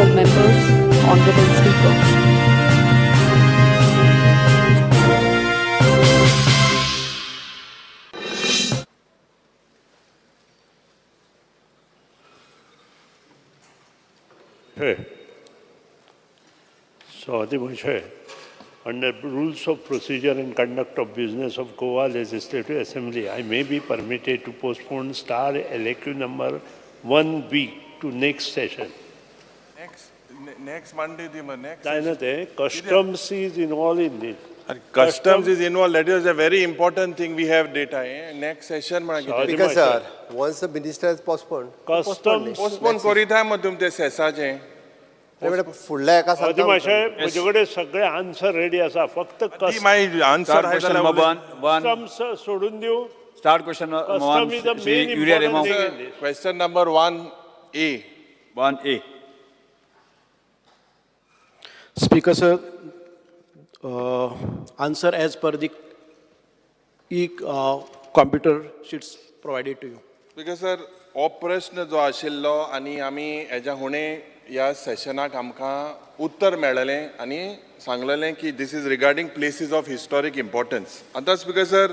Honorable members, Honorable Speaker. છે Swati Moshe, under Rules of Procedure and Conduct of Business of Goa Legislative Assembly, I may be permitted to postpone star LAQ number 1B to next session. Next Monday the mug next. जायना ते customs is involved in this. Customs is involved, that is a very important thing, we have data. Next session म्हणा कितें. Sorry. Speaker sir, once the minister has postponed, Customs, Postpone करीत मग तुम ते सेसाचें. फुडल्या एका स्वाती सांगता माशे, म्हजे कडेन सगळे आन्सर रेडी आसा, फक्त ती मागीर answer Start आहा question जाल्यार number one, one, customs सोडून दिवं. Start question number one, Custom is the Shri main Urea important Remo, thing in this. Question number 1A. 1A. Speaker sir, answer as per the e-computer sheets provided to you. Speaker sir, हो प्रश्न जो आशिल्लो आनी आमी हेज्या हुणे ह्या सेशनाक आमकां उत्तर मेळलें आनी सांगलेलें की this is regarding places of historic importance. आतां स्पीकर सर,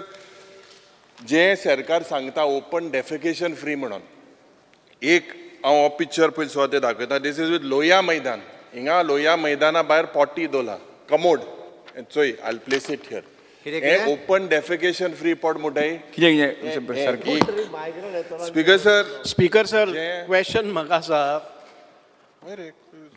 जें सरकार सांगता ओपन डेफिकेशन फ्री म्हणून, एक हांव हो पिक्चर पयलीं सुवातेर दाखयता. This is with Lohia Maidan. हिंगा लोहिया मैदाना भायर पॉटी दवरला, कमोड चोय, I place it here. हें ओपन डेफिकेशन फ्री पॉट म्हणटाय. कितें कितें सारकें? Speaker sir, Speaker sir, जे- question म्हाका आसा, हय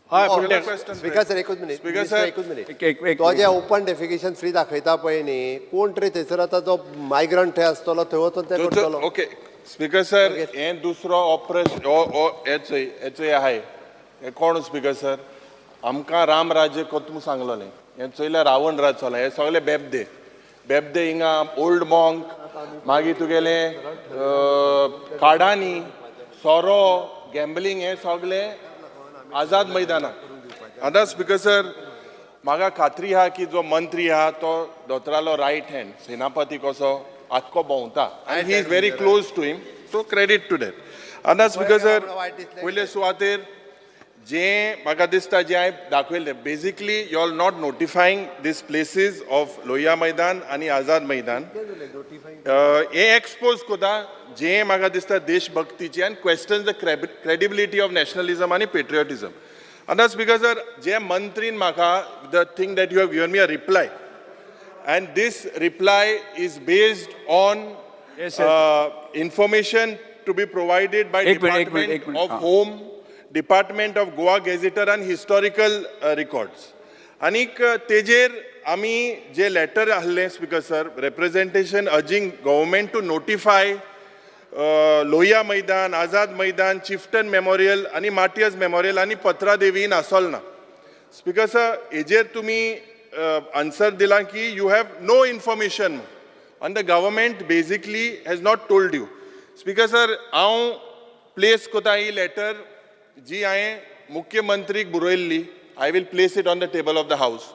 पूण ते- स्पीकर सर, एकूच मिनिट. Speaker Minister, sir. एकूच मिनिट. एक एक एक तो जे ओपन डेफिकेशन फ्री दाखयता पळय न्ही, कोण तरी थंयसर आतां जो मायग्रंट थंय आसतलो थंय वचून ते करतलो. ओके स्पीकर सर, हें दुसरो हो प्रश्न हो हो हेचोय हेचोय आहाय. हें कोण स्पीकर सर, आमकां राम राज्य कोतूंक सांगलोलें, हें चोयल्यार रावण राज चोला. हे सगळे बेबदे बेबदे हिंगा ओल्ड मॉंक, मागीर तुगेलें काडांनी सोरो, गॅम्बलिंग, हें सगळें आझाद मैदानाक. आतां स्पीकर सर, म्हाका खात्री आहा की जो मंत्री आहा तो दोतोरालो रायट हँड सेनापती कसो आख्खो भोंवता आनी he is very close to him, so credit to that. आतां स्पीकर सर, पयले सुवातेर जें म्हाका दिसता जें हांवें दाखयलें, basically you are not notifying these places of Lohia Maidan आनी आझाद मैदान. हें एक्सपोज करता जें म्हाका दिसता देशभक्तीची आनी question the credibility of nationalism आनी पेट्रियोटिजम. आतां स्पीकर सर, जे मंत्रीन म्हाका the thing that you have given me a reply, and this reply is based on Yes, sir. Information to be provided by एक minute, एक minute, एक department minute, of हां. Home, department of Goa gazetteer आनी historical records. आनीक तेजेर आमी जे letter आहलें speaker sir, representation urging government to notify Lohia Maidan, Azad Maidan, Chieftain Memorial आनी मार्टियर्स मेमोरियल आनी पत्रादेवी इन आसोलना. स्पीकर सर, हेजेर तुमी आन्सर दिला की you have no information and the government basically has not told you. Speaker sir, हांव place कोता ही letter जी हांवें मुख्यमंत्रीक बरयल्ली. I will place it on the table of the house.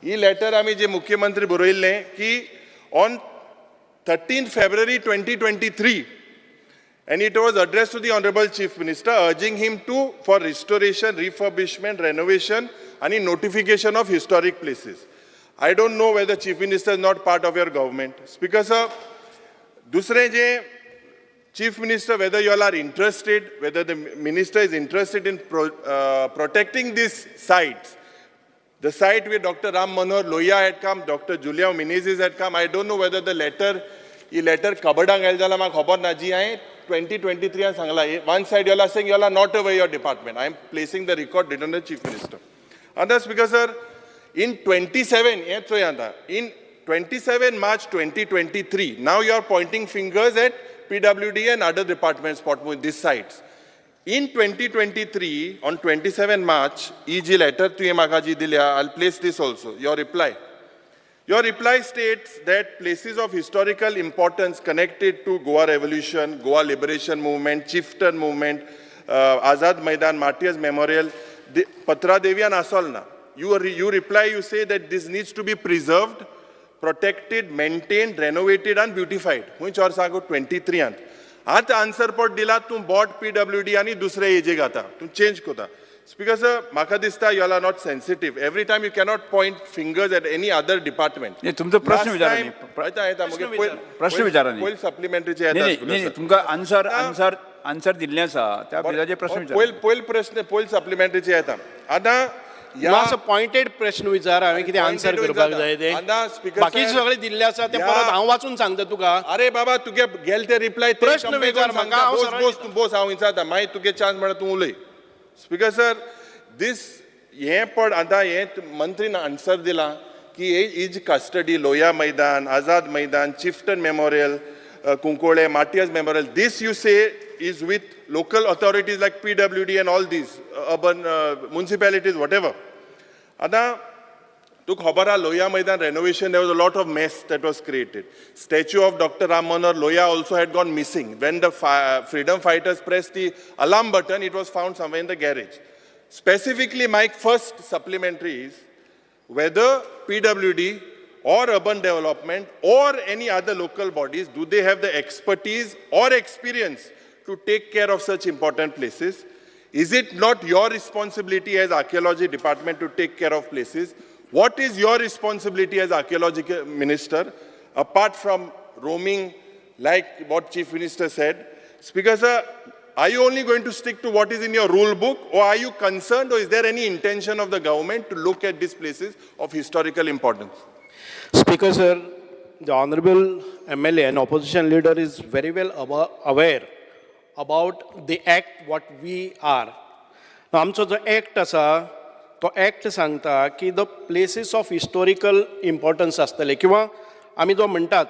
He letter आमी जे मुख्यमंत्री बरयल्लें की on 13 February 2023, and it was addressed to the Honorable Chief Minister, urging him to for restoration, refurbishment, renovation, and notification of historic places. I don't know whether Chief Minister is not part of your government. Speaker sir, दुसरें जे Chief Minister, whether you all are interested, whether the minister is interested in protecting these sites. The site where Dr. Ram Manohar Lohia had come, Dr. Julia Menezes had come, I don't know whether the letter, he letter कबडांक आयलें जाल्यार म्हाका खबर ना. जी हांवें 2023 सांगला, one side you are saying you are not aware your department. I am placing the record written the Chief Minister. आतां speaker sir, in 27, हें चोय आतां, in 27 March 2023, now you are pointing fingers at PWD and other departments pot these sites. In 2023, on 27 March, he ji letter तुवें म्हाका जी दिल्या, I place this also, your reply. Your reply states that places of historical importance connected to Goa Revolution, Goa Liberation Movement, Chieftain Movement, Azad Maidan, Martyrs Memorial, Patra Devi and Assolna. You reply, you say that this needs to be preserved, protected, maintained, renovated and beautified. खंयच्या वर्सा? 23 आंत. आतां answer पट दिला तूं बोट PWD आनी दुसरे हेजे घाता, तूं चेंज करता. स्पीकर सर, म्हाका दिसता you are not sensitive. Every time you cannot point fingers at any other department. नाही, तुमचो प्रश्न विचारा न्ही. येता येता मुगे. प्रश्न विचारा न्ही. पयलीं सप्लिमेंटरीचे नाही येता नाही स्पीकर नाही सर. तुमकां आन्सर आन्सर आन्सर दिल्लें आसा त्या बिलाचेर प्रश्न विचारा. पयल पयल प्रश्न, पयल सप्लिमेंटरीचे येता आतां ह्या. मातसो पॉयंटेड प्रश्न विचार, हांवें कितें आन्सर Pointed करपाक विचारता. जाय ते. आतां speaker बाकीचे साहेब, सगळे दिल्ले आसा ते परत हांव वाचून सांगता तुका. अरे बाबा, तुगे गेले ते रिप्लाय. प्रश्न विचार म्हाका, हांव बोस सरळ बोस, तूं बोस, हांव विचारता. मागीर तुगे चान्स मेळटा, तूं उलय. स्पीकर सर, दीस हें पड आतां हें मंत्रीन आन्सर दिलां की हे is custody Lohia Maidan, Azad Maidan, Chieftain Memorial, Cuncolim Martyrs Memorial. This you say is with local authorities like PWD and all these urban municipalities, whatever. आतां तुका खबर आहा, Lohia Maidan renovation, there was a lot of mess that was created. Statue of Doctor Ram Manohar Lohia also had gone missing. When the freedom fighters pressed the alarm button, it was found somewhere in the garage. Specifically, my first supplementary is whether PWD or urban development or any other local bodies, do they have the expertise or experience to take care of such important places? Is it not your responsibility as archaeology department to take care of places? What is your responsibility as archaeology minister, apart from roaming like what Chief Minister said? Speaker sir, are you only going to stick to what is in your rule book, or are you concerned, or is there any intention of the government to look at these places of historical importance? Speaker sir, the honorable MLA and opposition leader is very well aware about the act what we are. Now, आमचो जो act आसा तो act सांगता की the places of historical importance आसतले किंवा आमी जो म्हणटात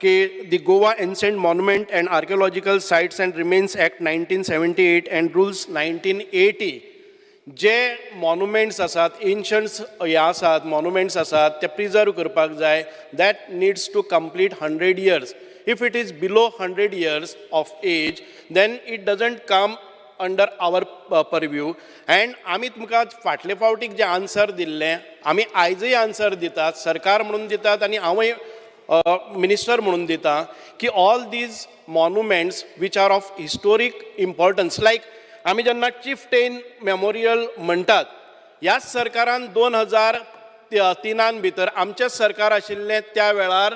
की the Goa Ancient Monument and Archaeological Sites and Remains Act 1978 and Rules 1980, J monuments आसात, एन्शंट्स हे आसात, मॉन्युमेंट्स आसात, ते प्रिजर्व करपाक जाय. That needs to complete 100 years. If it is below 100 years of age, then it doesn't come under our purview. And आमी तुमकां फाटले फावटीक जे आन्सर दिल्लें, आमी आयजय आन्सर दितात, सरकार म्हणून दितात आनी हांवूय मिनिस्टर म्हणून दिता की all these monuments which are of historic importance, like आमी जेन्ना चिफटेन मेमोरियल म्हणटात, ह्याच सरकारान 2003 भितर, आमचेंच सरकार आशिल्लें त्या वेळार,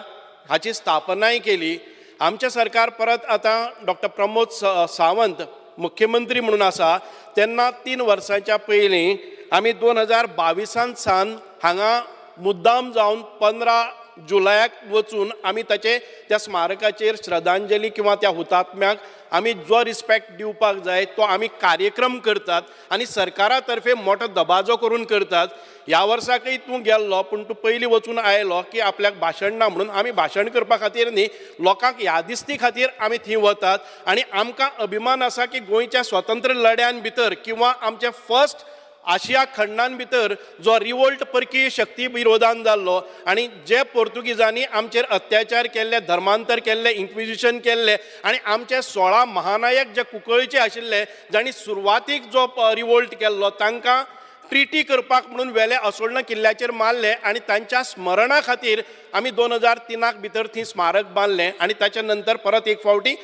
हाची स्थापनाय केली. आमचें सरकार परत आतां डॉक्टर प्रमोद सावंत मुख्यमंत्री म्हणून आसा तेन्ना 3 वर्सांच्या पयलीं आमी 2022 सावन हांगा मुद्दाम जावन 15 जुलयाक वचून आमी ताचे त्या स्मारकाचेर श्रद्धांजली किंवा त्या हुतात्म्याक आमी जो रिस्पेक्ट दिवपाक जाय तो आमी कार्यक्रम करतात आनी सरकारा तर्फे मोठो दबाजो करून करतात. ह्या वर्साकय तूं गेल्लो, पूण तूं पयलीं वचून आयलो की आपल्याक भाशण ना म्हणून. आमी भाशण करपा खातीर न्ही, लोकांक यादिस्ती खातीर आमी थंय वतात आनी आमकां अभिमान आसा की गोंयच्या स्वतंत्र लढ्यान भितर किंवा आमचे फर्स्ट आशिया खंडान भितर जो रिवोल्ट परकीय शक्ती विरोधान जाल्लो आनी जे पोर्तुगीजांनी आमचेर अत्याचार केल्ले, धर्मांतर केल्ले, इन्क्विजिशन केल्ले आनी आमचे 16 महानायक जे कुंकळीचे आशिल्ले, जांणी सुरवातीक जो रिवोल्ट केल्लो, तांकां ट्रिटी करपाक म्हणून वेले असोळणा किल्ल्याचेर मारले आनी तांच्या स्मरणा खातीर आमी 2003 भितर थंय स्मारक बांदलें आनी ताच्या नंतर परत एक फावटी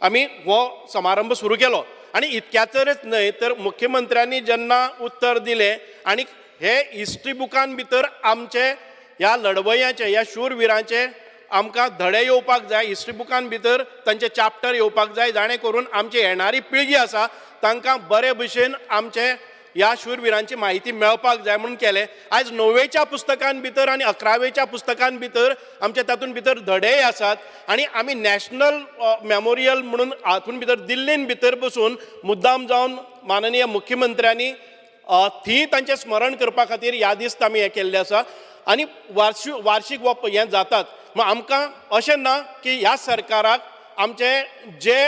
आमी हो समारंभ सुरू केलो. आनी इतक्याचरच न्हय तर मुख्यमंत्र्यांनी जेन्ना उत्तर दिलें आनी हे हिस्ट्री बुकान भितर आमचे ह्या लढवयांचे, ह्या शूरविरांचे आमकां धडे येवपाक जाय, हिस्ट्री बुकान भितर तांचे चॅप्टर येवपाक जाय, जाणें करून आमची येणारी पिळगी आसा तांकां बरे भशेन आमचे ह्या शूरविरांची म्हायती मेळपाक जाय म्हणून केलें. आयज णवेच्या पुस्तकान भितर आनी अकरावेच्या पुस्तकान भितर आमचे तातूंत भितर धडेय आसात आनी आमी नॅशनल मेमोरियल म्हणून हातूंत भितर दिल्लीन भितर बसून मुद्दाम जावन माननीय मुख्यमंत्र्यांनी थंय तांचें स्मरण करपा खातीर यादिस्त आमी हें केल्लें आसा आनी वार्षिक हो हें जातात. मग आमकां अशें ना की ह्या सरकाराक आमचे जे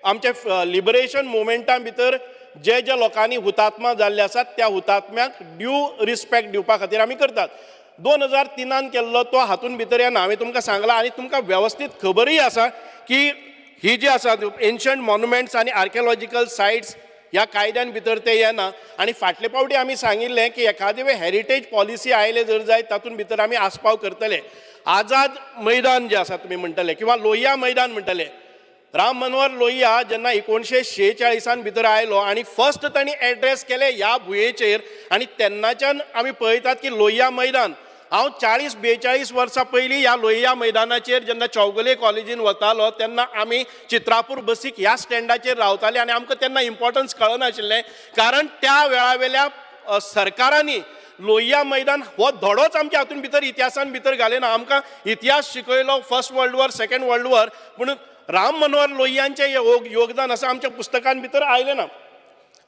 आमचे लिबरेशन मुवमेंटा भितर जे जे लोकांनी हुतात्मा जाल्ले आसात त्या हुतात्म्याक ड्यू रिस्पेक्ट दिवपा खातीर आमी करतात. 2003 केल्लो तो हातून भितर येना. हांवें तुमकां सांगलां आनी तुमकां वेवस्थीत खबरूय आसा की ही जी आसा एन्शंट मॉन्युमेंट्स आनी आर्किओलॉजिकल सायट्स ह्या कायद्यान भितर ते येना. आनी फाटले फावटी आमी सांगिल्लें की एखादे वेळ हेरिटेज पॉलिसी आयले जर जायत, तातूंत भितर आमी आस्पाव करतले. आझाद मैदान जे आसा तुमी म्हणटले किंवा लोहिया मैदान म्हणटले. राम मनोहर लोहिया जेन्ना 1946 भितर आयलो आनी फर्स्ट तांणी एड्रेस केले ह्या भुंयेचेर आनी तेन्नाच्यान आमी पळयतात की लोहिया मैदान. हांव 40-42 वर्सां पयलीं ह्या लोहिया मैदानाचेर जेन्ना चौगुले कॉलेजीन वतालो तेन्ना आमी चित्रापूर बसीक ह्या स्टँडाचेर रावताले आनी आमकां तेन्ना इम्पॉर्टन्स कळनाशिल्लें, कारण त्या वेळावेल्या सरकारांनी लोहिया मैदान हो धडोच आमच्या हातून भितर इतिहासान भितर घाले ना. आमकां इतिहास शिकयलो first world war, second world war, पूण राम मनोहर लोहियांचें योगदान आसा आमच्या पुस्तकान भितर आयलें ना.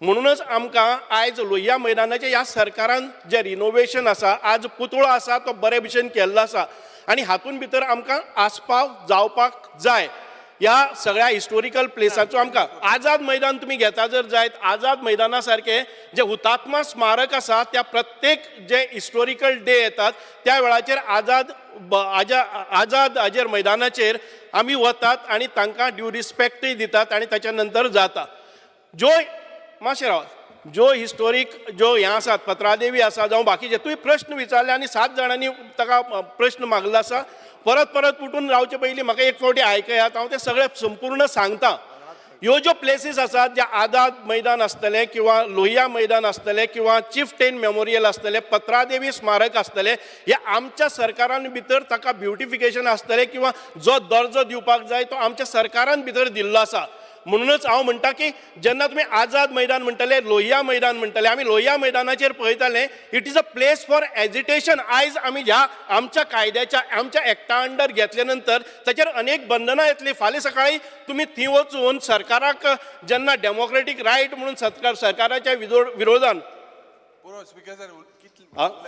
म्हणूनच आमकां आयज लोहिया मैदानाचें ह्या सरकारान जें रिनोवेशन आसा, आज पुतळो आसा तो बरे भशेन केल्लो आसा आनी हातून भितर आमकां आस्पाव जावपाक जाय ह्या सगळ्या हिस्टोरिकल प्लेसाचो. आमकां आझाद मैदान तुमी घेता जर जायत, आझाद मैदाना सारकें जें हुतात्मा स्मारक आसा त्या प्रत्येक जे हिस्टोरिकल डे येतात त्या वेळाचेर आझाद आझाद हाजेर मैदानाचेर आमी वतात आनी तांकां ड्यू रिस्पेक्टूय दितात आनी ताच्या नंतर जाता. ज्यो मातशें राव, ज्यो हिस्टोरीक ज्यो हें आसात, पत्रादेवी आसा जावं बाकीचे, तुवें प्रश्न विचारले आनी 7 जाणांनी ताका प्रश्न मागलो आसा. परत परत उठून रावचे पयलीं म्हाका एक फावटी आयकयात, हांव तें सगळें संपूर्ण सांगता. ह्यो ज्यो प्लेसीस आसात, ज्या आझाद मैदान आसतलें किंवा लोहिया मैदान आसतलें किंवा चिफटेन मेमोरियल आसतलें, पत्रादेवी स्मारक आसतलें, हे आमच्या सरकारान भितर ताका ब्युटिफिकेशन आसतलें किंवा जो दर्जो दिवपाक जाय तो आमच्या सरकारान भितर दिल्लो आसा. म्हणूनच हांव म्हणटा की जेन्ना तुमी आझाद मैदान म्हणटले, लोहिया मैदान म्हणटले, आमी लोहिया मैदानाचेर पळयताले, it is a place for agitation. आयज आमी ह्या आमच्या कायद्याच्या आमच्या एक्टा अंडर घेतले नंतर ताचेर अनेक बंधनां येतलीं. फाल्यां सकाळीं तुमी थंय वचून सरकाराक जेन्ना डेमोक्रेटीक रायट म्हणून सरकाराच्या विरोधान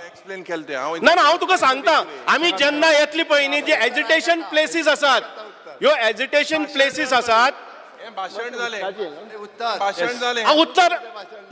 एक्सप्लेन केलें तें हांव. ना ना, हांव तुका सांगता, आमी जेन्ना येतली पळय न्ही, जी एजिटेशन प्लेसीस आसात, ह्यो एजिटेशन प्लेसीस आसात. भाशण जालें, उत्तर. भाशण जालें. हांव उत्तर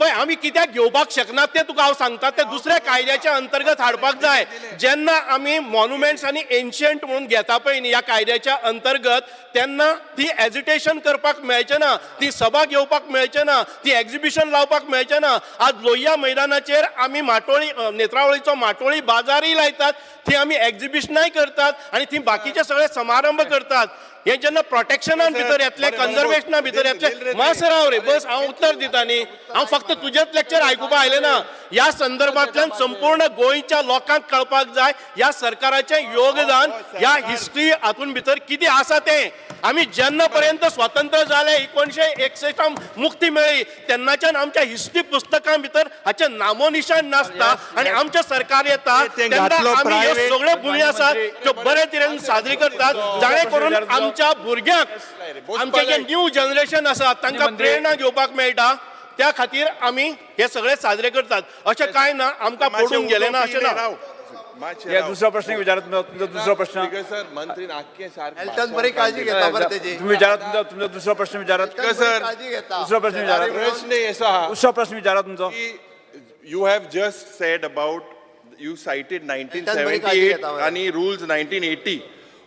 पळय आमी कित्याक घेवपाक शकनात तें तुका हांव सांगता, तें दुसऱ्या कायद्याच्या अंतर्गत हाडपाक जाय. जेन्ना आमी मॉन्युमेंट्स आनी एन्शियंट म्हणून घेता पळय न्ही ह्या कायद्याच्या अंतर्गत, तेन्ना ती एजिटेशन करपाक मेळचें ना, ती सभा घेवपाक मेळचें ना, ती एग्जिबिशन लावपाक मेळचें ना. आज लोहिया मैदानाचेर आमी माटोळी, नेत्रावळीचो माटोळी बाजारूय लायतात, थंय आमी एग्जिबिशनाय करतात आनी थंय बाकीचे सगळे समारंभ करतात. हे जेन्ना प्रोटेक्शनान भितर येतले, कन्जर्वेशना भितर येतले, मातसो राव रे बस, हांव उत्तर दिता न्ही, हांव फक्त तुजेच लेक्चर आयकुपाक आयलें ना. ह्या संदर्भांतल्यान संपूर्ण गोंयच्या लोकांक कळपाक जाय ह्या सरकाराचें योगदान ह्या हिस्ट्री हातून भितर कितें आसा तें. आमी जेन्ना पर्यंत स्वतंत्र जाले, 1961 मुक्ती मेळ्ळी, तेन्नाच्यान आमच्या हिस्ट्री पुस्तकां भितर हाचें नामोनिशान नासता आनी आमचें सरकार येता तें तेन्ना घातलो आमी ह्यो private- सगळ्यो भुंयी आसात त्यो बरे तरेन साजरी करतात, जाणे करून आमच्या भुरग्यांक, आमचे जे न्यू जनरेशन आसा तांकां प्रेरणा घेवपाक मेळटा. त्या खातीर आमी हे सगळे साजरे करतात. अशें कांय ना आमकां पडून गेलें ना अशें ना. या दुसरो प्रश्न विचारात तुमचो दुसरो प्रश्न. सर, मंत्रीन आख्खें सारकें एल्टन बरी काळजी घेता बरें तेजी. तुम्ही विचारात तुमचो तुमचो दुसरो प्रश्न विचारात. एल्टन बरी सर. काळजी घेता. दुसरो प्रश्न विचारात. प्रश्न असो आहा दुसरो प्रश्न विचारात तुमचो. You have just said about, you cited 1978 1978 आणि rules 1980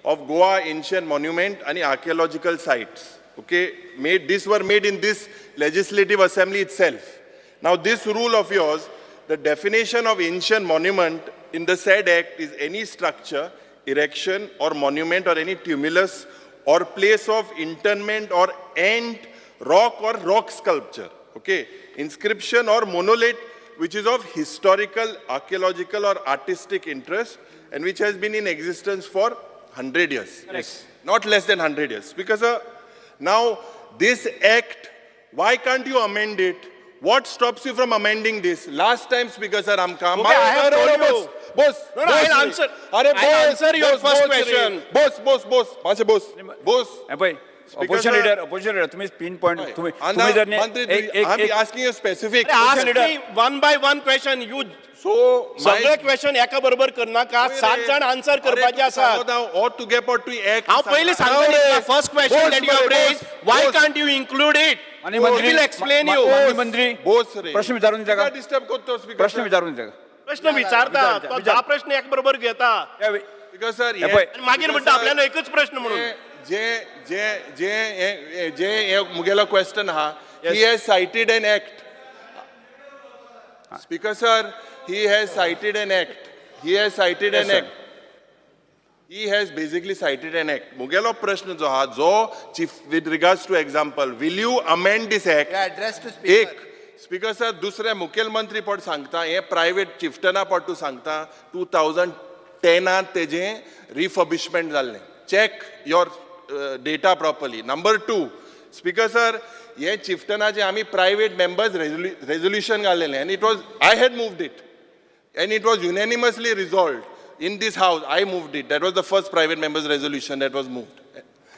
of Goa ancient monument आणि archaeological sites. Okay, made this were made in this legislative assembly itself. Now this rule of yours, the definition of ancient monument in the said act is any structure, erection or monument or any tumulus or place of internment or ant, rock or rock sculpture, okay, inscription or monolith which is of historical, archaeological or artistic interest and which has been in existence for 100 years. Yes. Not less than 100 years. Because now this act, why can't you amend it? What stops you from amending this? Last time, Speaker sir, आमकां Okay, I have told you. Bose, No, no, Bose I'll रे. answer. अरे I'll Bose, answer your Bose, first Bose रे. question. Bose, Bose, Bose, मातशें बोस, बोस. हे पळय, opposition sir. Leader, opposition leader, तुम्ही pin point तुम्ही आनी तुम्ही जर मंत्री, एक एक I'm एक asking you specific. Ask me one by one question. You So, सगळे क्वेश्चन एका बरोबर करनाका, 7 जाण आन्सर करपाचे आसात. हो तुगे पोट तूं एक हांव पयलीं सांगता, first question that you have raise, why can't you include it? आणि मंत्री will explain you. माननीय मंत्री, बोस रे. प्रश्न विचारून दिता डिस्टर्ब करतो स्पीकर. प्रश्न विचारून दिता. प्रश्न विचारता विचार, तो विचार. 10 प्रश्न एक बरोबर घेता स्पीकर सर, हे पळय. आनी मागीर म्हणटा आपल्याला एकच प्रश्न म्हणून. जे जे जे हे- जे हे मुगेलो क्वेश्चन आहा, he has cited an act. Speaker sir, he has cited an act. He has cited Yes, an sir. Act. He has basically cited an act. मुगेलो प्रश्न जो आहा जो chief with regards to example, will you amend this act? Address to speaker. एक speaker sir, दुसरें मुखेलमंत्री पट सांगता, हें प्रायवेट चिफ्टना पट तूं सांगता, 2010आंत तेजें रिफर्बिशमेंट जाल्लें. Check your data properly. Number two, speaker sir, हें चिफ्टनाचें आमी प्रायवेट मेंबर्स रेजोल्युशन घालेलें आनी it was, I had moved it and it was unanimously resolved in this house. I moved it. That was the first private members resolution that was moved.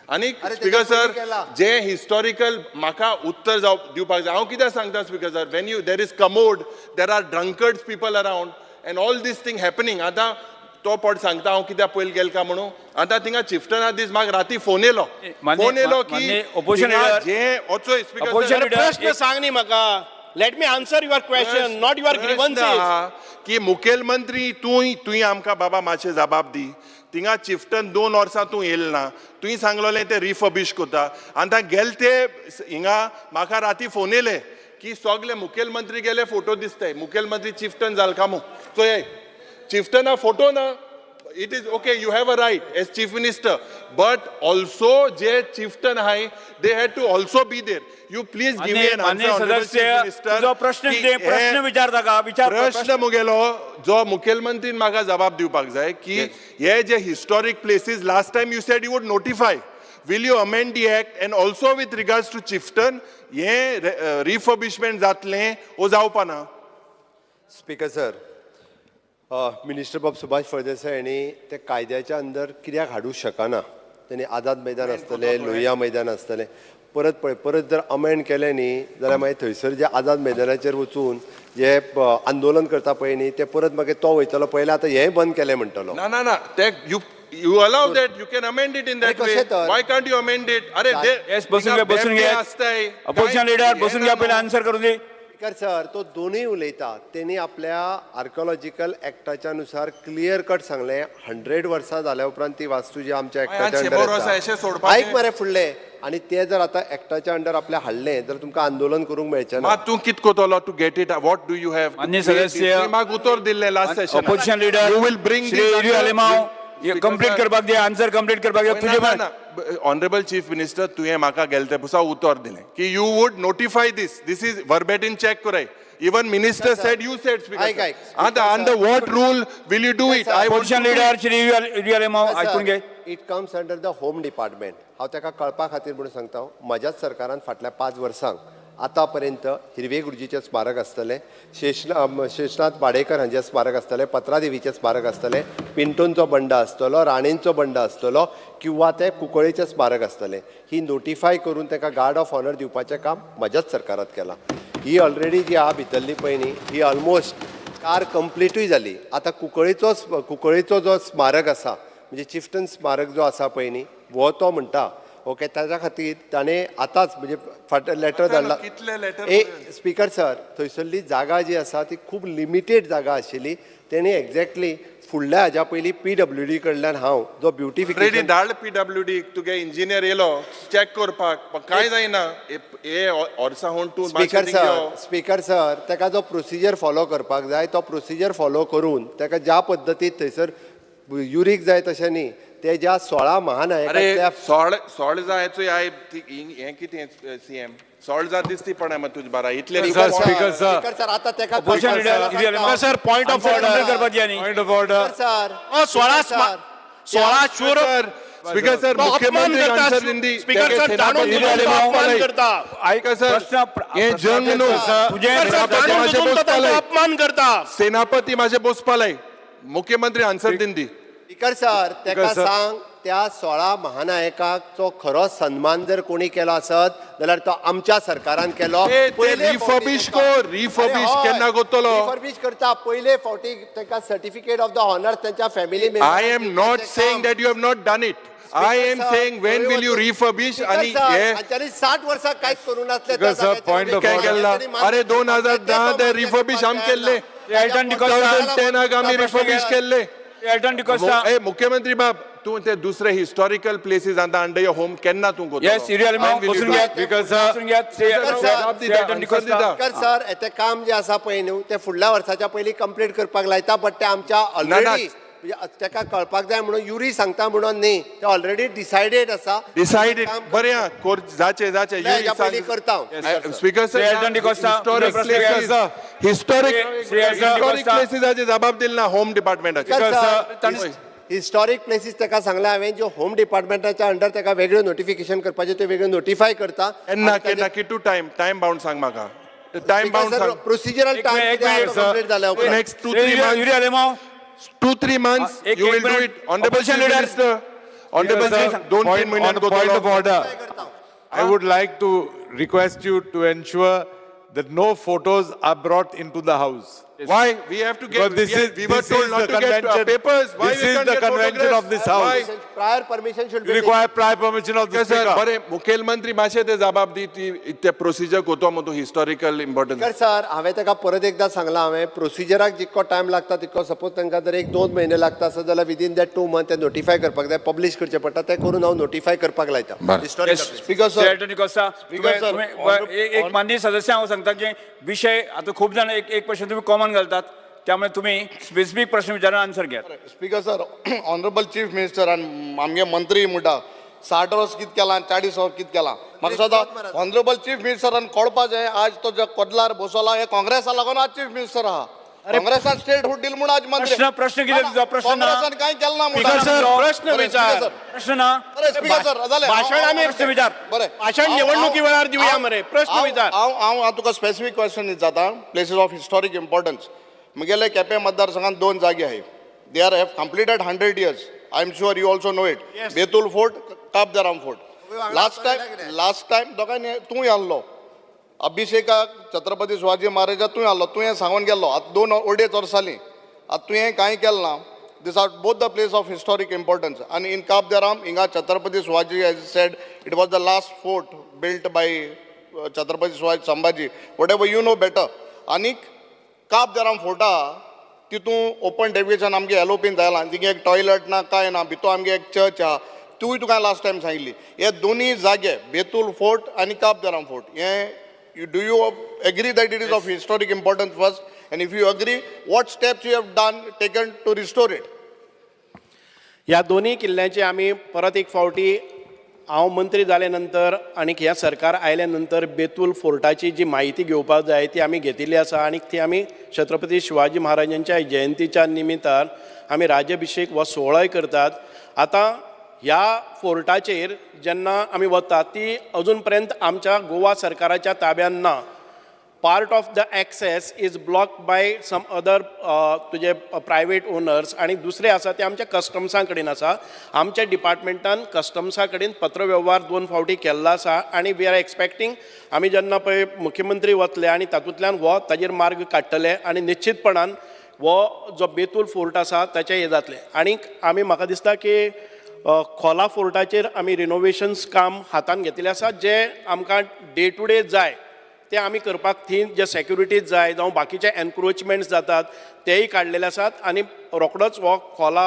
आनी अरे, speaker तेच्या sir, पयलीं केला. जे historical म्हाका उत्तर जाव दिवपाक जाय. हांव कित्याक सांगता speaker sir, when you there is commode, there are drunkards people around and all these thing happening. आतां तो पट सांगता हांव कित्याक पयलीं गेल काय म्हणून. आतां थिंगा चिफ्टना दीस म्हाका राती फोन येयलो, फोन येयलो की मान्य opposition थिंगा leader- जे वचोय स्पीकर Opposition sir, leader- प्रश्न सांग न्ही म्हाका. Let me answer your question, not your प्रश्न ग्रीवन्सीस. आहा की मुखेलमंत्री तूं तुवें आमकां बाबा मातशें जबाब दी. थिंगा चिफ्टन 2 वर्सां तूं येयल ना, तुवें सांगलोलें ते रिफर्बिश करता. आनी आतां गेले ते हिंगा म्हाका राती फोन येयले की सगले मुखेलमंत्री गेले, फोटो दिसताय मुखेलमंत्री चिफ्टन जाल कामू. चोय चिफ्टना फोटो ना. It is okay, you have a right as chief minister, but also J chieftain आहाय they had to also be there. You please give me an मान्य आन्सर, ऑनरेबल सदस्य, chief minister. तुजो प्रश्न कितें? प्रश्न विचार ताका, विचार. प्रश्न मुगेलो जो मुखेलमंत्रीन म्हाका जबाब दिवपाक जाय की हे जे historic places, last time you said you would notify, will you amend the act and also with regards to Chieftain हे रिफर्बिशमेंट जातलें ओ जावपा ना? स्पीकर सर, मिनिस्टर बाब सुभाष फळदेसाय हांणी ते कायद्याच्या अंदर कित्याक हाडूंक शकना? तेणी आझाद मैदान आसतलें, लोहिया मैदान आसतलें, परत पळय, परत जर अमेंड केलें न्ही जाल्यार मागीर थंयसर जे आझाद मैदानाचेर वचून जे आंदोलन करता पळय न्ही, ते परत मागीर तो वयतलो पयलें आतां हेंय बंद केलें म्हणटलो. ना ना ना, ते you allow that, you can amend it in that अरे वे. कशें तर? Why can't you amend it? अरे येस, बसून घे, बसून घे. आसताय. अपोजिशन लिडर, बसून घ्या, पयलीं आन्सर करून दी. स्पीकर सर, तो दोनूय उलयता. तेणी आपल्या आर्किओलॉजिकल एक्टाच्या नुसार क्लियर कट सांगलें, 100 वर्सां जाल्या उपरांत ती वास्तू जी आमच्या एक्टाच्या 100 अंडर वर्सां अशें सोडपाचें? आयक मरे फुडलें. आनी ते जर आतां एक्टाच्या अंडर आपल्या हाडलें जाल्यार तुमकां आंदोलन करूंक मेळचें ना. मात तूं कित कोतलो to get it? What do you have? मान्य सदस्य, म्हाका उतर दिल्लें last session. Opposition leader you will bring Shri Yuri Alemao, complete करपाक दी, आन्सर कंप्लीट करपाक दी तुजे. ऑनरेबल चीफ मिनिस्टर, तुवें म्हाका गेले ते पुसा उतर दिलें की you would notify this. This is verbatim, check कराय. Even minister said, you said. आयक, आयक. आतां under what rule will you do it? I opposition leader Shri Yuri Alemao, आयकून घे. It comes under the home department. हांव ताका कळपा खातीर म्हणून सांगता, म्हज्याच सरकारान फाटल्या 5 वर्सांक आतां पर्यंत हिरवे गुरुजीचें स्मारक आसतलें, शेषनाथ वाडेकर हांचें स्मारक आसतलें, पत्रादेवीचें स्मारक आसतलें, पिंटोंचो बंड आसतलो, राणेंचो बंड आसतलो किंवा ते कुंकळेचें स्मारक आसतलें. ही नोटिफाय करून ताका गार्ड ऑफ ऑनर दिवपाचें काम म्हज्याच सरकारांत केलां. ही ऑलरेडी जी आहा भितरली पळय न्ही, ही ऑलमोस्ट कार कंप्लिटूय जाली. आतां कुंकळेचो जो स्मारक आसा, म्हणजे चिफ्टन स्मारक जो आसा पळय न्ही, हो तो म्हणटा ओके, ताच्या खातीर ताणें आतांच म्हणजे फाट लेटर धाडला. कितले letter? ए स्पीकर सर, थंयसरली जागा जी आसा ती खूब लिमिटेड जागा आशिल्ली. तेणी एक्झॅक्टली फुडल्या हाज्या पयलीं पीडब्ल्यूडी कडल्यान हांव जो ऑलरेडी ब्युटिफिकेशन धाड पीडब्ल्यूडी, तुगे इंजिनियर येयलो चॅक करपाक, पण कांय जायना. हे वर्सां हून तूं स्पीकर सर, स्पीकर सर, ताका जो प्रोसिजर फॉलो करपाक जाय तो प्रोसिजर फॉलो करून ताका ज्या पद्दतीन थंयसर युरीक जाय तशें न्ही, ते ज्या 16 अरे महानायकांतल्या सोळ जायचो हें कितें सीएम सोळ जात दिसती पण तुज बारा इतले speaker speaker sir. Speaker sir, आता ताका Opposition leader, Yuri Alemao. Sir, point of answer order. Complete करपाक दी आनी. Point of order. Sir, 16 शूर स्पीकर सर, तो अपमान मुख्यमंत्री करता. आन्सर दिंदी. स्पीकर सर, जाणून बुजून तो अपमान करता. आयका सर, प्रश्न हे जंग न्हू. तुजें स्पीकर सर, सेनापती जाणून माझे बुजून तो तांचो बसपालय. अपमान करता. सेनापती माझे बोसपालय, मुख्यमंत्री आन्सर दिंदी. स्पीकर सर, ताका सर. सांग, त्या 16 महानायकाचो खरो सन्मान जर कोणी केलो आसत जाल्यार तो आमच्या सरकारान केलो. ए, ते पयले refurbish फावटी कर, तांकां- refurbish अरे हय, केन्ना करतलो? refurbish करता. पयले फावटी तांकां सर्टिफिकेट ऑफ the honour तांच्या family. I am not saying that you have not done it. I am saying when will you refurbish आणि हे हांच्यानी 60 वर्सां कांयच करूं नासलें. Speaker sir, point of काय order. केला? अरे 2010 ते refurbish आम केल्ले. एल्टन डिकोस्टा. 2010 आमी रिफर्बिश केल्ले. एल्टन डिकोस्टा. ए मुख्यमंत्री बाब, तूं ते दुसरे हिस्टॉरिकल प्लेसीस आतां अंडर your home केन्ना तूं करतलो? येस, Yuri Alemao, When will you बसून do घ्या. it? Speaker sir. बसून घ्या. श्री जबाब श्री दिता, एल्टन आन्सर डिकोस्टा. दिता. स्पीकर सर, ते काम जे आसा पळय न्हू, ते फुडल्या वर्साच्या पयलीं कंप्लीट करपाक लायता, बट ते आमच्या ना ना ऑलरेडी म्हणजे ताका कळपाक जाय म्हणून युरी सांगता म्हणून न्ही, ते ऑलरेडी डिसायडेड आसा. डिसायडेड काम बरें आहा, कोर जाचे जाचे. हेज्या पयलीं करता हांव. स्पीकर श्री एल्टन डिकोस्टा, हिस्टोरीक प्रश्न घेया. Places, historic Shri Altone historic D'Costa. प्लेसीसाची जबाब दिली ना होम डिपार्टमेंटाची. सर, हिस्टॉरीक प्लेसीस ताका सांगला हांवें, ज्यो होम डिपार्टमेंटाच्या अंडर ताका वेगळ्यो नोटिफिकेशन करपाचें त्यो वेगळ्यो नोटिफाय करता. केन्ना केन्ना कितू टायम टायम बाउंड सांग म्हाका, टायम बाउंड सांग. प्रोसिजरल एक टायम मिनिट, एक मिनिट, कंप्लीट जाल्या उपरांत. Next 2-3 months. Yuri Alemao. 2-3 months एक- you एक will do minute. It. Honourable Opposition leader. Minister, honourable, 2-3 म्हयन्यान On the point of करतलो. Order, I would like to request you to ensure that no photos are brought into the house. Why? We have to get, Because this we, is, we were this told is not the to get convention. Papers. Why This we is can't the get convention photographs? of this house. Why? Prior permission should You require prior permission of the sir, speaker. बरें, मुखेलमंत्री मातशें ते जबाब दी ती ते procedure कोतो मग historical importance. Sir, हांवें ताका परत एकदां सांगलां, हांवें प्रोसिजराक जितको टायम लागता तितको, सपोज तांकां जर एक दोन म्हयने लागता आसत जाल्यार विदीन that 2 month ते नोटिफाय करपाक जाय, पब्लीश करचें पडटा, तें करून हांव नोटिफाय करपाक लायता. Historical speaker Shri sir, Elton D'Costa, Speaker sir, तुम्ही एक माननीय सदस्य हांव सांगता की विशय आतां खूब जाण एक एक प्रश्न तुम्ही कॉमन घालतात, त्यामुळे तुम्ही स्पेसिफीक प्रश्न विचारून आन्सर घेयात. Speaker sir, honourable chief minister आनी आमगे मंत्री म्हणटा 60 वर्स कित केलां, 40 वर्स कित केलां. म्हाका दिसता ऑनरेबल चीफ मिनिस्टरान कळपाचें, आज तो जो कदलार बसोला हे काँग्रेसा लागून आज चीफ मिनिस्टर आहा. काँग्रेसान स्टेटहूड दिल म्हूण आज मंत्री. प्रश्न प्रश्न कितें तुजो? प्रश्न ना. काँग्रेसान कांय केलें ना स्पीकर सर, प्रश्न बरें, विचार. Speaker sir. प्रश्न ना. बरें, स्पीकर सर, जालें. भाशण आमी प्रश्न विचार. बरें, भाशण निवडणुकी वेळार दिवया मरे, प्रश्न विचार. हांव हांव हांव तुका स्पेसिफीक क्वेश्चन विचारता, प्लेसीस ऑफ हिस्टॉरीक इम्पॉर्टन्स. म्हगेले केपें मतदारसंघात दोन जागे आहाय, they are have completed 100 years, I am sure you also know it. Betul fort, Cabo de Rama fort. Last time, last time दोगांयनी तूंय आहलो, अभिषेकाक छत्रपती शिवाजी महाराजा तूंय आहलो, तुवें सांगून गेल्लो. आतां दोन अडेच वर्सां जालीं, आतां तुवें कांय केलें ना. This are both the place of historic importance. आनी इन काब दे राम हिंगा Chhatrapati Shivaji has said it was the last fort built by Chhatrapati Shivaji Sambhaji, whatever, you know better. आनीक काब दे राम फोर्टा तितून ओपन डेविएशन आमगे एलोपीन जायला, थिंगा एक टॉयलट ना कांय ना, भितू आमगे एक चर्च आहा, तुवूय तुका लास्ट टायम सांगिल्ली. हे दोनूय जागे बेतूल फोर्ट आनी काब दे राम फोर्ट हे, do you agree that it is of historic importance first, and if you agree, what steps you have done taken to restore it? ह्या दोन्ही किल्ल्यांचे आमी परत एक फावटी, हांव मंत्री जाले नंतर आनीक ह्या सरकार आयल्या नंतर, बेतूल फोर्टाची जी म्हायती घेवपाक जाय ती आमी घेतिल्ली आसा आनी ती आमी छत्रपती शिवाजी महाराजांच्या जयंतीच्या निमित्तान आमी राज्याभिशेक हो सुवाळोय करतात. आतां ह्या फोर्टाचेर जेन्ना आमी वतात ती अजून पर्यंत आमच्या गोवा सरकाराच्या ताब्यान ना. Part of the access is blocked by some other तुजे प्रायवेट ओनर्स आनी दुसरे आसा ते आमच्या कस्टम्सां कडेन आसा. आमच्या डिपार्टमेंटान कस्टम्सा कडेन पत्रवेव्हार दोन फावटी केल्लो आसा आनी we are expecting आमी जेन्ना पळय मुख्यमंत्री वतले आनी तातूंतल्यान हो ताजेर मार्ग काडटले आनी निश्चितपणान हो जो बेतूल फोर्ट आसा ताचें हें जातलें. आनीक आमी म्हाका दिसता की खोला फोर्टाचेर आमी रिनोवेशन्स काम हातान घेतिल्लें आसा, जें आमकां डे टू डे जाय ते आमी करपाक, थंय जे सेक्युरिटीज जाय जावं बाकीचे एनक्रोचमेंट्स जातात तेय काडलेले आसात आनी रोखडोच हो खोला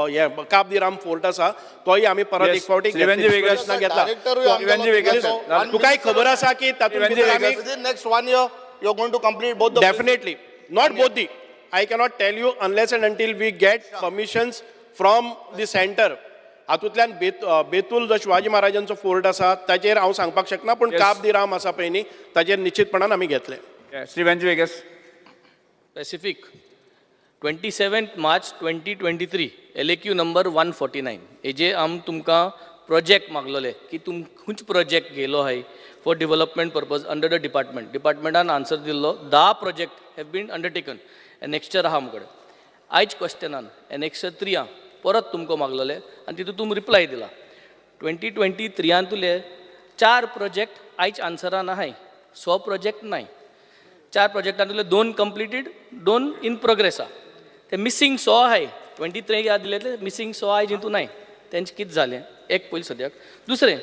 हे काब दे राम फोर्ट आसा तोय आमी परत एक फावटी श्री वेंजी वेगस. घेतला. वेंजी वेगस. तुकाय खबर आसा की तातूंत भितर आमी Within next one year, you are going to complete both the Definitely. Not both the. I cannot tell you unless and until we get permissions from the center. हातूंतल्यान बेतूल जो शिवाजी महाराजांचो फोर्ट आसा ताचेर हांव सांगपाक शकना, पूण काब दी राम आसा पळय न्ही ताचेर निश्चितपणान आमी घेतले. Shri Venzy Viegas. Specific 27 March 2023 LAQ number 149 हेजे आम तुमकां प्रोजेक्ट मागलोले की तुम खंयचे प्रोजेक्ट घेयलो आहाय for development purpose under the department. डिपार्टमेंटान answer दिल्लो 10 project have been undertaken, annexure आहा आमचे कडेन. आयज क्वेश्चनान एनेक्स्चर 3 आहा, परत तुमकां मागलोले आनी तितून तुमी रिप्लाय दिला 2023 तुले 4 प्रोजेक्ट आयज आन्सरान आहाय, 100 प्रोजेक्ट नाय. 4 प्रोजेक्टांतले 2 कंप्लिटेड, 2 इन प्रोग्रेस आहा. ते मिसींग 100 आहाय, 23 याद दिले ते मिसींग 100 आहाय जितून नाय, तेंचें कितें जालें एक पयलीं सद्याक. दुसरें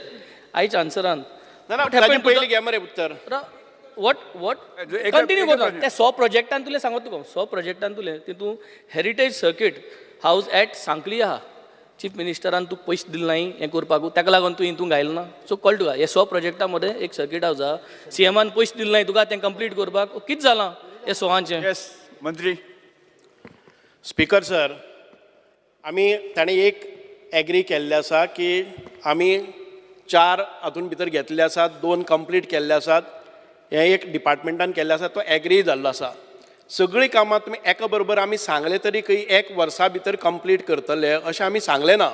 आयज आन्सरान ना ना, ताजें पयलीं घे मरे उत्तर. What what continue करता ते 100 प्रोजेक्टान तुले सांगत तुका 100 प्रोजेक्टान तुले तितून heritage circuit house at Sanquelim आहा, चीफ मिनिस्टरान तुका पयशे दिले नाय हें करपाक, ताका लागून तूं हितून घायलें ना. सो कळटा तुका हे 100 प्रोजेक्टा मदें एक सर्कीट हावज आहा, सीएमान पयशे दिले नाय तुका तें कंप्लीट करपाक, कितें जालां हे 100आंचें? येस मंत्री. Speaker sir, आमी ताणें एक एग्री केल्लें आसा की आमी चार हातून भितर घेतले आसात, दोन कंप्लीट केल्ले आसात. हें एक डिपार्टमेंटान केल्लें आसा, तो एग्री जाल्लो आसा. सगळीं कामां तुमी एका बरोबर आमी सांगलें तरी खंय एक वर्सा भितर कंप्लीट करतले अशें आमी सांगलें ना.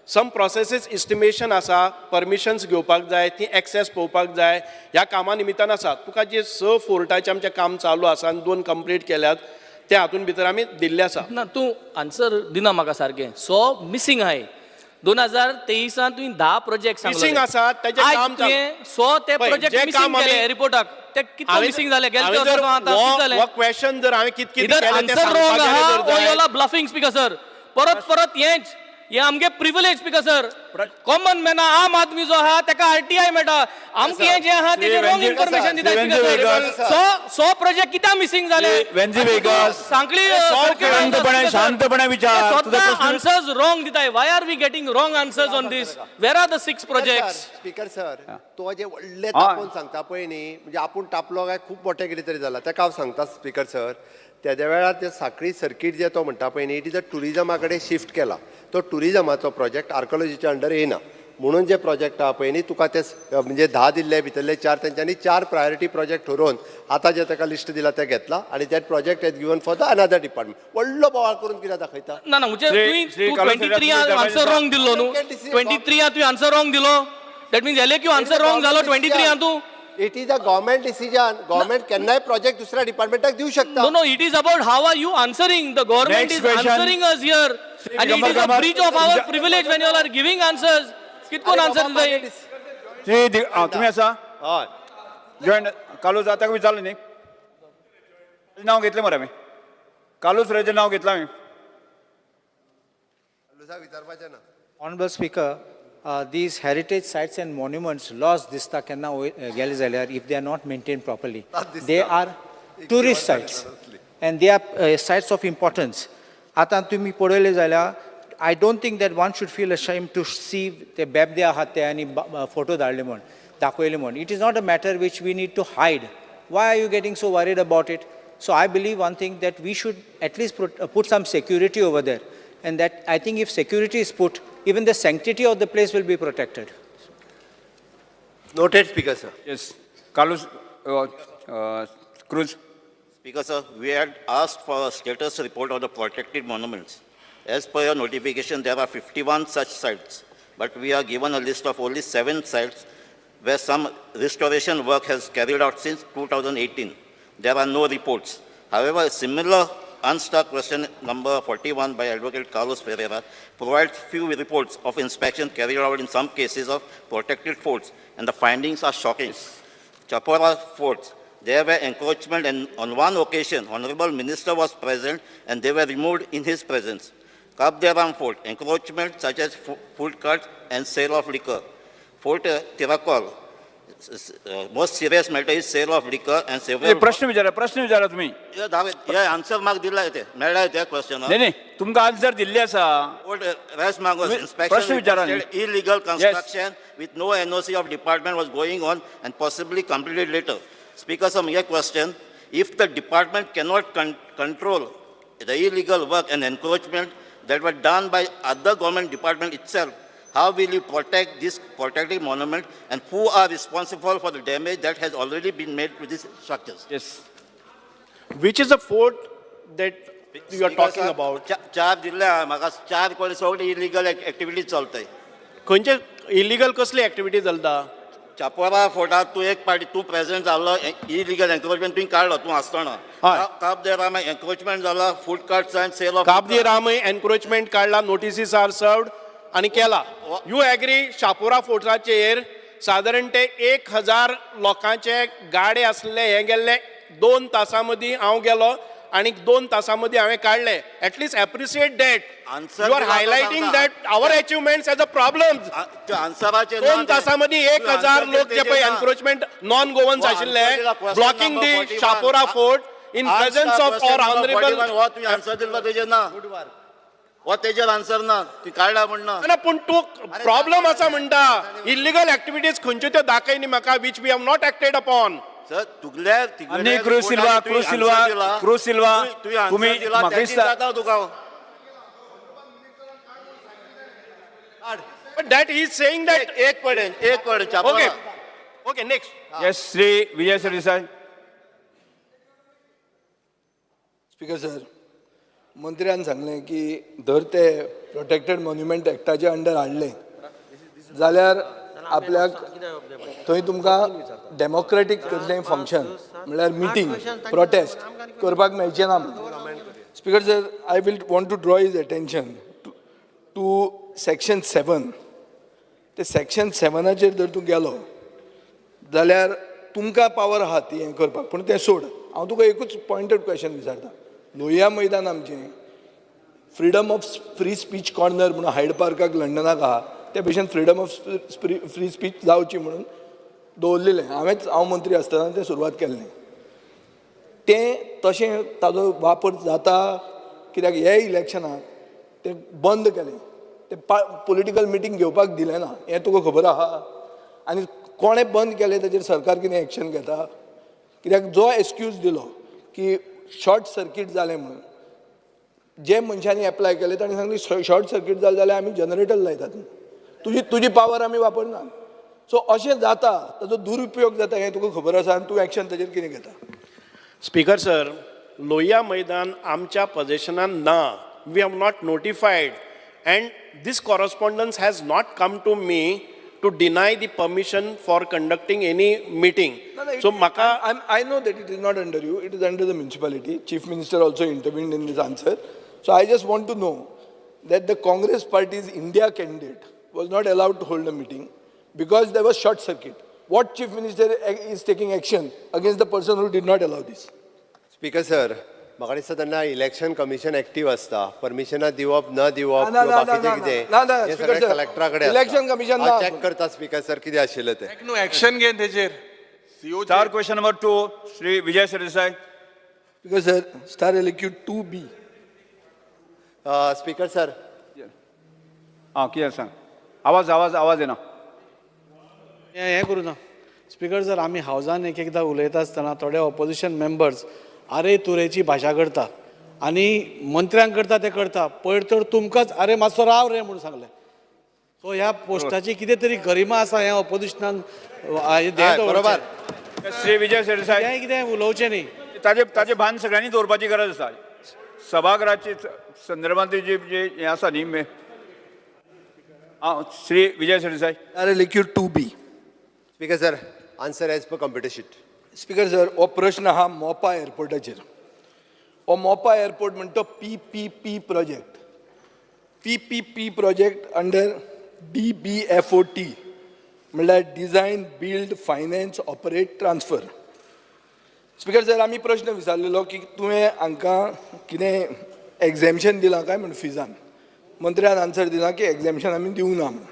सम प्रोसेसीस इस्टिमेशन आसा, परमिशन्स घेवपाक जाय, ती एक्सेस पळोवपाक जाय, ह्या कामा निमित्तान आसा. तुका जे स फोर्टाचें आमचें काम चालू आसा आनी दोन कंप्लीट केल्यात, ते हातून भितर आमी दिल्ले आसा. ना, तूं आन्सर दिना म्हाका सारकें. सो मिसींग आहाय 2023आन तुवें 10 प्रोजेक्ट सांगले. मिसींग आसा, तेजें काम चालू. तुवें सो ते पळय, प्रोजेक्ट जे मिसींग काम आमी- केले रिपोर्टाक, ते कितले मिसींग जाले गेले हांवें जर आतां कितें जालें? हो क्वेश्चन जर हांवें कित कित इधर केलें तें आन्सर रॉंग सांगपाक गेलें आहा जर ओ जायत- you are bluffing, speaker sir. परत परत हेंच. हे आमगे प्रिविलेज स्पीकर सर. कॉमन मॅना, आम आदमी जो आहा तेका आरटीआय मेळटा. आमकां हें जें आहा तेजें रॉंग इन्फॉर्मेशन दिता speaker sir. So so project कित्याक मिसींग जाले? वेंजी वेगस. सांखळी. शांतपणे शांतपणे विचार तुझा प्रश्न. आन्सर्स रॉंग दिताय. Why are we getting wrong answers on this? Where are the six projects? Speaker sir, तो जे व्हडले तापोवन सांगता पळय न्ही, म्हणजे आपूण तापलो काय खूब मोठें कितें तरी जाला. तेका हांव सांगता स्पीकर सर, तेद्या वेळार ते साखळी सर्कीट जे तो म्हणटा पळय न्ही, it is a टुरिजमा कडेन शिफ्ट केला. तो टुरिजमाचो प्रोजेक्ट आर्कोलॉजीच्या अंडर येयना म्हणून जे प्रोजेक्ट आहा पळय न्ही, तुका ते म्हणजे 10 दिल्ले भितरले चार तेंच्यांनी चार प्रायोरिटी प्रोजेक्ट ठरोवन आतां जे ताका लिस्ट दिला ते घेतला आनी that project has given for the another department. व्हडलो बोवाळ करून कित्याक दाखयता? ना ना, म्हणजे श्री- तुवें श्री तूं कार्लोस 23 फेरेरा, आन्सर रॉंग दिल्लो न्हू. 23 तुवें आन्सर रॉंग दिलो, that means LAQ answer wrong जालो 23 तूं. It is a government decision. Government केन्नाय प्रोजेक्ट दुसऱ्या डिपार्टमेंटाक दिवं शकता. No, no, it is about how are you answering. The government Next is question. answering us here. Shri And it Digambar is a Kamat. breach of our privilege when you all are giving answers. कितकोन अरे answer बाबा, दिताय? मागीर श्री तुमी आसा हय. Join कालूच आतां विचारलें न्ही, नांव घेतलें मरे आमी, कालूच फेरेराचें नांव घेतलां आमी. लुसा विचारपाचें ना. Honorable Speaker, these heritage sites and monuments lost दिसता केन्ना गेले जाल्यार if they are not maintained properly. दिसता. They are tourist sites and they are sites of importance. आतां तुमी पळयलें जाल्यार I don't think that one should feel ashamed to see ते बेबदे आहात ते आनी फोटो धाडले म्हण दाखयले म्हण. It is not a matter which we need to hide. Why are you getting so worried about it? So I believe one thing, that we should at least put some security over there. And that I think if security is put, even the sanctity of the place will be protected. Noted, speaker sir. Yes, Carlos Cruz. Speaker sir, we had asked for a status report of the protected monuments. As per your notification, there are 51 such sites, but we are given a list of only 7 sites where some restoration work has carried out since 2018. There are no reports. However, a similar unstarred question number 41 by Advocate Carlos Ferreira provides few reports of inspection carried out in some cases of protected forts, and the findings are shocking. Chapora forts, there were encroachment, and on one occasion, Honorable Minister was present and they were removed in his presence. Cabo de Ram Fort, encroachment such as food carts and sale of liquor. Fort Tiracol, most serious matter is sale of liquor and several. प्रश्न विचारा, प्रश्न विचारा तुमी. हे answer म्हाका दिला ते मेळ्ळा त्या क्वेश्चन. न्ही न्ही, तुमकां आन्सर दिल्ली आसा. Fort Reis Magos, तुम्ही inspection प्रश्न विचारा न्ही. reported illegal construction with no NOC of department was going on and possibly completed later. Speaker, sir, my question, if the department cannot control the illegal work and encroachment that were done by other government department itself, how will you protect this protected monument and who are responsible for the damage that has already been made to these structures? Yes. Which is a fort that you are Speaker, talking sir, about? चार दिल्ले आहा म्हाका, चार कडेन सगळे illegal activities चलताय. खंयचे illegal कसली activity चलता? चापोरा फोर्टार तूं एक पाटी तूं प्रेझेंट जाल्लो, इलिगल एन्क्रोचमेंट तुवें काडलो तूं आसतना. हय. काब दे राम एन्क्रोचमेंट जाला, food carts and sale of Cabo de Ram encroachment काडला, नोटिसीस are served आनी केला. You agree Chapora फोर्टाचेर सादारण ते 1000 लोकांचे गाडे आसले, हे गेल्ले 2 तासां मदीं हांव गेलो आनी 2 तासां मदीं हांवें काडले. At least appreciate that. Answer you are दिला तो हायलायटींग सांगता. That our achievements as a problem. आन्सराचेर 2 तासां मदीं 1000 लोक जे पळय एन्क्रोचमेंट नॉन गोवन्स आशिल्ले blocking the Chapora fort in presence of our honourable. हो तुवें आन्सर दिल्लो तेजेर ना, हो तेजेर आन्सर ना, ती काडला म्हण ना. ना, पूण तूं प्रॉब्लम आसा म्हणटा, इलिगल एक्टिविटीज खंयच्यो त्यो दाखय न्ही म्हाका, which we have not acted upon. Sir, तुगल्या आनी cruise Silva, cruise Silva, cruise Silva, तुवें तुमी आन्सर दिला म्हाका तेजी दिसता जाता तुका. But that he is saying that एक पडेल एक पडेल okay okay next. Yes Shri Vijay Sardesai. Speaker sir, मंत्र्यान सांगलें की धर ते प्रोटेक्टेड मॉन्युमेंट एक्टाच्या अंडर हाडलें जाल्यार आपल्याक थंय तुमकां डेमोक्रेटीक कसलेंय फंक्शन म्हणल्यार मिटींग प्रोटेस्ट करपाक मेळचें ना म्हणून. Speaker sir, I will want to draw his attention to section 7. ते सेक्शन 7आचेर जर तूं गेलो जाल्यार तुमकां पावर आहा ती हें करपाक, पूण तें सोड. हांव तुका एकूच पॉयंटेड क्वेश्चन विचारता. लोहिया मैदान आमचें freedom of free speech corner म्हणून हायड पार्काक लंडनाक आहा, ते भशेन फ्रिडम ऑफ फ्री स्पीच जावची म्हणून दवरलेलें हांवेंच. हांव मंत्री आसतना तें सुरवात केल्लें. तें तशें ताजो वापर जाता कित्याक हे इलेक्शनाक तें बंद केलें, तें पॉलिटिकल मिटींग घेवपाक दिलें ना, हें तुका खबर आहा. आनी कोणें बंद केलें ताजेर सरकार कितें एक्शन घेता? कित्याक जो एक्सक्यूज दिलो की शॉर्ट सर्कीट जालें म्हणून, जे मनशांनी एप्लाय केलें तांणी सांगलें शॉर्ट सर्कीट जालें जाल्यार आमी जनरेटर लायतात, तुजी पावर आमी वापरना. सो अशें जाता, ताजो दुरुपयोग जाता हें तुका खबर आसा आनी तूं एक्शन ताजेर कितें घेता? स्पीकर सर, लोहिया मैदान आमच्या पजेशनान ना. We have not notified and this correspondence has not come to me to deny the permission for conducting any meeting. So म्हाका I know that it is not under you, it is under the municipality. Chief Minister also intervened in this answer. So I just want to know that the Congress party's India candidate was not allowed to hold a meeting because there was short circuit. What Chief Minister is taking action against the person who did not allow this? Speaker sir, म्हाका दिसता तेन्ना election commission active आसता. परमिशनां दिवप न दिवप ना, किंवा ना, बाकीचें ना, कितें ना, ना, हें स्पीकर सगळें सर, कलेक्टरा कडेन. इलेक्शन कमिशन ना. चॅक करता स्पीकर सर कितें आशिल्लें तें. न्हू एक्शन घे तेजेर CO. Star question number 2, Shri Vijay Sardesai. Speaker sir, star LAQ 2B. Speaker sir, आं, कितें सांग. आवाज आवाज आवाज येना. हें करूं ना स्पीकर सर, आमी हावजान एक एकदां उलयता आसतना थोडे ऑपोजिशन मेंबर्स आरे तुरेची भाशा करता आनी मंत्र्यांक करता ते करता. पयर तर तुमकांच अरे मातसो राव रे म्हूण सांगलें. सो ह्या पोस्टाची कितें तरी गरिमा आसा ह्या ऑपोजिशनान. हय, बरोबर. श्री विजय सरदेसाय. कितें कितें उलोवचें न्ही. ताजे ताजे भान सगळ्यांनी दवरपाची गरज आसा. सभागृहाचे संदर्भांत जे जे हें आसा न्ही. आं, Shri Vijay Sardesai. Star LAQ 2B. Speaker sir, answer as per computer sheet. Speaker sir, हो प्रश्न आहा मोपा एअरपोर्टाचेर. हो मोपा एअरपोर्ट म्हणटा तो PPP project. PPP project under DBFOT म्हणल्यार design build finance operate transfer. Speaker sir, आमी प्रश्न विचारलेलो की तुवें हांकां कितें एग्जॅम्शन दिलां काय म्हूण फिजान. मंत्र्यान आन्सर दिला की एग्जॅम्शन आमी दिवंक ना म्हूण,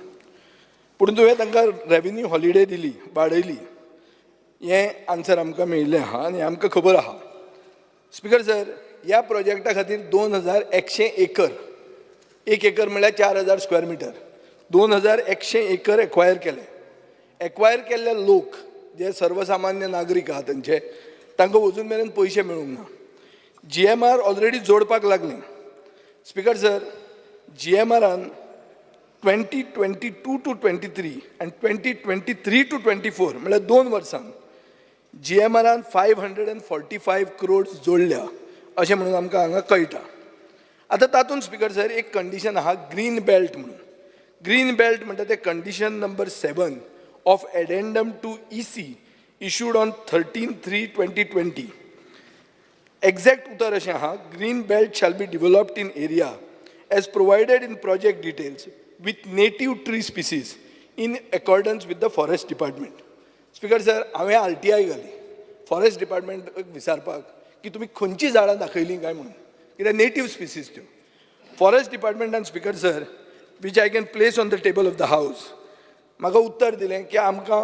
पूण तुवें तांकां रेवेन्यू हॉलिडे दिली, वाडयली, हें आन्सर आमकां मेळिल्लें आहा आनी आमकां खबर आहा. स्पीकर सर, ह्या प्रोजेक्टा खातीर 2100 एकर, एक एकर म्हणल्यार 4000 स्क्वेअर मिटर, 2100 एकर एक्वायर केले. एक्वायर केल्ले लोक जे सर्वसामान्य नागरीक आहा तांचे, तांकां अजून मेरेन पयशे मेळूंक ना. जीएमआर ऑलरेडी जोडपाक लागले. स्पीकर सर, जीएमआरान 2022 to 23 आनी 2023 टू 24 म्हणल्यार 2 वर्सां जीएमआरान 545 क्रोड्स जोडल्या अशें म्हणून आमकां हांगा कळटा. आतां तातूंत स्पीकर सर एक कंडिशन आहा ग्रीन बेल्ट म्हणून. ग्रीन बेल्ट म्हणटा तें condition number 7 of addendum to EC issued on 13/3/2020. Exact उतर अशें आहा, green belt shall be developed in area as provided in project details with native tree species in accordance with the forest department. Speaker sir, हांवें RTI घाली forest department विचारपाक की तुमी खंयची झाडां दाखयलीं काय म्हणून, कित्याक नेटीव स्पिसीज त्यो. फॉरेस्ट डिपार्टमेंटान speaker sir, which I can place on the table of the house, म्हाका उत्तर दिलें की आमकां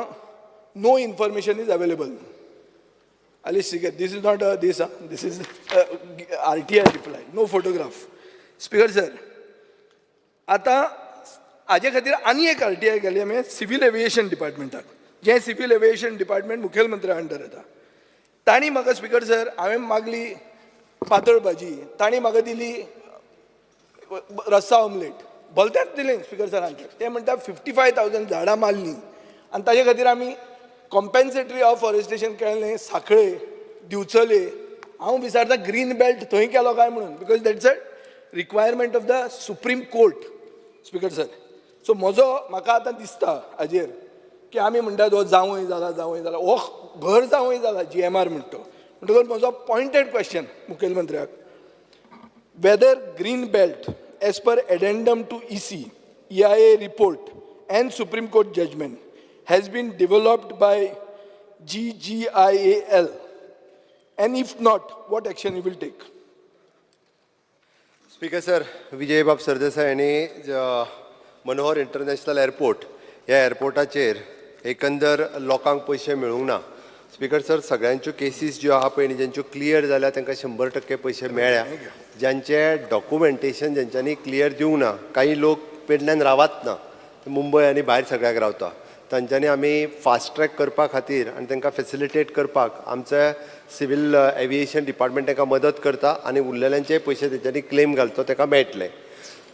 no information is available. Ali Speaker, this is not a this, this is RTI reply, no photograph. Speaker sir, आतां हाजे खातीर आनी एक आरटीआय घाली आमी सिवील एविएशन डिपार्टमेंटाक, जें सिवील एविएशन डिपार्टमेंट मुखेलमंत्र्या अंडर येता. तांणी म्हाका स्पीकर सर, हांवें मागली पातळ भाजी, तांणी म्हाका दिली रस्सा ऑमलेट. भलतेंच दिलें स्पिकर सरान. ते म्हणटा 55,000 झाडां मारलीं आनी ताजे खातीर आमी कॉम्पेन्सेटरी अफॉरेस्टेशन केलें साखळे, दिवचले. हांव विचारता, ग्रीन बेल्ट थंय केलो काय म्हणून, because that's a requirement of the Supreme Court, Speaker sir. So म्हजो म्हाका आतां दिसता हाजेर की आमी म्हणटात हो जावंय जाला, जावंय जाला, हो घर जावंय जाला जीएमआर म्हणटा तो. म्हणटकच म्हजो pointed question मुखेलमंत्र्याक, whether green belt as per addendum to EC, EIA report and Supreme Court judgment has been developed by GGIAL, and if not, what action you will take? Speaker sir, Vijaybab Sardesai हांणी Manohar international airport ह्या एअरपोर्टाचेर एकंदर लोकांक पयशे मेळूंक ना. Speaker sir, सगळ्यांच्यो cases ज्यो आहा पळय न्ही, ज्यांच्यो क्लियर जाल्या तांकां 100% पयशे मेळ्ळ्या. ज्यांचे डॉक्युमेंटेशन ज्यांच्यांनी क्लियर दिवंक ना, काही लोक पेडण्यान रावत ना, ते मुंबय आनी भायर सगळ्याक रावता, तांच्यांनी आमी फास्ट ट्रॅक करपा खातीर आनी तांकां फेसिलिटेट करपाक आमचे सिवील एविएशन डिपार्टमेंट तांकां मदत करता आनी उरलेल्यांचे पयशे तेंच्यांनी क्लेम घालतो ताका मेळटले.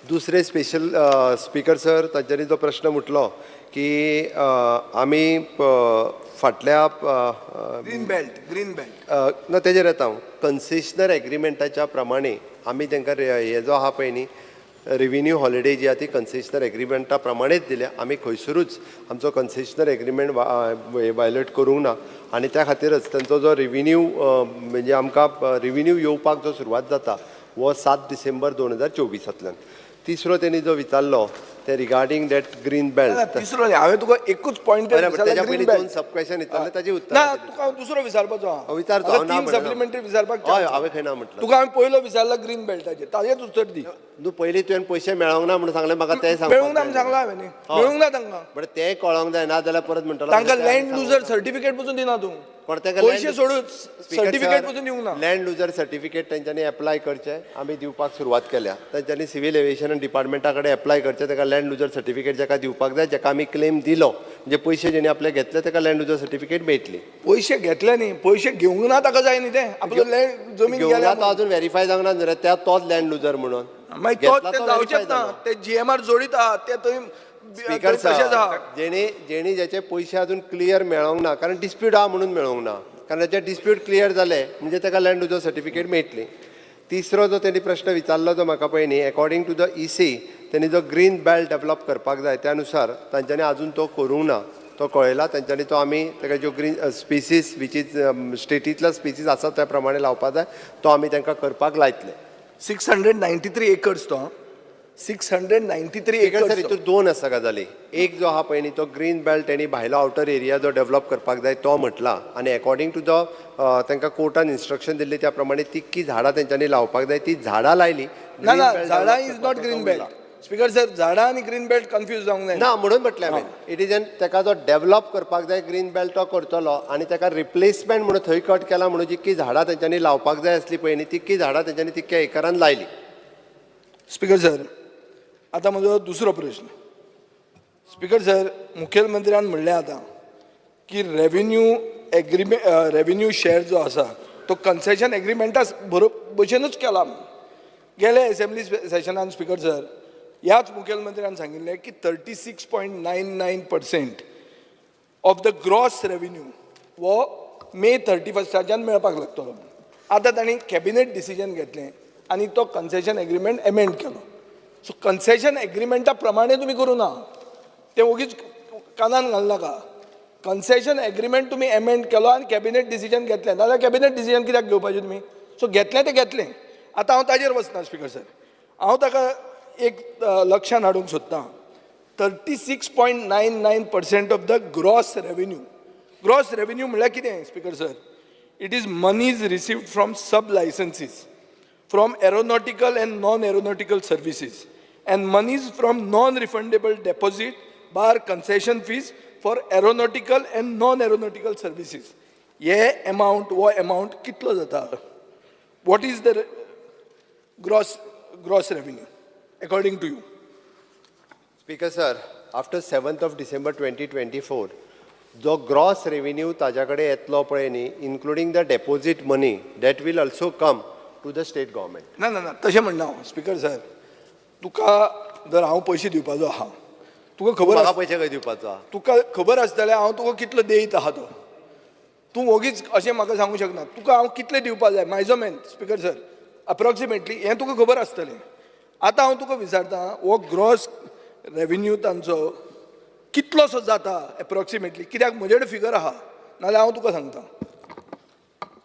दुसरे स्पेशल, स्पीकर सर, तांच्यांनी जो प्रश्न म्हटलो की आमी फाटल्या ग्रीन बेल्ट, ग्रीन बेल्ट. ना, तेजेर येता हांव. कन्सेशनर एग्रीमेंटाच्या प्रमाणे आमी तांकां हे जो आहा पळय न्ही, रेविन्यू हॉलिडे जी आहा ती कन्सेशनर एग्रीमेंटा प्रमाणेच दिल्या. आमी खंयसरूच आमचो कन्सेशनर एग्रीमेंट वायलेट करूंक ना आनी त्या खातीरच तांचो जो रेविन्यू, म्हणजे आमकां रेविन्यू येवपाक जो सुरवात जाता हो 7 डिसेंबर 2024तांतल्यान. तिसरो तेणी जो विचारलो ते रिगार्डींग that green belt. तिसरो न्ही, हांवें तुका एकूच पॉयंटेड. तेज्या पयलीं दोन सब क्वेश्चन विचारले, ताजी उत्तरां ना. दिली. तुका हांव दुसरो विचारपाचो आहा. हांव विचारतो, म्हाका हांव ना तीन म्हणना. सप्लिमेंटरी विचारपाक हय, हांवें खंय ना म्हटलं. तुका हांवें पयलो विचारला ग्रीन बेल्टाचेर, ताजेच उत्तर दी. न्हू, पयलीं तुवें पयशे मेळोंक ना म्हणून सांगलें, म्हाका तें सांगपाक मेळूंक ना जाय. म्हणून सांगलां हांवें न्ही. हय. मेळूंक ना तांकां. बट तें कळोंक जाय, ना जाल्यार परत म्हणटलो. तांकां लँड लुजर सर्टिफिकेट पसून दिना तूं. पण ताका पयशे सोडून सर्टिफिकेट पसून दिवंक ना. लँड लुजर सर्टिफिकेट तेंच्यांनी एप्लाय करचें, आमी दिवपाक सुरवात केल्या. तेंच्यांनी सिवील एविएशन डिपार्टमेंटा कडेन एप्लाय करचें. ताका लँड लुजर सर्टिफिकेट जाका दिवपाक जाय, जाका आमी क्लेम दिलो, म्हणजे पयशे जेणी आपले घेतले, ताका लँड लुजर सर्टिफिकेट मेळटली. पयशे घेतले न्ही, पयशे घेवंक ना ताका जाय न्ही ते आपलो लँड जमीन घेवंक ना गेल्या. तो अजून व्हेरीफाय जावंक ना न्हू रे, त्या तोच लँड लुजर म्हणून. मागीर तो घेतला ते तो जावचेच verify ना. जालो. ते जीएमआर जोडीत आहा, ते थंय स्पीकर तशेंच आहा. सर, जेणी ज्याचे पयशे अजून क्लियर मेळोंक ना, कारण डिस्प्यूट आहा म्हणून मेळोंक ना, कारण ताचे डिस्प्यूट क्लियर जाले म्हणजे ताका लँड लुजर सर्टिफिकेट मेळटली. तिसरो जो तेणी प्रश्न विचारलो तो म्हाका पळय न्ही, according to the EC तेणी जो ग्रीन बेल्ट डेवलप करपाक जाय, त्या नुसार तांच्यांनी अजून तो करूंक ना. तो कळयला तांच्यांनी, तो आमी ताका ज्यो green species which is स्टेटींतल्या spaces आसा त्या प्रमाणे लावपाक जाय, तो आमी तांकां करपाक लायतले. 693 एकर्स तो, 693 स्पीकर सर, एकर्स. हितून दोन आसा गजाली. एक जो आहा पळय न्ही, तो ग्रीन बेल्ट तेणी भायलो आउटर एरिया जो डेवलप करपाक जाय तो म्हटला आनी अकॉर्डिंग टू the तांकां कोर्टान इन्स्ट्रक्शन दिल्ली त्या प्रमाणे तितकी झाडां तेंच्यांनी लावपाक जाय, ती झाडां लायली. ना ना, झाडां is not green belt, Speaker sir. झाडां आनी ग्रीन बेल्ट कन्फ्यूज जावंक जायना. ना, म्हणून म्हटलें हांवें, it is an ताका जो डेवलप करपाक जाय ग्रीन बेल्ट तो करतलो आनी ताका रिप्लेसमेंट म्हणून थंय कट केला म्हणून जितकी झाडां तेंच्यांनी लावपाक जाय आसली पळय न्ही, तितकी झाडां तेंच्यांनी तितक्या एकरान लायली. स्पीकर सर, आतां म्हजो दुसरो प्रश्न. स्पीकर सर, मुखेलमंत्र्यान म्हणलें आतां की रेवेन्यू एग्रीमेंट, रेवेन्यू शेअर जो आसा तो कन्सेशन एग्रीमेंटा बरोबर भशेनूच केला म्हणून. गेले एसेंब्ली सेशनान, स्पीकर सर, ह्याच मुखेलमंत्र्यान सांगिल्लें की 36.99% of the gross revenue हो मे 31स्टाच्यान मेळपाक लागतलो. आतां तांणी कॅबिनेट डिसिजन घेतलें आनी तो कन्सेशन एग्रीमेंट एमेंड केलो. सो कन्सेशन एग्रीमेंटा प्रमाणे तुमी करूं ना, तें ओगीच कानान घालनाका. कन्सेशन एग्रीमेंट तुमी एमेंड केलो आनी कॅबिनेट डिसिजन घेतलें, नाजाल्यार कॅबिनेट डिसिजन कित्याक घेवपाचें तुमी? सो घेतलें तें घेतलें. आतां हांव ताजेर वचना, स्पीकर सर. हांव ताका एक लक्षान हाडूंक सोदतां, 36.99% of the gross revenue. Gross revenue म्हणल्यार कितें, Speaker sir? It is monies received from sub licenses, from aeronautical and non-aeronautical services, and monies from non-refundable deposit bar concession fees for aeronautical and non-aeronautical services. हे amount, हो amount कितलो जाता? What is the gross revenue according to you? Speaker sir, after 7th of December 2024 जो gross revenue ताज्या कडेन येतलो पळय न्ही, including the deposit money, that will also come to the state government. ना ना ना, तशें म्हणना हांव, स्पीकर सर. तुका जर हांव पयशे दिवपाचो आहा, तुका खबर म्हाका आस- पयशे खंय दिवपाचो आहा? तुका खबर आसतलें हांव तुका कितलो देयत आहा तो. तूं वोगीच अशें म्हाका सांगूंक शकना. तुका हांव कितले दिवपा जाय मायजोमेन स्पीकर सर अप्रॉक्सिमेटली हें तुका खबर आसतलें. आतां हांव तुका विचारता, हो ग्रॉस रेविन्यू तांचो कितलोसो जाता एप्रॉक्सिमेटली? कित्याक म्हजे कडेन फिगर आहा, नाजाल्यार हांव तुका सांगता.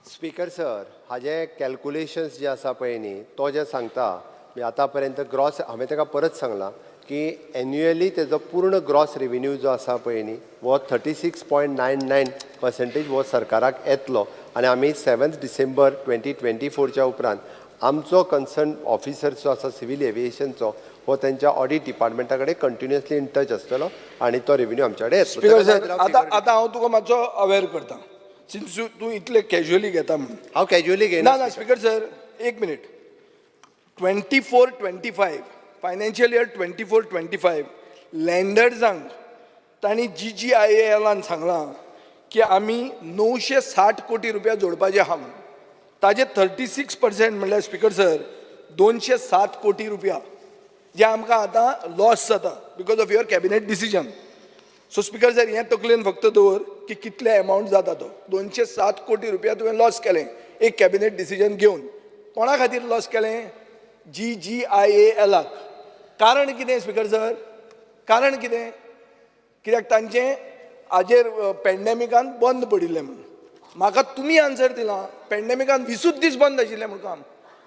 स्पीकर सर, हाजे कॅल्कुलेशन्स जे आसा पळय न्ही, तो जे सांगता म्हणजे आतां पर्यंत ग्रॉस, हांवें ताका परत सांगलां की एन्युअली तेजो पूर्ण ग्रॉस रेविन्यू जो आसा पळय न्ही, हो 36.99% हो सरकाराक येतलो आनी आमी 7 डिसेंबर 2024च्या उपरांत आमचो कन्सर्न ऑफिसर जो आसा सिवील एविएशनचो, हो तेंच्या ऑडीट डिपार्टमेंटा कडेन कंटिन्युअसली इन टच आसतलो आनी तो रेविन्यू आमच्या कडेन येतलो. स्पीकर ताका सर, जाय जाल्यार आतां हांव आतां हांव तुका मातसो अवेर करता, सिन्स तूं इतले कॅज्युअली घेता म्हणून. हांव कॅज्युअली घेयना. ना ना, स्पीकर सर, एक minute. 24-25 financial year, 24-25 लँडर्सांक तांणी जीजीआयएलान सांगलां की आमी 960 कोटी रुपया जोडपाचे आहा म्हणून. ताजे 36% म्हणल्यार स्पीकर सर 207 कोटी रुपया, जे आमकां आतां लॉस जाता because of your cabinet decision. So speaker sir, हें तकलेन फक्त दवर की कितले एमावंट जाता तो. 207 कोटी रुपया तुवें लॉस केलें एक कॅबिनेट डिसिजन घेवन. कोणा खातीर लॉस केलें? जीजीआयएलाक. कारण कितें स्पीकर सर? कारण कितें? कित्याक तांचें हाजेर पेंडेमिकान बंद पडिल्लें म्हणून. म्हाका तुमी आन्सर दिला, पेंडेमिकान 20ूच दीस बंद आशिल्लें म्हूण काम.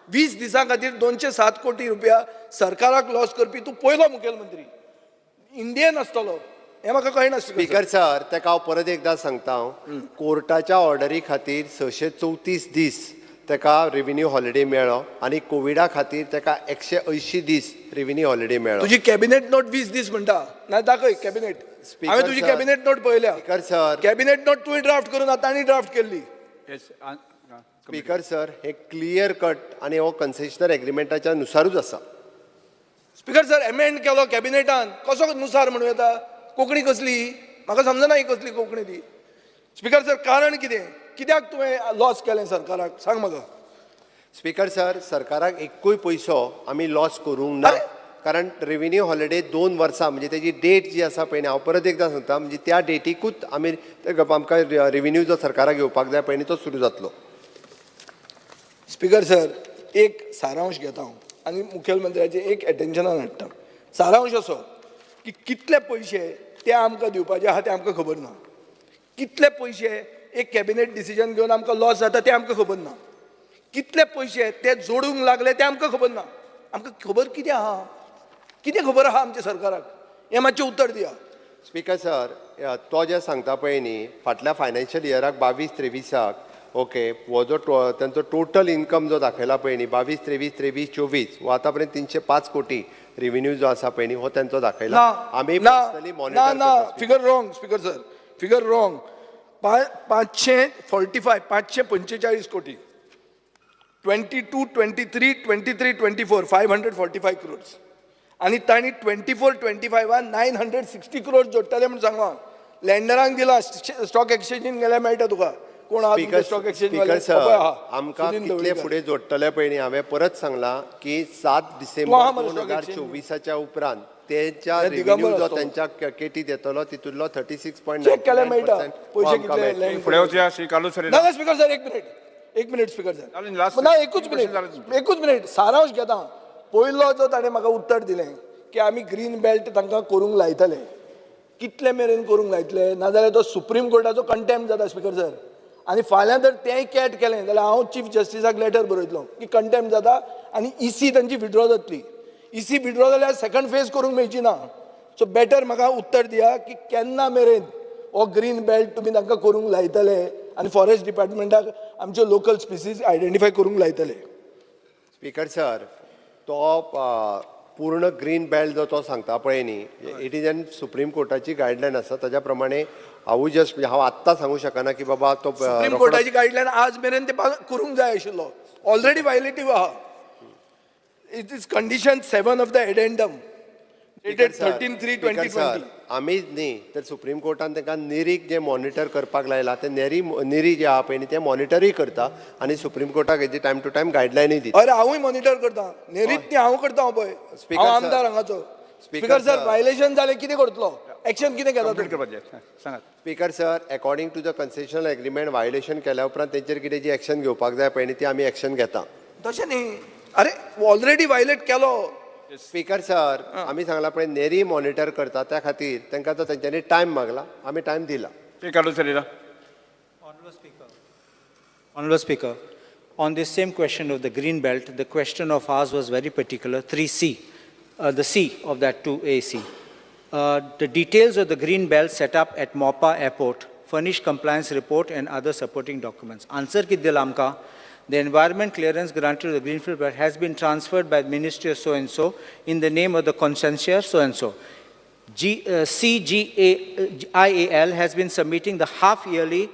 20 दिसां खातीर 207 कोटी रुपया सरकाराक लॉस करपी तूं पयलो मुखेलमंत्री इंडियन आसतलो हें म्हाका कळना. स्पीकर सर, ताका हांव परत एकदां सांगता, हांव कोर्टाच्या ऑर्डरी खातीर 634 दीस ताका रेविन्यू हॉलिडे मेळ्ळो आनी कोविडा खातीर ताका 180 दीस रेविन्यू हॉलिडे मेळ्ळो. तुजी कॅबिनेट नोट 20 दीस म्हणटा ना, दाखय कॅबिनेट. हांवें तुजी कॅबिनेट नोट पळयल्या. स्पीकर सर, कॅबिनेट नोट तुवें ड्राफ्ट करून तांणी ड्राफ्ट केल्ली. स्पीकर सर, हे क्लियर कट आनी हो कन्सेशनल एग्रीमेंटाच्या नुसारूच आसा. स्पीकर सर, एमेंड केलो कॅबिनेटान, कसो नुसार म्हणूं येता? कोंकणी कसली म्हाका समजना, ही कसली कोंकणी ती? स्पीकर सर, कारण कितें? कित्याक तुवें लॉस केलें सरकाराक, सांग म्हाका. स्पीकर सर, सरकाराक एक्कूय पयसो आमी लॉस करूंक ना. अरे! कारण रेविन्यू हॉलिडे 2 वर्सां, म्हणजे तेजी डेट जी आसा पळय न्ही, हांव परत एकदां सांगता, म्हणजे त्या डेटीकूच आमी आमकां रेविन्यू जो सरकाराक घेवपाक जाय पळय न्ही, तो सुरू जातलो. स्पीकर सर, एक सारांश घेता हांव आनी मुखेलमंत्र्याचें एक एटेन्शनान हाडटा. सारांश असो की कितले पयशे ते आमकां दिवपाचे आहा ते आमकां खबर ना. कितले पयशे एक कॅबिनेट डिसिजन घेवन आमकां लॉस जाता ते आमकां खबर ना. कितले पयशे ते जोडूंक लागले ते आमकां खबर ना. आमकां खबर कितें आहा? कितें खबर आहा आमच्या सरकाराक? हें मातशें उत्तर दिया. स्पीकर सर, तो जे सांगता पळय न्ही, फाटल्या फायनान्शियल इयराक 22-23ाक, ओके, हो जो तेंचो टोटल इन्कम जो दाखयला पळय न्ही, 22-23, 23-24, हो आतां पर्यंत 305 कोटी रेविन्यू जो आसा पळय न्ही, हो तेंचो दाखयला. ना. आमी ना. पर्सनली ना. मॉनिटर ना. करता. Figure wrong, speaker sir, figure wrong. 545, 545 कोटी 22-23, 23-24 545 crores आनी तांणी 24-25 960 क्रोर्स जोडटले म्हूण सांगलां. लँडरांक दिलां. स्टॉक एक्सचेंजीन गेल्यार मेळटा तुका. कोण आहा speaker stock exchange? Speaker sir, आमकां कितले फुडें जोडटले पळय न्ही, हांवें परत सांगलां की 7 तूं डिसेंबर आहा मरे दोन stock हजार exchange? चोवीसाच्या उपरांत तेंच्या हे रेविन्यू दिगंबर जो आसतो. तेंच्या केटीत येतलो, तितूंतलो 36. चेक केल्यार मेळटा पयशे कितले land. फुडें वचया श्री कार्लूस फेरेरा. ना ना, स्पीकर सर, एक मिनिट, एक मिनिट स्पीकर चालेल, सर. last ना, एकूच question minute. जालें. एकूच मिनिट. सारांश घेता. पयलो जो ताणें म्हाका उत्तर दिलें की आमी ग्रीन बेल्ट तांकां करूंक लायतले, कितले मेरेन करूंक लायतले? नाजाल्यार तो सुप्रीम कोर्टाचो कंटेम्प्ट जाता स्पीकर सर. आनी फाल्यां जर तेंय कॅट केलें जाल्यार हांव चीफ जस्टिसाक लेटर बरयतलो की कंटेम्प्ट जाता आनी इसी तांची विड्रॉ जातली. इसी विड्रॉ जाल्यार सेकंड फेज करूंक मेळची ना. सो बेटर म्हाका उत्तर दिया की केन्ना मेरेन हो ग्रीन बेल्ट तुमी तांकां करूंक लायतले आनी फॉरेस्ट डिपार्टमेंटाक आमच्यो लोकल स्पिसीज आयडेंटिफाय करूंक लायतले? स्पीकर सर, तो पूर्ण ग्रीन बेल्ट जो तो सांगता पळय न्ही, it is an supreme कोर्टाची गायडलायन आसा. ताच्या प्रमाणे हांवूय जस्ट, म्हणजे हांव आत्तां सांगूं शकना की बाबा तो सुप्रीम रोखडोच. कोर्टाची गायडलायन आज मेरेन ते करूंक जाय आशिल्लो. ऑलरेडी व्हायलेटीव आहा. It is condition 7 of the addendum dated 13/3 speaker twenty sir, twenty. आमीच न्ही तर सुप्रीम कोर्टान तांकां नेरीक जे मॉनिटर करपाक लायला, ते नेरी नेरी जे आहा पळय न्ही, ते मॉनिटरूय करता आनी सुप्रीम कोर्टाक हेजी टायम टू टायम गायडलायनूय दिता. अरे, हांवूय मॉनिटर करता. नेरीत न्ही, हांव करता. हांव पळय स्पीकर हांव सर. आमदार हांगाचो. स्पीकर सर, व्हायलेशन जालें कितें करतलो? एक्शन कितें घेता कंप्लीट तुमी? करपाचें सांगात. Speaker sir, according to the concessional agreement violation केल्या उपरांत तेंचेर कितें जी एक्शन घेवपाक जाय पळय न्ही, ती आमी एक्शन घेता. तशें न्ही, अरे ऑलरेडी व्हायलेट केलो. स्पीकर सर, आमी सांगला पळय, नेरी मॉनिटर करता, त्या खातीर तांकां तो तेंच्यांनी टायम मागला, आमी टायम दिला. Shri Carlos Ferreira. Honorable Speaker, on this same question of the green belt, the question of ours was very particular, 3C, the C of that 2AC. The details of the green belt set up at Mopa Airport, furnish compliance report and other supporting documents. Answer kit dila amka, the environment clearance granted to the greenfield belt has been transferred by the Ministry of so-and-so in the name of the concessionaire so-and-so. CGIAL has been submitting the half-yearly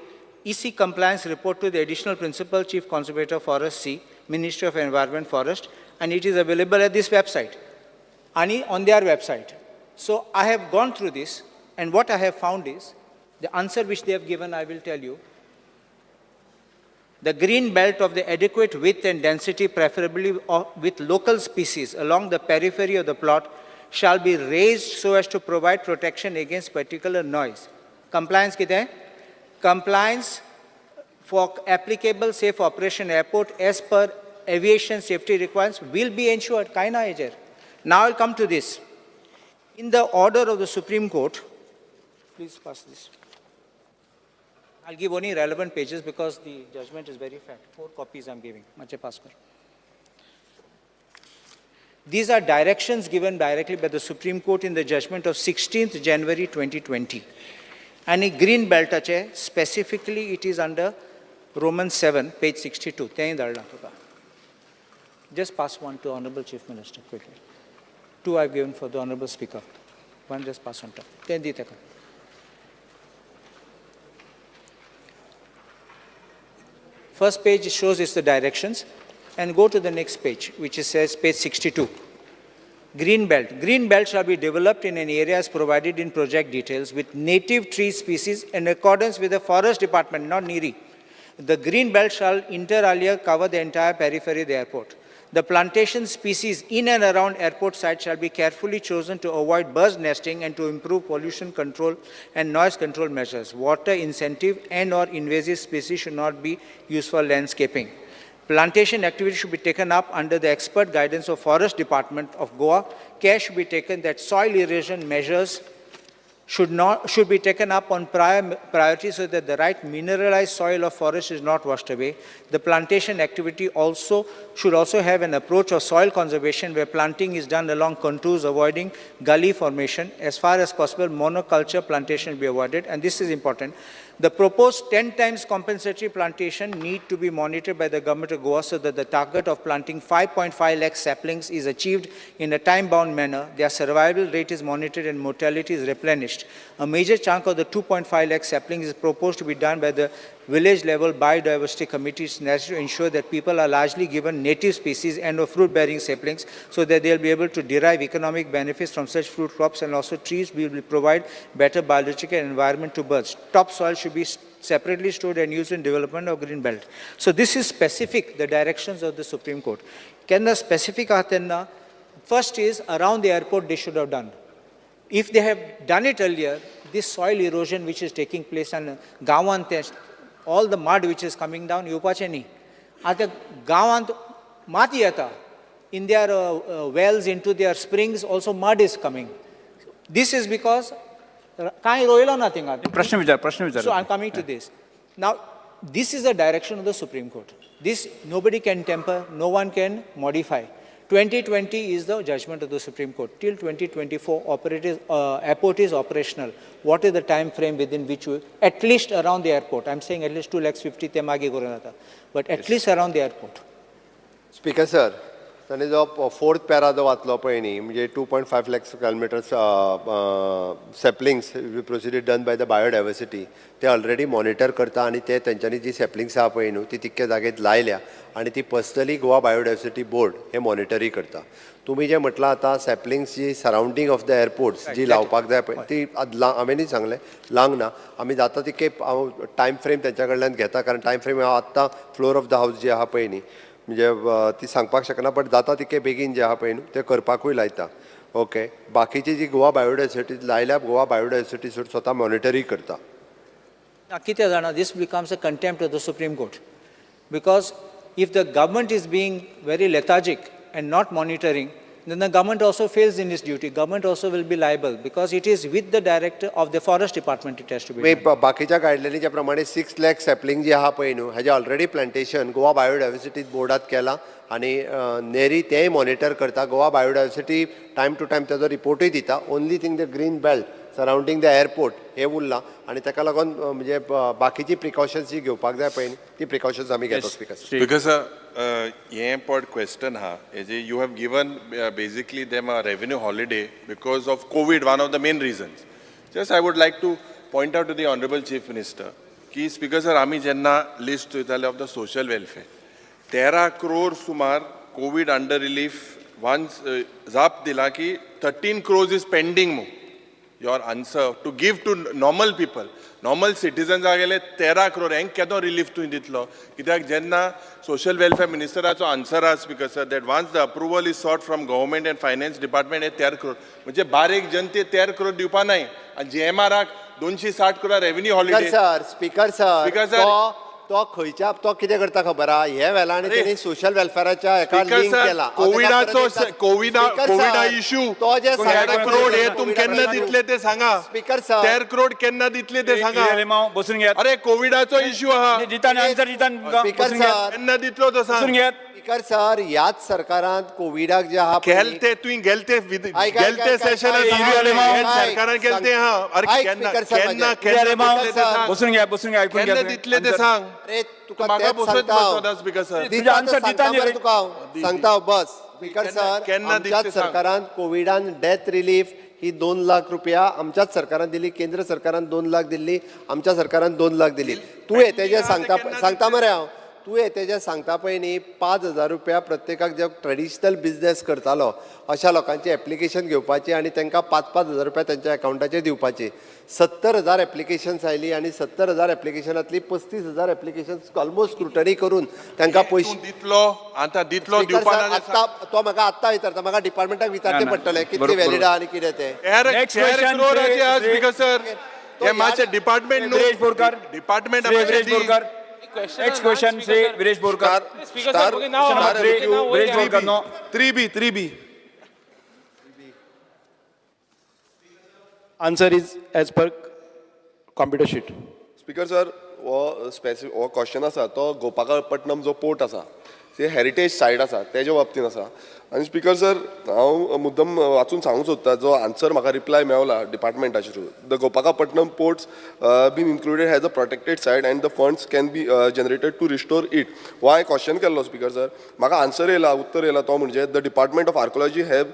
EC compliance report to the Additional Principal Chief Conservator Forest C, Ministry of Environment Forest, and it is available at this website, and on their website. So I have gone through this, and what I have found is, the answer which they have given, I will tell you. The green belt of the adequate width and density, preferably with local species along the periphery of the plot, shall be raised so as to provide protection against particular noise. Compliance कितें? Compliance for applicable safe operation airport as per aviation safety requirements will be ensured. काय ना हेजेर. Now I'll come to this. In the order of the Supreme Court, please pass this. I'll give only relevant pages because the judgment is very fat. 4 copies I'm giving. Mache pass kar. These are directions given directly by the Supreme Court in the judgment of 16th January 2020. And a green belt ache, specifically it is under Roman 7, page 62. तेंय धाडलां तुका. Just pass one to Honorable Chief Minister quickly. 2 I've given for the Honorable Speaker. 1 just pass on top. तें दी तेका. First page shows us the directions, and go to the next page, which says page 62. Green belt. Green belt shall be developed in an area as provided in project details with native tree species in accordance with the forest department, not NERI. The green belt shall inter alia cover the entire periphery of the airport. The plantation species in and around airport site shall be carefully chosen to avoid birds nesting and to improve pollution control and noise control measures. Water incentive and or invasive species should not be used for landscaping. Plantation activity should be taken up under the expert guidance of Forest Department of Goa. Care should be taken that soil erosion measures should be taken up on priority so that the right mineralized soil of forest is not washed away. The plantation activity also should also have an approach of soil conservation where planting is done along contours, avoiding gully formation. As far as possible, monoculture plantation should be avoided, and this is important. The proposed 10 times compensatory plantation need to be monitored by the government of Goa so that the target of planting 5.5 lakh saplings is achieved in a time-bound manner. Their survival rate is monitored and mortality is replenished. A major chunk of the 2.5 lakh saplings is proposed to be done by the village-level biodiversity committees necessary to ensure that people are largely given native species and or fruit-bearing saplings so that they will be able to derive economic benefits from such fruit crops, and also trees will provide better biological environment to birds. Topsoil should be separately stored and used in development of green belt. So this is specific, the directions of the Supreme Court. Can the specific atenna, first is around the airport they should have done. If they have done it earlier, this soil erosion which is taking place and गांवांत all the mud which is coming down, येवपाचें न्ही. आतां गांवांत माती येता, in their wells, into their springs also mud is coming. This is because कांय रोयलो ना थिंगा. प्रश्न विचार, प्रश्न विचार. So I am coming to this. Now, this is the direction of the Supreme Court. This nobody can tamper, no one can modify. 2020 is the judgment of the Supreme Court. Till 2024, airport is operational. What is the time frame within which you, at least around the airport, I'm saying at least 2,50,000 ते मागीर करून जाता, but at least around the airport. Speaker sir, ताणें जो fourth para जो वाचलो पळय न्ही, म्हणजे 2.5 lakhs kilometers saplings proceeded done by the biodiversity, ते ऑलरेडी मॉनिटर करता आनी ते तेंच्यांनी जी सॅपलिंग्स आहा पळय न्हू ती तितक्या जागेत लायल्या आनी ती पर्सनली गोवा बायोडायवर्सिटी बोर्ड हे मॉनिटरी करता. तुमी जें म्हटलां आतां सॅपलिंग्स जी सरावंडींग ऑफ the airports जी लावपाक जाय पळय ती हांवेंनूय सांगलें लावंक ना. आमी जाता तितके हांव टायम फ्रेम तेंच्या कडल्यान घेता, कारण टायम फ्रेम हांव आत्तां फ्लोर ऑफ the house जी आहा पळय न्ही म्हणजे ती सांगपाक शकना, बट जाता तितके बेगीन जे आहा पळय न्हू ते करपाकूय लायता. ओके, बाकीची जी गोवा बायोडायवर्सिटी लायल्या, गोवा बायोडायवर्सिटी स्वता मॉनिटरी करता. ना कितें जाणा, this becomes a contempt of the Supreme Court, because if the government is being very lethargic and not monitoring, then the government also fails in its duty. Government also will be liable because it is with the director of the forest department it has to be may done. बाकीच्या गायडलायनीच्या प्रमाणे 6 lakh sapling जी आहा पळय न्हू, हेजे already plantation Goa biodiversity बोर्डात केलां आनी नेरी तेंय मॉनिटर करता. Goa biodiversity time to time तेजो रिपोर्टूय दिता. Only thing, the green belt surrounding the airport हे उरलां आनी ताका लागून म्हणजे बाकीची प्रिकॉशन्स जी घेवपाक जाय पळय न्ही, ती प्रिकॉशन्स आमी घेतो, स्पीकर. Because हें पड क्वेश्चन हा, हेजे you have given basically them a revenue holiday because of Covid, one of the main reasons. Just I would like to point out to the honourable Chief Minister की speaker sir, आमी जेन्ना list चोयताले of the social welfare, 13 crore सुमार covid under relief once जाप दिला की 13 crores is pending मू. Your answer to give to normal people, normal सिटीजन्सा गेले 13 क्रोर, हेंक केदो रिलीफ तुवें दितलो? कित्याक जेन्ना सोशल वेलफेअर मिनिस्टराचो आन्सर आसा, Speaker sir, that once the approval is sought from government and finance department, हे 13 क्रोर म्हणजे बारीक जनते 13 क्रोर दिवपा नाय आनी जीएमआराक 260 crore revenue holiday. Sir, speaker sir, speaker sir. तो तो खंयच्या, तो कितें करता खबर आहा? हे वेळार अरे. तेणी सोशल वेलफेराच्या हेका स्पीकर लिंक सर, केला. कोविडाचो कोविडा इश्यू तो जे 13 क्रोड हे तुम केन्ना दितले ते सांगा. स्पीकर सर, 13 क्रोड केन्ना दितले ते सांगा. अलेमाव, बसून घेयात. अरे, कोविडाचो इश्यू आहा. दिता आन्सर, दिता तुमकां. स्पीकर बसून घेयात. सर, केन्ना दितलो तो बसून सांग. घेयात. स्पीकर सर, ह्याच सरकारान कोविडाक जे आहा पळय न्ही, गेलते तुवें, गेलते ऐक, ऐक, गेलते ऐक, सेशनात. ऐक, ऐक, सरकारान गेलते हा. अरे, ऐक, केन्ना स्पीकर सर, केन्ना माझे. केन्ना अलेमाव, दितले ते सांग. बसून घ्या, बसून घ्या, ऐकून घ्या केन्ना तुम्ही. दितले ते Answer. सांग. अरे, तुका म्हाका तेच बसत सांगता हांव. बसत, स्पीकर सर. दिता तुझे तर answer दिता सांगता न्ही मरे रे. तुका हांव. सांगता हांव, बस. स्पीकर सर, केन्ना आमच्याच दितले सांग. सरकारान कोविडान डेथ रिलीफ ही 2 लाख रुपया आमच्याच सरकारान दिली. केंद्र सरकारान 2 लाख दिल्ली, आमच्या सरकारान 2 लाख दिली. तूं हे तेजें सांगता, सांगता मरे हांव. तूं हे तेजें सांगता पळय न्ही, 5,000 रुपया प्रत्येकाक जे ट्रेडिशनल बिजनेस करतालो अशा लोकांची एप्लिकेशन घेवपाची आनी तांकां 5-5 हजार रुपया तेंच्या एकावंटाचेर दिवपाची. 70,000 एप्लिकेशन्स आयली आनी 70,000 एप्लिकेशनांतली 35,000 एप्लिकेशन्स ऑलमोस्ट स्क्रुटनी करून तांकां पयशे तूं दितलो आतां, दितलो स्पीकर दिवपा सर, ना ते आत्ता तो म्हाका आत्ता विचारता, म्हाका डिपार्टमेंटाक विचारचें ना, ना. पडटलें कितली बरोबर. व्हॅलिड आहा आनी कितें तें. तेरा Next तेरा question, क्रोराचे आहा, स्पीकर सर. तो हे मातशें डिपार्टमेंट न्हू. Viresh Borkar. Department Shri Viresh Borkar. Next question, Shri Viresh Borkar. Speaker sir, Question number three, Viresh Borkar, no. 3B, 3B. Answer is as per computer sheet. Speaker sir, हो स्पेसिफीक हो क्वेश्चन आसा तो गोपाकपट्टनम जो पोर्ट आसा, ते हेरिटेज सायट आसा, तेज्या बाबतीन आसा. आनी स्पीकर सर, हांव मुद्दम वाचून सांगूंक सोदता जो आन्सर म्हाका रिप्लाय मेवला डिपार्टमेंटाचे through. The Gopalapatnam ports been included as a protected site and the funds can be generated to restore it. हो हांवें क्वेश्चन केल्लो, स्पीकर सर, म्हाका आन्सर येयला, उत्तर येयला तो म्हणजे the department of archaeology have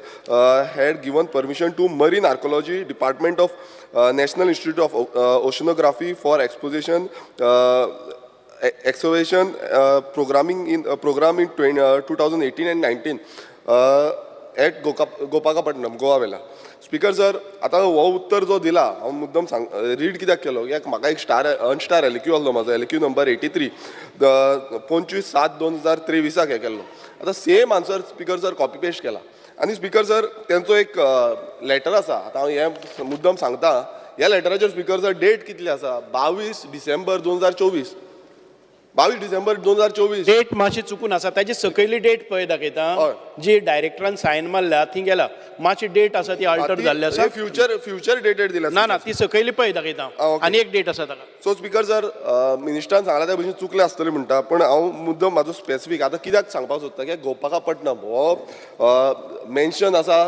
had given permission to marine archaeology department of National Institute of Oceanography for exposition excavation programming in program in 2018 and 19 at Gopalapatnam, Goa Vela. Speaker sir, आतां हो उत्तर जो दिला, हांव मुद्दम सांग read कित्याक केलो, कित्याक म्हाका एक स्टार अनस्टार एलक्यू आहलो म्हाजो, एलक्यू नंबर 83, 25/7/2023 हें केल्लो. आतां same answer, Speaker sir, copy paste केला. आनी स्पीकर सर, तेंचो एक लेटर आसा. आतां हांव हें मुद्दम सांगता, ह्या लेटराचेर, स्पीकर सर, डेट कितली आसा? 22 डिसेंबर 2024, 22 डिसेंबर 2024. डेट मातशी चुकून आसा. ताजी सकयली डेट पळय दाखयता. जी डायरेक्टरान सायन मारल्या थंय गेला. मातशी डेट आसा ती अल्टर जाल्ली आसा. फ्युचर फ्युचर डेटेड दिला. ना ना, ती सकयली पळय दाखयता. आनी एक डेट आसा ताका. सो स्पीकर सर, मिनिस्टरान सांगला त्या भशेन चुकलें आसतलें म्हणटा, पण हांव मुद्दम म्हाजो स्पेसिफीक आतां कित्याक सांगपाक सोदता, कित्याक गोपाकापट्टनम हो मेन्शन आसा,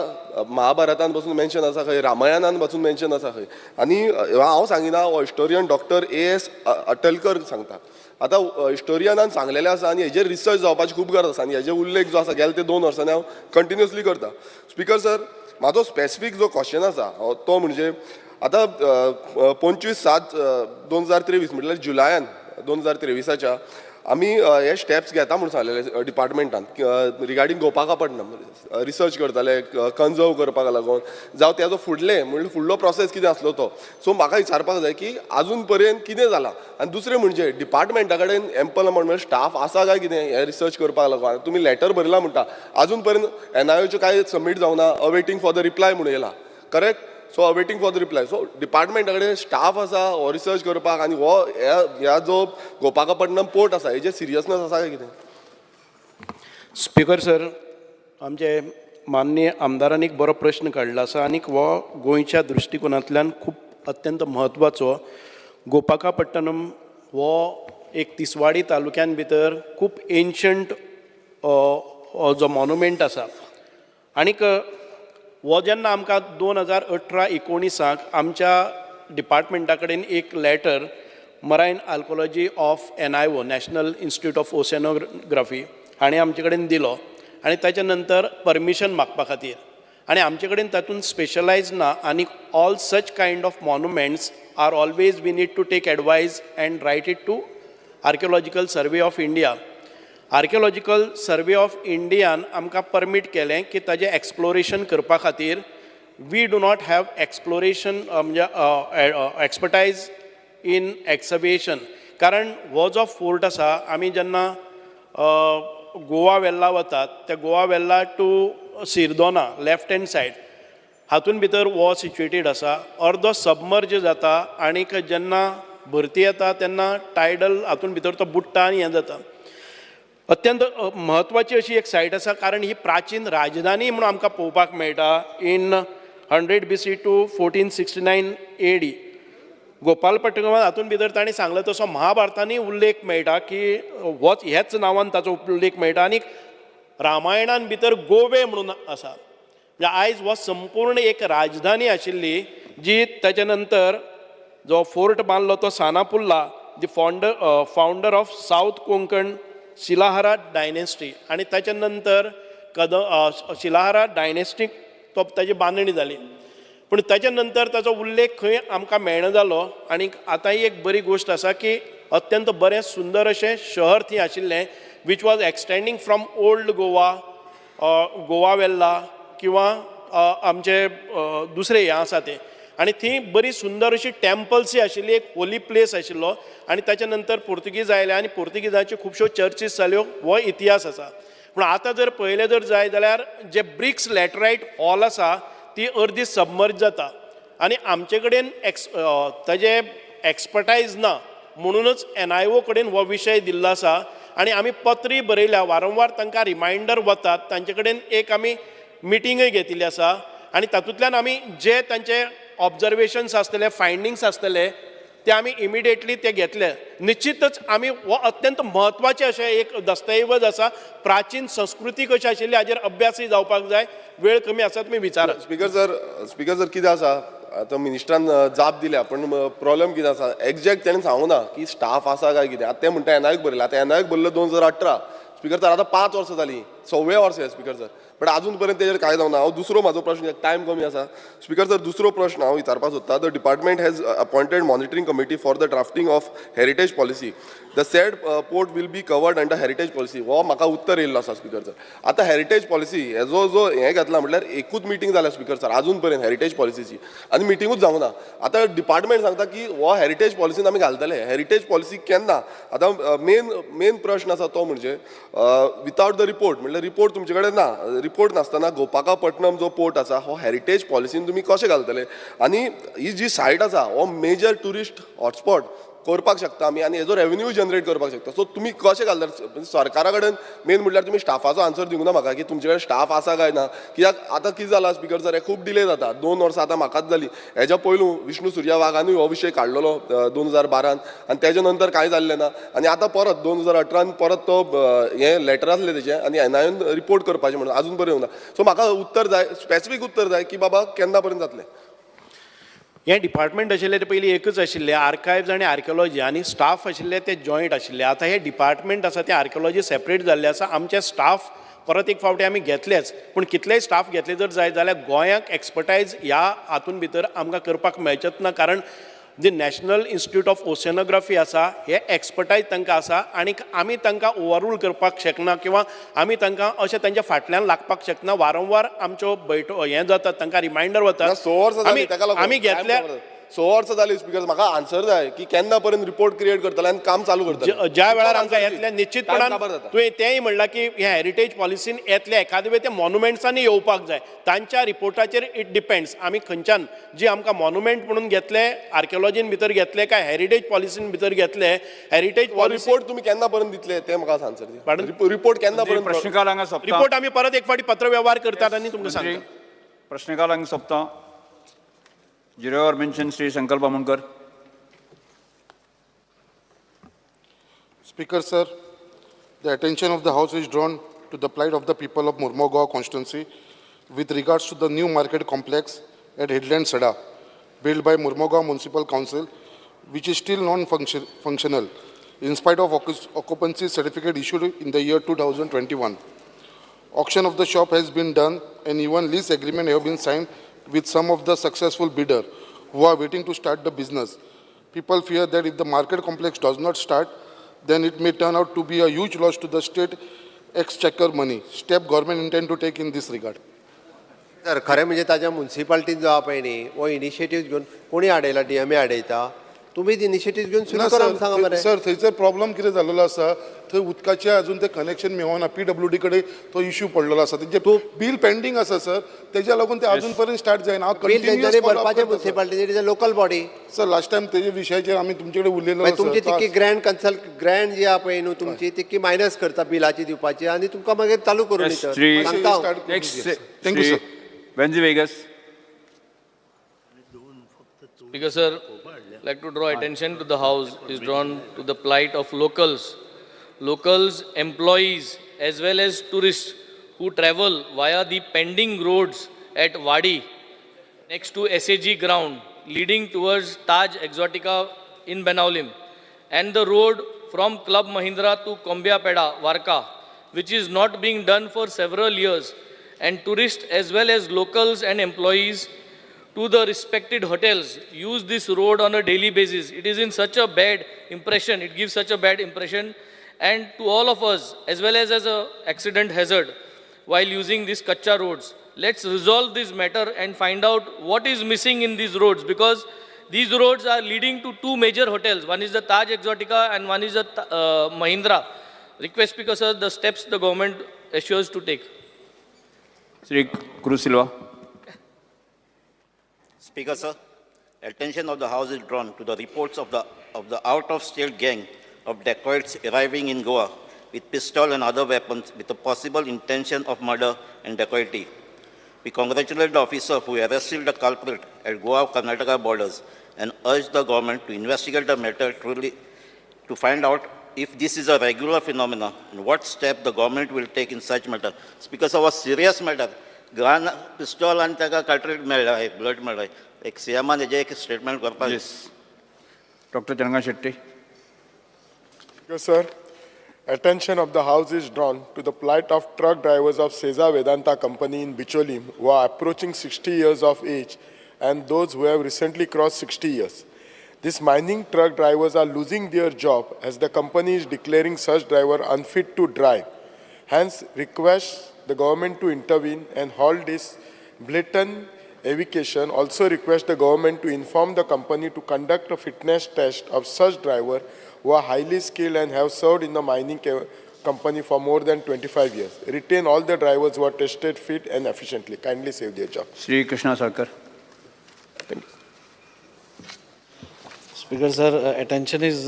महाभारतान पासून मेन्शन आसा खंय, रामायणान पासून मेन्शन आसा खंय. आनी हांव सांगिना, हो हिस्टोरियन डॉक्टर ए एस अटलकर सांगता. आतां हिस्टोरियनान सांगलेलें आसा आनी हेजेर रिसर्च जावपाची खूब गरज आसा. आनी हेजे उल्लेख जो आसा गेले ते 2 वर्सांनी हांव कंटिन्युअसली करता. स्पीकर सर, म्हाजो स्पेसिफीक जो क्वेश्चन आसा तो म्हणजे आतां 25/7/2023, म्हटल्यार जुलयान 2023च्या आमी हे स्टेप्स घेता म्हूण सांगलेले डिपार्टमेंटान रिगार्डींग गोपाकापट्टणम, रिसर्च करताले कन्जर्व करपाक लागून, जावं तेजो फुडले म्हणल्यार फुडलो प्रोसेस कितें आसलो तो. सो म्हाका विचारपाक जाय की आजून पर्यंत कितें जालां, आनी दुसरें म्हणजे डिपार्टमेंटा कडेन एम्पल अमावंट म्हणल्यार स्टाफ आसा काय कितें हें रिसर्च करपाक लागून. तुमी लॅटर बरयला म्हणटा, आजून पर्यंत एनआयओच्यो कांय सबमीट जावना, अवेटींग फॉर the reply म्हणून येयला, correct? So awaiting for the reply. So डिपार्टमेंटा कडेन स्टाफ आसा हो रिसर्च करपाक, आनी हो ह्या जो गोपाकापट्टणम पोर्ट आसा हेजेर सिरियसनेस आसा काय कितें? स्पीकर सर, आमचे माननीय आमदारान एक बरो प्रश्न काडला आसा आनीक हो गोंयच्या दृश्टिकोनांतल्यान खूब अत्यंत म्हत्वाचो. गोपाकापट्टणम हो एक तिसवाडी तालुक्यान भितर खूब एन्शंट जो मॉन्युमेंट आसा, आनीक हो जेन्ना आमकां 2018-19 आमच्या डिपार्टमेंटा कडेन एक letter marine archaeology of NIO, National Institute of Oceanography, हाणें आमचे कडेन दिलो आनी ताच्या नंतर परमिशन मागपा खातीर, आनी आमचे कडेन तातूंत स्पेशलायज ना, आनी all such kind of monuments are always we need to take advice and write it to Archaeological Survey of India. Archaeological Survey of इंडियान आमकां परमीट केलें की ताजें एक्सप्लोरेशन करपा खातीर. We do not have exploration म्हणजे एक्सपर्टायज इन एक्सवेशन, कारण हो जो फोर्ट आसा, आमी जेन्ना गोवा वेल्ला वतात, त्या Goa Velha to Sirdona left hand side हातून भितर हो सिच्युएटेड आसा. अर्दो सबमर्ज जाता आनीक जेन्ना भरती येता तेन्ना टायडल हातून भितर तो बुडटा आनी हें जाता. अत्यंत म्हत्वाची अशी एक सायट आसा, कारण ही प्राचीन राजधानी म्हणून आमकां पळोवपाक मेळटा. In 100 BC to 1469 AD गोपालपट्टणम हातून भितर तांणी सांगलें तसो महाभारतांनी उल्लेख मेळटा की होच ह्याच नांवान ताचो उल्लेख मेळटा, आनी रामायणान भितर गोवे म्हणून आसा. म्हणजे आयज हो संपूर्ण एक राजधानी आशिल्ली जी ताच्या नंतर जो फोर्ट बांदलो तो सानापुल्ला, the founder of South Konkan Shilahara dynasty, आनी ताच्या नंतर शिलाहारा डायनेस्टीक तो ताजी बांदणी जाली, पूण ताच्या नंतर ताचो उल्लेख खंय आमकां मेळना जालो. आनी आतां ही एक बरी गोश्ट आसा की अत्यंत बरें सुंदर अशें शहर थंय आशिल्लें, which was extending from Old Goa, Goa Velha किंवा आमचे दुसरे हें आसा तें, आनी थंय बरी सुंदर अशी टेम्पल्सय आशिल्ली, एक होली प्लेस आशिल्लो. आनी ताच्या नंतर पुर्तुगीज आयले आनी पुर्तुगीजाच्यो खुबश्यो चर्चीस जाल्यो, हो इतिहास आसा. पूण आतां जर पळयलें जर जाय जाल्यार जे ब्रिक्स लॅटरायट हॉल आसा ती अर्दी सबमर्ज जाता, आनी आमचे कडेन ताजे एक्सपर्टायज ना, म्हणूनच एनआयओ कडेन हो विशय दिल्लो आसा. आनी आमी पत्रूय बरयल्या, वारंवार तांकां रिमायंडर वतात, तांचे कडेन एक आमी मिटींगय घेतिल्ली आसा, आनी तातूंतल्यान आमी जे तांचे ऑब्जर्वेशन्स आसतले, फायंडींग्स आसतले, ते आमी इमिडिएटली ते घेतले. निश्चितच आमी हो अत्यंत म्हत्वाचें अशें एक दस्तऐवज आसा, प्राचीन संस्कृती कशी आशिल्ली हाजेर अभ्यासय जावपाक जाय. वेळ कमी आसा, तुमी विचारात. स्पीकर सर, स्पीकर सर, कितें आसा, आतां मिनिस्टरान जाप दिल्या, पण प्रॉब्लेम कितें आसा, एग्जॅक्ट तेणें सांगूं ना की स्टाफ आसा काय कितें. आतां ते म्हणटा एनआयक बरयला, आतां एनआयक बरयलो 2018, स्पीकर सर, आतां 5 वर्सां जालीं, सव्वें वर्स हें स्पीकर सर, बट अजून पर्यंत तेजेर कांय जावना. हांव दुसरो म्हाजो प्रश्न, टायम कमी आसा स्पीकर सर, दुसरो प्रश्न हांव विचारपाक सोदता. The department has appointed monitoring committee for the drafting of heritage policy. The said port will be covered under heritage policy. हो म्हाका उत्तर येयल्लो आसा स्पीकर सर. आतां हेरिटेज पॉलिसी हेजो जो हें घेतला म्हटल्यार एकूच मिटींग जाल्या स्पीकर सर अजून पर्यंत हेरिटेज पॉलिसीची, आनी मिटिंगूच जावंक ना. आतां डिपार्टमेंट सांगता की हो हेरिटेज पॉलिसीन आमी घालतले. हेरिटेज पॉलिसी केन्ना? आतां मेन मेन प्रश्न आसा तो म्हणजे वितावट the report, म्हणल्यार रिपोर्ट तुमचे कडेन ना. रिपोर्ट नासतना गोपाकापट्टणम जो पोर्ट आसा हो हेरिटेज पॉलिसीन तुमी कशें घालतले? आनी ही जी सायट आसा हो मेजर ट्युरिस्ट हॉटस्पॉट करपाक शकता आमी, आनी हेजो रेवेन्यू जनरेट करपाक शकता. सो तुमी कशें घालतले सरकारा कडेन? मेन म्हटल्यार तुमी स्टाफाचो आन्सर दिवंक ना म्हाका की तुमचे कडेन स्टाफ आसा काय ना. कित्याक आतां कितें जालां स्पीकर सर, हें खूब डिले जाता. 2 वर्सां आतां म्हाकाच जालीं. हेज्या पयलू विष्णू सुर्या वाघानूय हो विशय काडलेलो 2012न, आनी तेज्या नंतर कांय जाल्लें ना. आनी आतां परत 2018न परत तो हें लेटर आसलें तेजें आनी एनआयन रिपोर्ट करपाचें म्हणून अजून पर्यंत येवना. सो म्हाका उत्तर जाय, स्पेसिफीक उत्तर जाय की बाबा केन्ना पर्यंत जातलें. हें डिपार्टमेंट आशिल्लें ते पयलीं एकच आशिल्लें, आर्कायव्ज आनी आर्किओलॉजी, आनी स्टाफ आशिल्ले ते जॉयंट आशिल्ले. आतां हे डिपार्टमेंट आसा ते आर्किओलॉजी सेपरेट जाल्ले आसा. आमचे स्टाफ परत एक फावटी आमी घेतलेच, पूण कितलेय स्टाफ घेतले जर जायत जाल्यार गोंयाक एक्सपर्टायज ह्या हातून भितर आमकां करपाक मेळचेच ना, कारण जे नॅशनल इन्स्टिट्यूट ऑफ ओशनोग्राफी आसा, हे एक्सपर्टायज तांकां आसा आनी आमी तांकां ओवररूल करपाक शकना किंवा आमी तांकां अशें तांच्या फाटल्यान लागपाक शकना. वारंवार आमच्यो बैठो हें जातात, तांकां रिमायंडर वता. 6 वर्सां आमी आमी घेतल्या. 6 वर्सां जाली स्पीकर, म्हाका आन्सर जाय की केन्ना पर्यंत रिपोर्ट क्रिएट करतले आनी काम चालू करतले. ज्या वेळार आमकां येतले निश्चितपणान, तुवें तेंय म्हणलां की हे हेरिटेज पॉलिसीन येतले एखादे वेळ ते मॉन्युमेंट्सांनी येवपाक जाय, तांच्या रिपोर्टाचेर it depends. आमी खंयच्यान जी आमकां मॉन्युमेंट म्हणून घेतले, आर्किओलॉजीन भितर घेतले काय हेरिटेज पॉलिसीन भितर घेतले, हेरिटेज रिपोर्ट तुमी केन्ना पर्यंत दितले ते म्हाका आन्सर दी. रिपोर्ट केन्ना पर्यंत? प्रश्नकाल हांगा सोंपता. रिपोर्ट आमी परत एक फावटी पत्र व्यवहार करतात आनी तुमकां सांगता. प्रश्नकाल हांगा सोंपता. Zero Hour mention Shri Sankalp Amonkar. Speaker sir, the attention of the House is drawn to the plight of the people of Mormugao constituency with regards to the new market complex at Headland Sada, built by Mormugao Municipal Council, which is still non-functional in spite of occupancy certificate issued in the year 2021. Auction of the shop has been done and even lease agreement have been signed with some of the successful bidder who are waiting to start the business. People fear that if the market complex does not start, then it may turn out to be a huge loss to the state exchequer money. Step government intend to take in this regard. Sir, खरें म्हणजे ताज्या मुन्सिपाल्टीन जो आहा पळय न्ही, हो initiative घेवन कोणी हाडयला, डीएमए हाडयता, तुमीच इनिशिएटीव घेवन सुरू करा सांगा मरे. सर, थंयसर प्रॉब्लम कितें जाल्लो आसा, थंय उदकाचें अजून तें कनेक्शन मेळना, पीडब्ल्यूडी कडेन तो इश्यू पडलेलो आसा, तेजें बील पेंडींग आसा सर, तेज्या लागून ते अजून पर्यंत स्टार्ट जायना. बील तेंच्यांनी भरपाचें मुन्सिपाल्टीचें, it is a local body. Sir, last time तेजे विशयाचेर आमी तुमचे कडेन उलयलो. तुमची तितकी ग्रँड कन्सल्ट ग्रँड जी आहा पळय न्हू तुमची, तितकी मायनस करता बिलाची दिवपाची आनी तुमकां मागीर चालू करून दिता. सांगता. Thank you sir. Venzy Viegas. Speaker sir, like to draw attention to the House is drawn to the plight of locals, employees as well as tourists who travel via the pending roads at Wadi next to SAG ground leading towards Taj Exotica in Benaulim and the road from Club Mahindra to Kombia Peda, Varka, which is not being done for several years, and tourists as well as locals and employees to the respected hotels use this road on a daily basis. It is in such a bad impression, it gives such a bad impression, and to all of us as well as a accident hazard while using these kacha roads. Let's resolve this matter and find out what is missing in these roads, because these roads are leading to two major hotels. One is the Taj Exotica and one is the Mahindra. Request Speaker sir, the steps the government assures to take. Shri Cruz Silva. Speaker sir, attention of the House is drawn to the reports of the out-of-state gang of dacoits arriving in Goa with pistol and other weapons with the possible intention of murder and dacoity. We congratulate the officer who arrested the culprit at Goa-Karnataka borders and urge the government to investigate the matter truly to find out if this is a regular phenomenon and what step the government will take in such matter. Speaker sir, was serious matter. Gun, pistol and ताका cartridge मेळ्ळा, blood मेळ्ळा. एक सीएमान हेजें एक statement करपाक. Yes. Dr. Chandrakant Shetty. Yes, sir. Attention of the House is drawn to the plight of truck drivers of Seza Vedanta Company in Bicholim who are approaching 60 years of age and those who have recently crossed 60 years. These mining truck drivers are losing their job as the company is declaring such driver unfit to drive. Hence, request the government to intervene and halt this blatant eviction. Also request the government to inform the company to conduct a fitness test of such driver who are highly skilled and have served in the mining company for more than 25 years. Retain all the drivers who are tested fit and efficiently. Kindly save their job. Shri Krishna Sarkar. Thank you. Speaker sir, attention is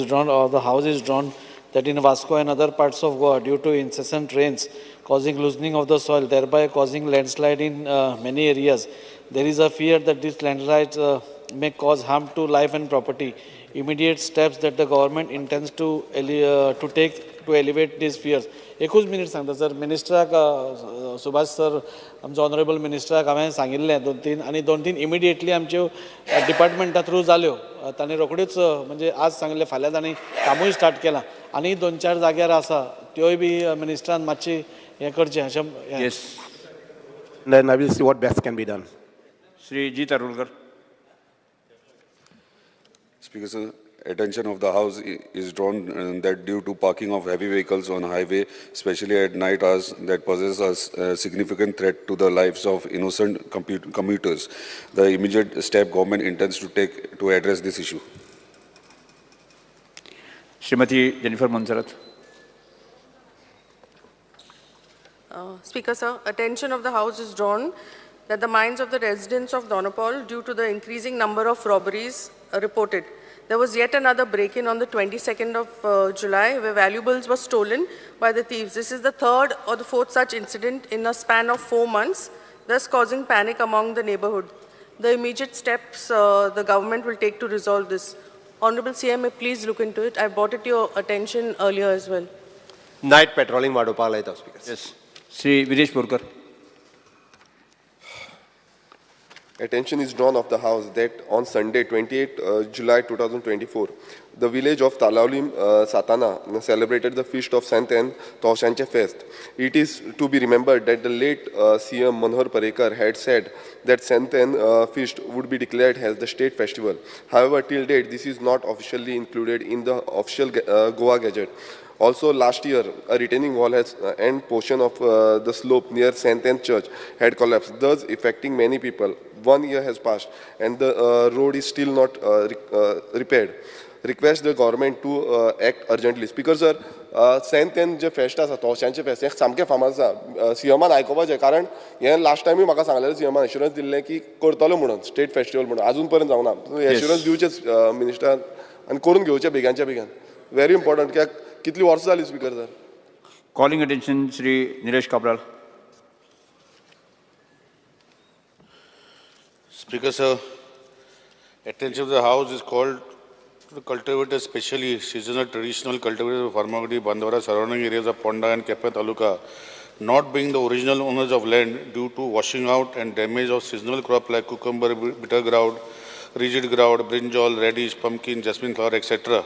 drawn, or the House is drawn, that in Vasco and other parts of Goa, due to incessant rains causing loosening of the soil, thereby causing landslide in many areas, there is a fear that these landslides may cause harm to life and property. Immediate steps that the government intends to take to elevate these fears. एकूच minute सांगता sir, मिनिस्टराक Subhash sir, आमचो honourable मिनिस्टराक हांवें सांगिल्लें दोन तीन, आनी दोन तीन इमिडिएटली आमच्यो डिपार्टमेंटा थ्रू जाल्यो. तांणी रोखड्योच म्हणजे आज सांगिल्लें, फाल्यां तांणी कामूय स्टार्ट केलां. आनी दोन चार जाग्यार आसा त्योय बी मिनिस्टरान मातशी हें करचें अशें. Yes. Then I will see what best can be done. Shri G Tarulkar. Speaker sir, attention of the House is drawn that due to parking of heavy vehicles on highway, especially at night hours, that poses a significant threat to the lives of innocent commuters. The immediate step government intends to take to address this issue. Shrimati Jennifer Monserrate. Speaker, sir, attention of the House is drawn that the minds of the residents of Dona Paula, due to the increasing number of robberies reported. There was yet another break-in on the 22nd of July where valuables were stolen by the thieves. This is the third or the fourth such incident in a span of 4 months, thus causing panic among the neighborhood. The immediate steps the government will take to resolve this. Honorable CM, may please look into it. I brought it to your attention earlier as well. Night patrolling वाडोवपाक लायता speaker. Yes. Shri Viresh Borkar. Attention is drawn of the House that on Sunday, 28 July 2024, the village of Talaulim Satana celebrated the feast of Sant and Torshanche Fest. It is to be remembered that the late CM Manohar Parrikar had said that Sant and Feast would be declared as the state festival. However, till date, this is not officially included in the official Goa Gazette. Also, last year, a retaining wall has and portion of the slope near St. Anne Church had collapsed, thus affecting many people. 1 year has passed, and the road is still not repaired. Request the government to act urgently. Speaker sir, Saint Anne J fest आसा, तोशांचें फेस्त, हें सामकें फामाद आसा. सीएमान आयकुपाचें, कारण हें last टायमूय म्हाका सांगलेलें, सीएमान एश्युरन्स दिल्लें की करतलो म्हणून स्टेट फेस्टिवल म्हणून, आजून पर्यंत जावना. एश्युरन्स दिवचें मिनिस्टरान आनी करून घेवचें बेगानच्या बेगान. व्हेरी इम्पॉर्टंट, कित्याक कितली वर्सां जाली speaker sir. Calling attention Shri Nilesh Cabral. Speaker sir, attention of the House is called to the cultivators, especially seasonal traditional cultivators of Farmagudi, Bandora, surrounding areas of Ponda and Kepe Taluka, not being the original owners of land due to washing out and damage of seasonal crop like cucumber, bitter gourd, rigid gourd, brinjal, radish, pumpkin, jasmine flower, etc.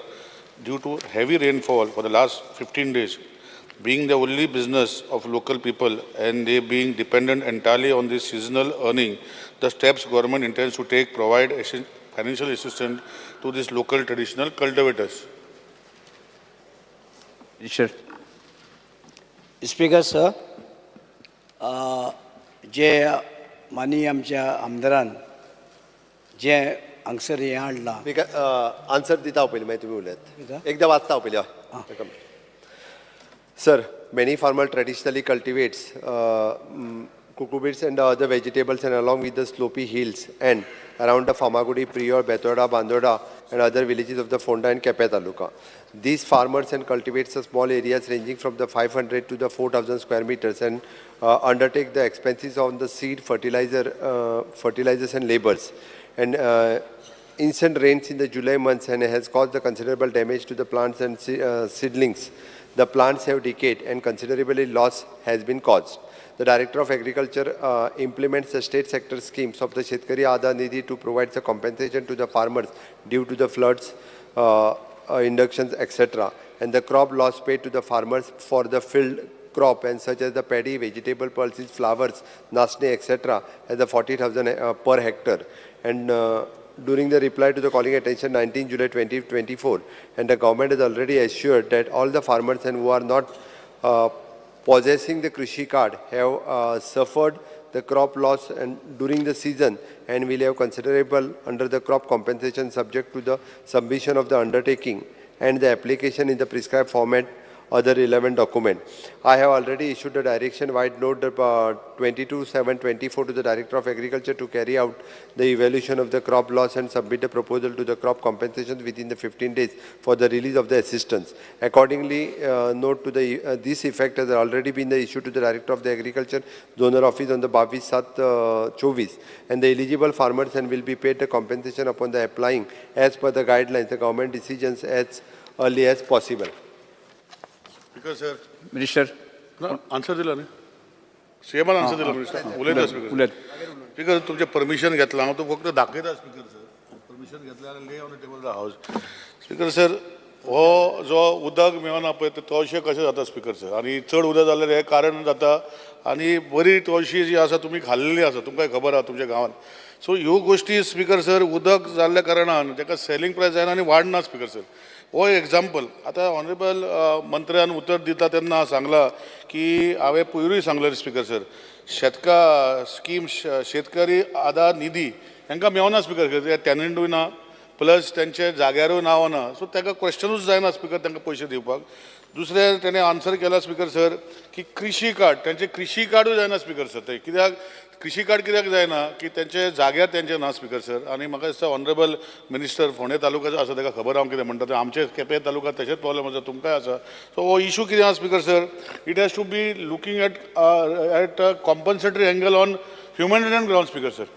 Due to heavy rainfall for the last 15 days, being the only business of local people and they being dependent entirely on this seasonal earning, the steps government intends to take provide financial assistance to these local traditional cultivators. Sure. Speaker sir, जे माननीय आमच्या आमदारान जे हांगसर हें हाडलां. Answer दिता हांव पयलीं, मागीर तुमी उलयात. एकदां वाचता हांव पयलीं. हय sir. Many farmer traditionally cultivates cucurbits and other vegetables and along with the slopy hills and around the Farmagudi, Prior, Betoda, Bandoda and other villages of the Fonda and Kepe Taluka. These farmers and cultivates a small areas ranging from the 500 to the 4,000 square meters and undertake the expenses on the seed, fertilizers and labors. And instant rains in the July months and has caused the considerable damage to the plants and seedlings. The plants have decayed and considerably loss has been caused. The Director of Agriculture implements the state sector schemes of the Shetkari Aadhar Nidhi to provide the compensation to the farmers due to the floods, inductions, etc. And the crop loss paid to the farmers for the field crop and such as the paddy, vegetable, pulses, flowers, nasne, etc. as the 40,000 per hectare. And during the reply to the calling attention 19 July 2024, and the government has already assured that all the farmers and who are not possessing the Krishi card have suffered the crop loss and during the season and will have considerable under the crop compensation subject to the submission of the undertaking and the application in the prescribed format other relevant document. I have already issued a direction wide note 22/7/24 to the Director of Agriculture to carry out the evaluation of the crop loss and submit a proposal to the crop compensation within the 15 days for the release of the assistance. Accordingly, note to the this effect has already been issued to the Director of the Agriculture Zonal Office on the 22/7/24, and the eligible farmers and will be paid the compensation upon the applying as per the guidelines, the government decisions as early as possible. Speaker sir. Minister. ना, answer दिला न्ही, सीएमान answer दिला minister. उलयता speaker. उलयत. Speaker, तुमचें permission घेतलां हांव, तो फक्त दाखयता स्पीकर सर. परमिशन घेतलें जाल्यार lay on the table the house. Speaker sir, हो जो उदक मेळना पळय ते तवशे कशें जाता स्पीकर सर, आनी चड उदक जाल्यार हें कारण जाता. आनी बरी तवशी जी आसा तुमी खाल्लेली आसा, तुमकां खबर आसा तुमच्या गांवांत. सो ह्यो गोश्टी स्पीकर सर उदक जाल्ल्या कारणान ताका सेलिंग प्रायस जायना आनी वाडना स्पीकर सर. हो एग्जाम्पल आतां ऑनरेबल मंत्र्यान उतर दिता तेन्ना सांगलां की हांवें पयरूय सांगलें स्पीकर सर, शेतका स्कीम शेतकरी आदार निधी हांकां मेवना स्पीकर सर, टॅनंटूय ना प्लस तेंचे जाग्यारूय नांव ना, सो ताका क्वेश्चनूच जायना स्पीकर तांकां पयशे दिवपाक. दुसरें तेणें आन्सर केला स्पीकर सर की कृषी कार्ड, तेंचें कृषी कार्डूय जायना स्पीकर सर. ते कित्याक कृषी कार्ड कित्याक जायना की तेंचे जाग्यार तेंचे ना स्पीकर सर. आनी म्हाका दिसता ऑनरेबल मिनिस्टर फोंडें तालुक्याचो आसा ताका खबर हांव कितें म्हणटा तें, आमचे केपें तालुक्यांत तशेंच प्रॉब्लम आसा, तुमकांय आसा. सो हो इशू कितें आसा speaker sir, it has to be looking at a compensatory angle on humanitarian ground speaker sir.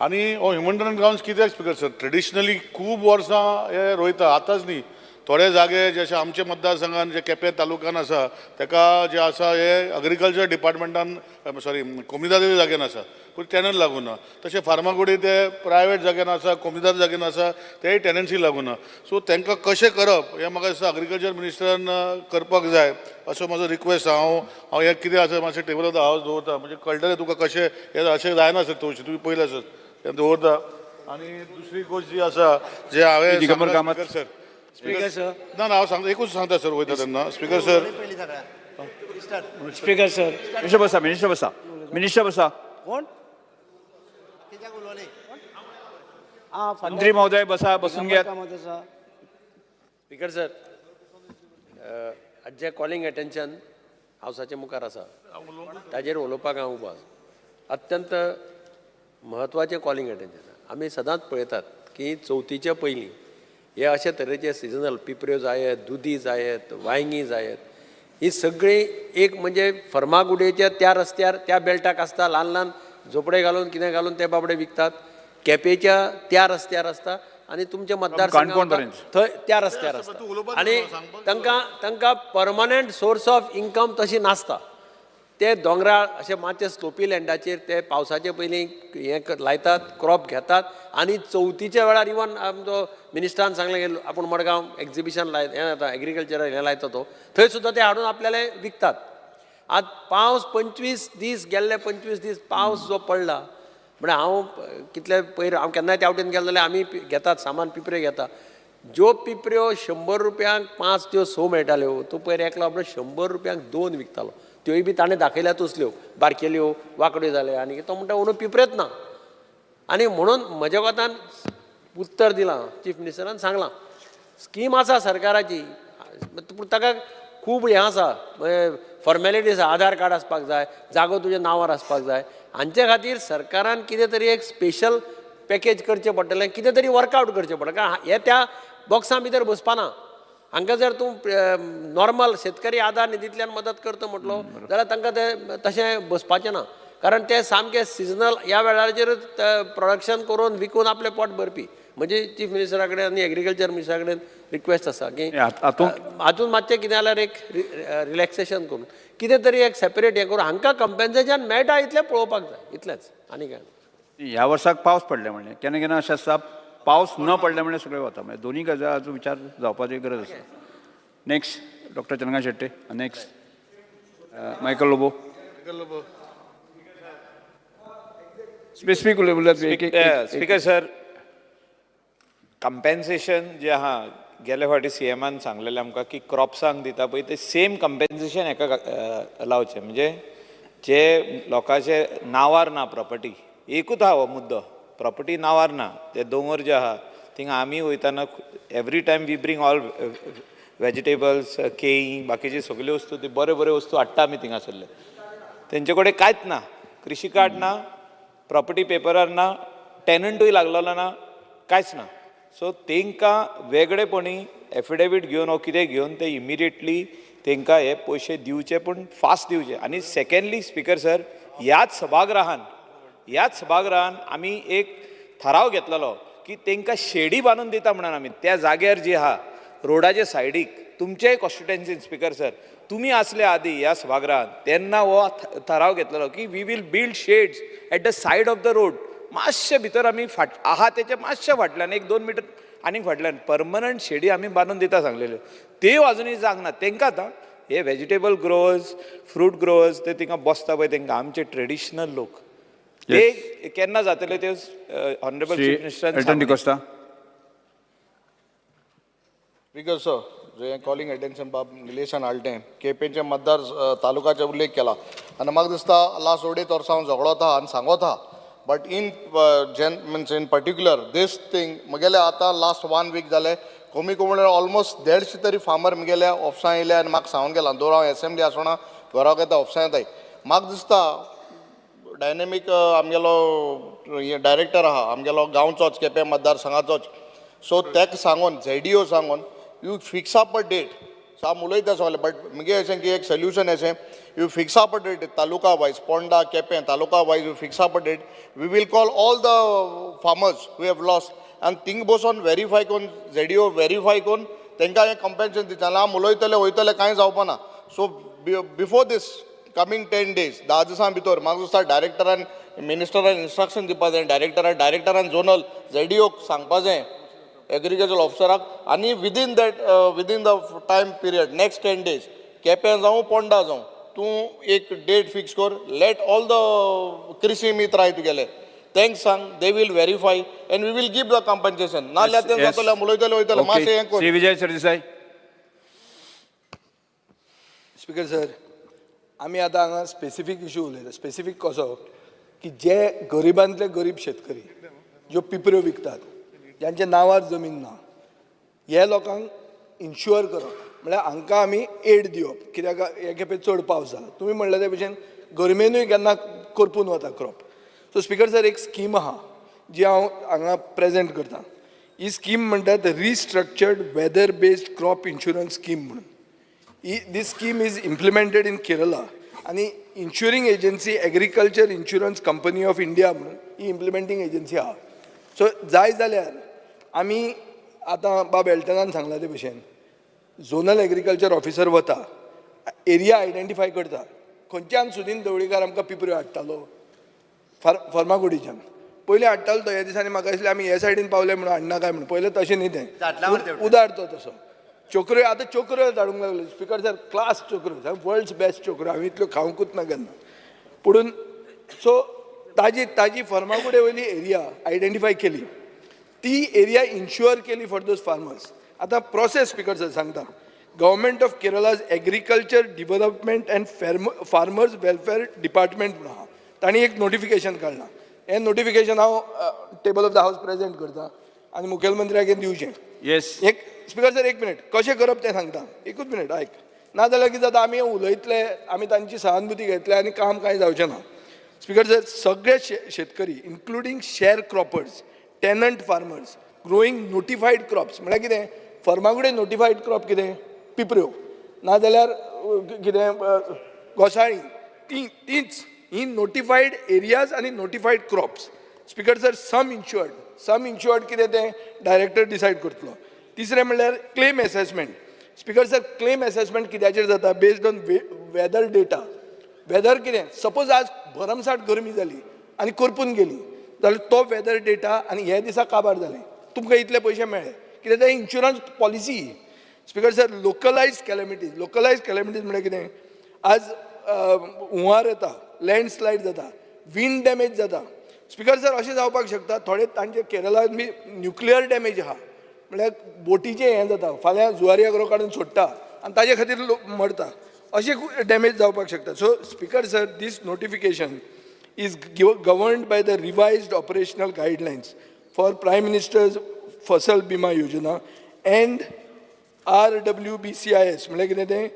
आनी हो ह्युमॅनिटेरियन ग्रावंड कित्याक स्पीकर सर, ट्रेडिशनली खूब वर्सां हे रोयता, आतांच न्ही. थोडे जागे जशे आमचे मतदारसंघान जे केपें तालुक्यान आसा ताका जे आसा हे अग्रिकल्चर डिपार्टमेंटान सॉरी कोमुनिदादी जाग्यान आसा पूण टॅनंट लागूं ना. तशें फार्मागुडी ते प्रायवेट जाग्यान आसा, कोमुनिदाद जाग्यान आसा, तेय टॅनन्सी लागूं ना. सो तांकां कशें करप हें म्हाका दिसता अग्रिकल्चर मिनिस्टरान करपाक जाय असो म्हजो रिक्वेस्ट. हांव हांव हें कितें आसा मातशें टेबल ऑफ the house दवरता, म्हणजे कळटलें तुका कशें हें अशें जायना सर तवशें तुमी पयलें सर तें दवरता. आनी दुसरी गोश्ट जी आसा जे हांवें Digambar Kamat. Sir speaker sir, ना ना हांव सांगता, एकूच सांगता सर वयता तेन्ना speaker sir. Speaker sir, minister बसा, मिनिस्टर बसा, मिनिस्टर बसा. कोण मंत्री महोदय बसा, बसून घेयात. स्पीकर सर, आज जे कॉलिंग अटेन्शन हावसाच्या मुखार आसा ताजेर उलोवपाक हांव उबो आसा. अत्यंत म्हत्वाचें कॉलिंग अटेन्शन. आमी सदांच पळयतात की चवथीच्या पयलीं हे अशे तरेचे सिजनल पिपऱ्यो जायत, दुदी जायत, वांयगीं जायत, ही सगळीं एक म्हणजे फर्मागुडयेच्या त्या रस्त्यार त्या बेल्टाक आसता, ल्हान ल्हान झोपडे घालून कितें घालून ते बाबडे विकतात. केपेच्या त्या रस्त्यार आसता आनी तुमच्या मतदारसंघात थंय त्या रस्त्यार आसता आनी तांकां तांकां परमनंट सोर्स ऑफ इन्कम तशी नासता. ते दोंगराळ अशे मातशे स्लोपी लँडाचेर ते पावसाचे पयलीं हें लायतात, क्रॉप घेतात आनी चवथीच्या वेळार इवन आमचो मिनिस्टरान सांगलें की आपूण मडगांव एक्जिबिशन लाय हें जाता एग्रीकल्चरल हें लायता तो थंय सुद्दां ते हाडून आपल्याले विकतात. आतां पावस 25 दीस गेल्ले, 25 दीस पावस जो पडला म्हळ्यार हांव कितले पयर हांव केन्नाय त्या वटेन गेलो जाल्यार आमी घेतात सामान, पिपऱ्यो घेता. ज्यो पिपऱ्यो 100 रुपयांक 5 त्यो 6 मेळटाल्यो, तूं पयर एकलो आपलो 100 रुपयांक 2 विकतालो. त्योय बी ताणें दाखयल्या तसल्यो बारकेल्यो वांकड्यो जाल्यो आनी तो म्हणटा अंदू पिपरेच ना. आनी म्हणून म्हज्या कोतान उत्तर दिलां चीफ मिनिस्टरान, सांगलां स्कीम आसा सरकाराची पूण ताका खूब हें आसा फॉर्मेलिटीज आसा, आधार कार्ड आसपाक जाय, जागो तुज्या नांवार आसपाक जाय. हांचे खातीर सरकारान कितें तरी एक स्पेशल पॅकेज करचें पडटलें, कितें तरी वर्कआवट करचें पडटलें, कारण हे त्या बॉक्सां भितर बसपा ना. हांकां जर तूं नॉर्मल शेतकरी आधार निधींतल्यान मदत करता म्हटलो जाल्यार तांकां तें तशें बसपाचें ना, कारण ते सामके सिजनल ह्या वेळाचेरूच प्रोडक्शन करून विकून आपलें पोट भरपी. म्हणजे चीफ मिनिस्टरा कडेन आनी एग्रीकल्चर मिनिस्टरा कडेन रिक्वेस्ट आसा की हातूंत मातशें कितें जाल्यार एक रिलॅक्सेशन करून कितें तरी एक सेपरेट हें करून हांकां कंपेन्सेशन मेळटा इतलें पळोवपाक जाय, इतलेंच आनी कांय. ह्या वर्साक पावस पडले म्हणलें, केन्ना केन्ना अशें आसता पावस न पडले म्हणल्यार सगळें वता, म्हणजे दोन्ही गजालींचो विचार जावपाची गरज आसा. Next doctor Chandrakant Shetye, next Michael Lobo. Specific उलयत. स्पीकर सर, कंपेन्सेशन जे आहा गेले फावटी सीएमान सांगलेलें आमकां की क्रॉप्सांक दिता पळय ते सेम कंपेन्सेशन हेका लावचें, म्हणजे जे लोकांचे नांवार ना प्रॉपर्टी, एकूच आहा हो मुद्दो, प्रॉपर्टी नांवार ना. ते दोंगर जे आहा थिंगा आमी वयतना every time we bring all vegetables, केळीं, बाकीची सगल्यो वस्तू, त्यो बऱ्यो बऱ्यो वस्तू हाडटा आमी थिंगासरले. तेंचे कडेन कांयच ना, कृषी कार्ड ना, प्रॉपर्टी पेपरार ना, टेनंटूय लागलेलो ना, कांयच ना. सो तांकां वेगळेपणी एफिडेवीट घेवन वो कितें घेवन ते इमिडिएटली तांकां हे पयशे दिवचे, पूण फास्ट दिवचे. आनी सेकेंडली स्पीकर सर, ह्याच सभागृहान आमी एक थाराव घेतलेलो की तांकां शेडी बांदून दिता म्हणून आमी त्या जाग्यार जी आहा रोडाच्या सायडीक, तुमचेय कॉन्स्टिट्युएन्सीन स्पीकर सर तुमी आसले आदी ह्या सभागृहान तेन्ना हो थाराव घेतलेलो की we will build shades at the side of the road. मातशें भितर आमी फाट आहा तेच्या मातशें फाटल्यान 1-2 मिटर आनीक फाटल्यान परमनंट शेडी आमी बांदून दिता सांगलेल्यो त्यो अजुनूय जावंक ना तेंकां. आतां हे व्हेजिटेबल ग्रोवर्स, फ्रूट ग्रोवर्स ते थिंगा बसता पळय तेंकां, आमचे ट्रेडिशनल लोक ते केन्ना जातले ते ऑनरेबल श्री चीफ मिनिस्टरान एल्टन डिकोस्ता. स्पीकर सर, जे कॉलिंग अटेन्शन बाब निलेशान हाडलें, केपेंच्या मतदार तालुकाचो उल्लेख केला आनी म्हाका दिसता लास्ट अडेच वर्सां हांव झगडोता आनी सांगोता, but in gen means in particular this thing म्हगेले आतां लास्ट वन वीक जालें, कमी कमी म्हणल्यार ऑलमोस्ट 150 तरी फार्मर म्हगेल्या ऑफिसान येयले आनी म्हाका सांगून गेला. दर हांव एसेंब्ली आसतना घराक येता, ऑफिसान येताय. म्हाका दिसता डायनेमीक आमगेलो डायरेक्टर आहा आमगेलो गांवचोच, केपें मतदारसंघाचोच, सो ताका सांगून झेडीओ सांगून you fix up a date. So आमी उलयता सगळे, बट मुगे अशें की एक सोल्युशन अशें, you fix up a date taluka wise, Ponda Quepem taluka wise you fix up a date. We will call all the farmers who have lost आनी thing बसून वेरीफाय करून, झेडीओ वेरीफाय करून तांकां हें कंपेन्सेशन दिता. जाल्यार आमी उलयतले वयतले कांय जावपा ना. So before this coming 10 days, 10 दिसां भितर म्हाका दिसता डायरेक्टरान मिनिस्टरान इन्स्ट्रक्शन दिवपा जाय डायरेक्टरान, डायरेक्टरान झोनल झेडीओक सांगपा जाय, एग्रीकल्चर ऑफिसराक, आनी within the time period next 10 days Quepem जावं पोंडा जावं तूं एक डेट फिक्स कर. Let all the कृषी मित्र आहाय तुगेले, तांकां सांग, they will verify and we will give the compensation. नाजाल्यार तें जातलें, उलयतले वयतले, मातशें हें कर. श्री विजय सरदेसाय. स्पीकर सर, आमी आतां हांगा स्पेसिफीक इशू उलयता. स्पेसिफीक कसो की जे गरिबांतले गरीब शेतकरी ज्यो पिपऱ्यो विकतात, ज्यांच्या नांवार जमीन ना, हे लोकांक इन्शुअर करप म्हळ्यार हांकां आमी एड दिवप. कित्याक हे खेपे चड पावस जाला, तुमी म्हणलें ते भशेन गरमेनूय केन्ना करपून वता क्रॉप. सो स्पीकर सर, एक स्कीम आहा जी हांव हांगा प्रेजेंट करता. ही स्कीम म्हणटात restructured weather based crop insurance scheme म्हणून. ही this scheme is implemented in Kerala आनी insuring agency Agriculture Insurance Company of India म्हणून ही इम्प्लिमेंटींग एजन्सी आहा. सो जाय जाल्यार आमी आतां बाब एल्टनान सांगला ते भशेन झोनल एग्रीकल्चर ऑफिसर वता, एरिया आयडेंटिफाय करता. खंयच्यान सुदीन ढवळीकार आमकां पिपऱ्यो हाडटालो फर्मागुडीच्यान पयलीं हाडटालो तो. ह्या दिसांनी म्हाका दिसलें आमी हे सायडीन पावले म्हणून हाडना काय म्हणून. पयलें तशें न्ही तें, उदार तो तसो. चोकऱ्यो आतां चोकऱ्यो धाडूंक लागले स्पीकर सर, क्लास चोकऱ्यो, वर्ल्ड्स बेस्ट चोकऱ्यो. हांवें इतल्यो खावंकूच ना केन्ना पुणून. सो ताजी ताजी फर्मागुडे वयली एरिया आयडेंटिफाय केली, ती एरिया इन्शुअर केली फॉर those farmers. आतां प्रोसेस स्पीकर सर सांगता. Government of Kerala's Agriculture Development and Farmers Welfare Department म्हणून आहा, तांणी एक नोटिफिकेशन काडलां. हें नोटिफिकेशन हांव table of the house present करता आनी मुखेलमंत्र्याक हें दिवचें. एक स्पीकर सर, एक मिनिट. कशें करप तें सांगता, एकूच मिनिट आयक. नाजाल्यार कितें जाता, आमी उलयतले, आमी तांची सहानुभूती घेतले आनी काम कांय जावचें ना. स्पीकर सर, सगळे शेतकरी including share croppers, tenant farmers growing notified crops, म्हळ्यार कितें, फर्मागुडे नोटिफायड क्रॉप कितें, पिपऱ्यो नाजाल्यार कितें घोसाळीं, ती तीच ही नोटिफायड एरियाज आनी notified crops. Speaker sir, sum insured, sum insured कितें तें डायरेक्टर डिसायड करतलो. तिसरें म्हणल्यार claim assessment. Speaker sir, claim assessment कित्याचेर जाता? Based on weather data. Weather कितें, सपोज आज भरमसाठ गरमी जाली आनी करपून गेली जाल्यार तो वेदर डेटा आनी हे दिसा काबार जालें, तुमकां इतले पयशे मेळ्ळे. कित्याक तें insurance policy. Speaker sir, localised calamities. Localised calamities म्हळ्यार कितें, आज हुंवार येता, लँडस्लायड जाता, विंड डॅमेज जाता. स्पीकर सर, अशें जावपाक शकता थोडे तांचे केरळान बी न्युक्लियर डॅमेज आहा, म्हळ्यार बोटीचें हें जाता, फाल्यां जुवारी आग्रो काडून सोडटा आनी ताजे खातीर लोक मरता, अशें डॅमेज जावपाक शकता. So Speaker sir, this notification is governed by the revised operational guidelines for Prime Minister's Fasal Bima Yojana and RWBCIS. म्हणल्यार कितें तें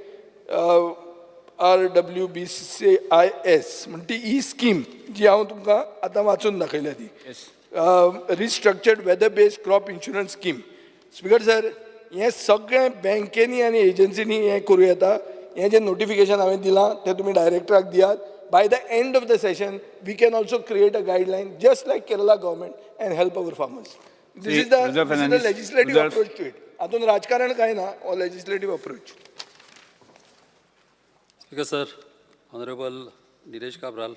RWBCIS म्हण ती ही स्कीम जी हांव तुमकां आतां वाचून दाखयल्या ती restructured weather based crop insurance scheme. Speaker sir, हें सगळें बँकेनी आनी एजन्सीनी हें करूं येता. हें जें नोटिफिकेशन हांवें दिलां तें तुमी डायरेक्टराक दियात. By the end of the session we can also create a guideline just like Kerala government and help our farmers. This is the Rudolph Fernandes. Legislative Rudolph. Approach to it. हातून राजकारण कांय ना, हो legislative approach. Speaker sir, Honourable Nilesh Cabral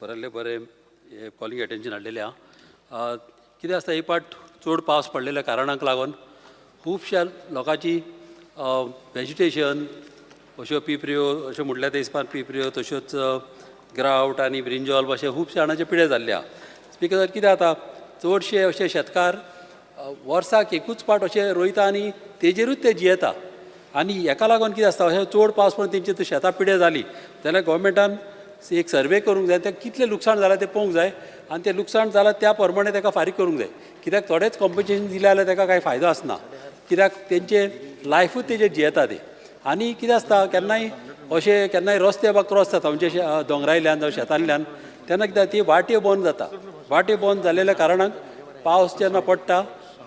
बरयल्ले बरें हे calling attention हाडलेलें आहा. कितें आसता, एक पाट चड पावस पडलेल्या कारणाक लागून खुबश्या लोकांची वेजिटेशन अश्यो पिपऱ्यो अश्यो म्हटल्यार ते हिसपान पिपऱ्यो तश्योच ग्रावट आनी ब्रिंजॉल अशे खुबशे जाणांचे पिडे जाल्ले आहा. स्पीकर सर, कितें जाता, चडशे अशे शेतकार वर्साक एकूच पाट अशे रोयता आनी तेजेरूच ते जियेता आनी हेका लागून कितें आसता, अशें चड पावस पडून तेंची शेतां पिड्यार जाली जाल्यार गोवोरमेंटान एक सर्वे करूंक जाय, तें कितलें लुकसाण जालां तें पळोवंक जाय आनी तें लुकसाण जालां त्या प्रमाणे ताका फारीक करूंक जाय. कित्याक थोडेच कॉम्पन्सेशन दिलें जाल्यार ताका कांय फायदो आसना, कित्याक तेंचे लायफूच तेजेर जियेता ते. आनी कितें आसता, केन्नाय अशें केन्नाय रस्ते बा क्रॉस जाता म्हणजे दोंगरायल्यान जावं शेतांतल्यान, तेन्ना कितें ती वाट्यो बंद जाता. वाट्यो बंद जालेल्या कारणान पावस जेन्ना पडटा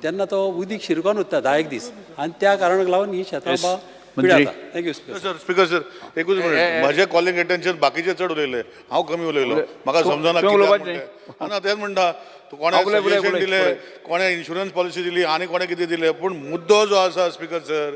तेन्ना तो उदीक शिरकोन उरता 10 दीस आनी त्या कारणाक लागून ही शेतां बा पिड्यार जाता. Thank you sir. Speaker sir, एकूच मिनिट, म्हजें कॉलिंग अटेन्शन बाकीचे चड उलयले, हांव कमी उलयलो, म्हाका समजना कित्याक. ना तेंच म्हणटा, कोणें सजेशन दिलें, कोणें इन्शुरन्स पॉलिसी दिली आनी कोणें कितें दिलें, पूण मुद्दो जो आसा स्पीकर सर,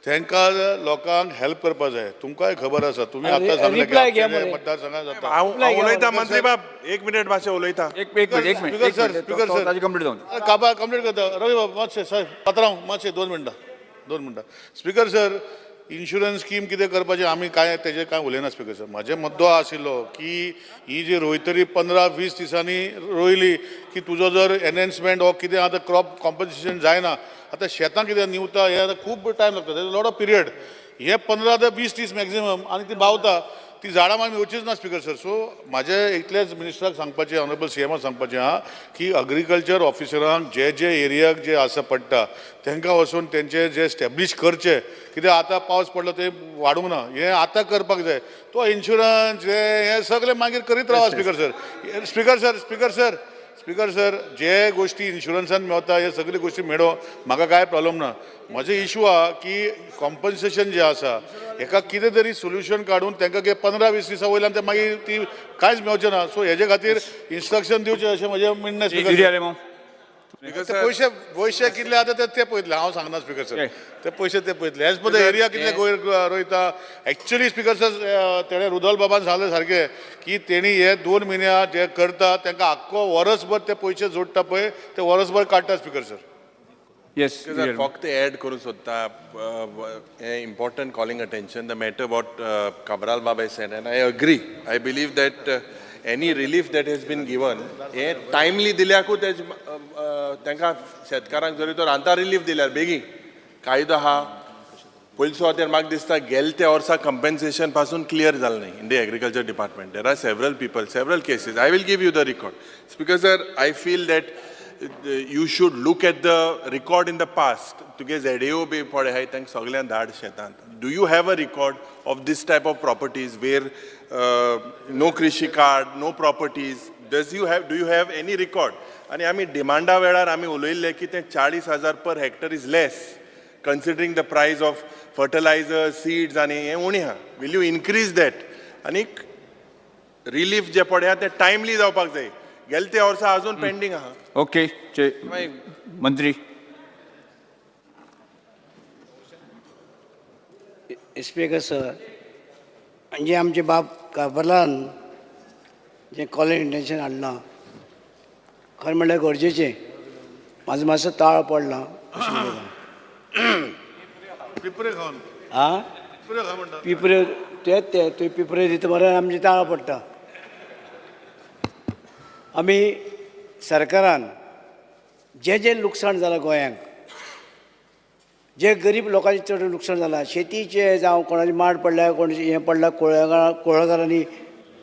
तांकां लोकांक हेल्प करपा जाय. तुमकांय खबर आसा, तुमी आतां सांगलें की मतदारसंघात जाता. हांव उलयता मंत्री बाब, एक मिनिट मातशें उलयता. एक minute, speaker sir, speaker sir, complete जावन काबा कंप्लीट करता. रवी बाब मातशें, साहेब पात्रांव मातशें 2 मिनटां, 2 मिनटां. स्पीकर सर, इन्शुरन्स स्कीम कितें करपाचें आमी कांय तेजेर कांय उलयना. स्पीकर सर, म्हाजे मुद्दो आशिल्लो की ही जी रोयतरी 15-20 दिसांनी रोयली की तुजो जर एनहेन्समेंट हो कितें आतां क्रॉप कॉम्पन्सेशन जायना, आतां शेतां कितें निवता हें आतां खूब टायम लागता, लॉट ऑफ पिरियड, हे 15 ते 20 दीस मॅक्झिमम आनी ती बावता, ती झाडां मागीर मेवचीच ना स्पीकर सर. सो म्हाजें इतलेंच मिनिस्टराक सांगपाचें, ऑनरेबल सीएमाक सांगपाचें आहा की अग्रीकल्चर ऑफिसरांक जे जे एरियाक जे आसा पडटा तांकां वचून तेंचे जे स्टॅब्लिश करचे, कित्याक आतां पावस पडलो ते वाडूंक ना, हें आतां करपाक जाय. तो इन्शुरन्स हे सगळें मागीर करीत रावा speaker sir. Speaker sir, speaker sir, speaker sir, जे गोश्टी इन्शुरन्सान मेवता हे सगळे गोश्टी मेळो, म्हाका कांय प्रॉब्लम ना. म्हजे इशू आहा की कॉम्पन्सेशन जें आसा हेका कितें तरी सोल्युशन काडून तांकां कितें 15-20 दिसां वयल्यान ते मागीर ती कांयच मेवचें ना. सो हेजे खातीर इन्स्ट्रक्शन दिवचें अशें म्हजें म्हणणें. स्पीकर सर, पयशे पयशे कितले आतां ते पळयतले, हांव सांगना स्पीकर सर, ते पयशे ते पळयतले. एज पर the area कितले रोयता एक्चुअली. स्पीकर सर, तेणें रुदोल बाबान सांगलें सारकें की तेणी हे 2 म्हयने जे करता तांकां आख्खो वरसभर ते पयशे जोडटा पळय, ते वरसभर काडटा स्पीकर सर. येस सर, फक्त एड करूंक सोदता हें important calling attention the matter what Cabral Baba said, and I agree. I believe that any relief that has been given हें टायमली दिल्याकूच तेज तांकां शेतकारांक जरी तर आतां रिलीफ दिल्यार बेगीन कायदो आहा. पयलीं सुवातेर म्हाका दिसता गेले त्या वर्सा कंपेन्सेशन पासून क्लियर जालें न्ही in the agriculture department. There are several people, several cases. I will give you the record. Speaker sir, I feel that you should look at the record in the past. तुगे ZAO बी पळय आहाय तांकां सगल्यांक धाड शेतांत. Do you have a record of this type of properties where no Krishi card, no properties? Do you have any record? आनी आमी डिमांडा वेळार आमी उलयल्ले की तें 40,000 per hectare is less considering the price of fertilizer, seeds आनी हें उणें आहा. Will you increase that? आनी रिलीफ जें पळय आहा तें टायमली जावपाक जाय. गेले ते वर्सा अजून पेंडींग आहा. ओके, मंत्री. स्पीकर सर, म्हणजे आमचे बाब काबरान जें कॉलिंग इंटेन्शन हाडलां खरें म्हणल्यार गरजेचें. म्हाजो मातसो ताळ पडला अशें उलयता. पिपरे खावन आं, पिपरे तेच ते तुवें पिपरे दिता मरे, आमचे ताळ पडटा. आमी सरकारान जें जें लुकसाण जालां गोंयांक, जे गरीब लोकांचें चड लुकसाण जालां, शेतीचें जावं कोणाचें माड पडल्या, कोणाचें हें पडलां, कुळागरांनी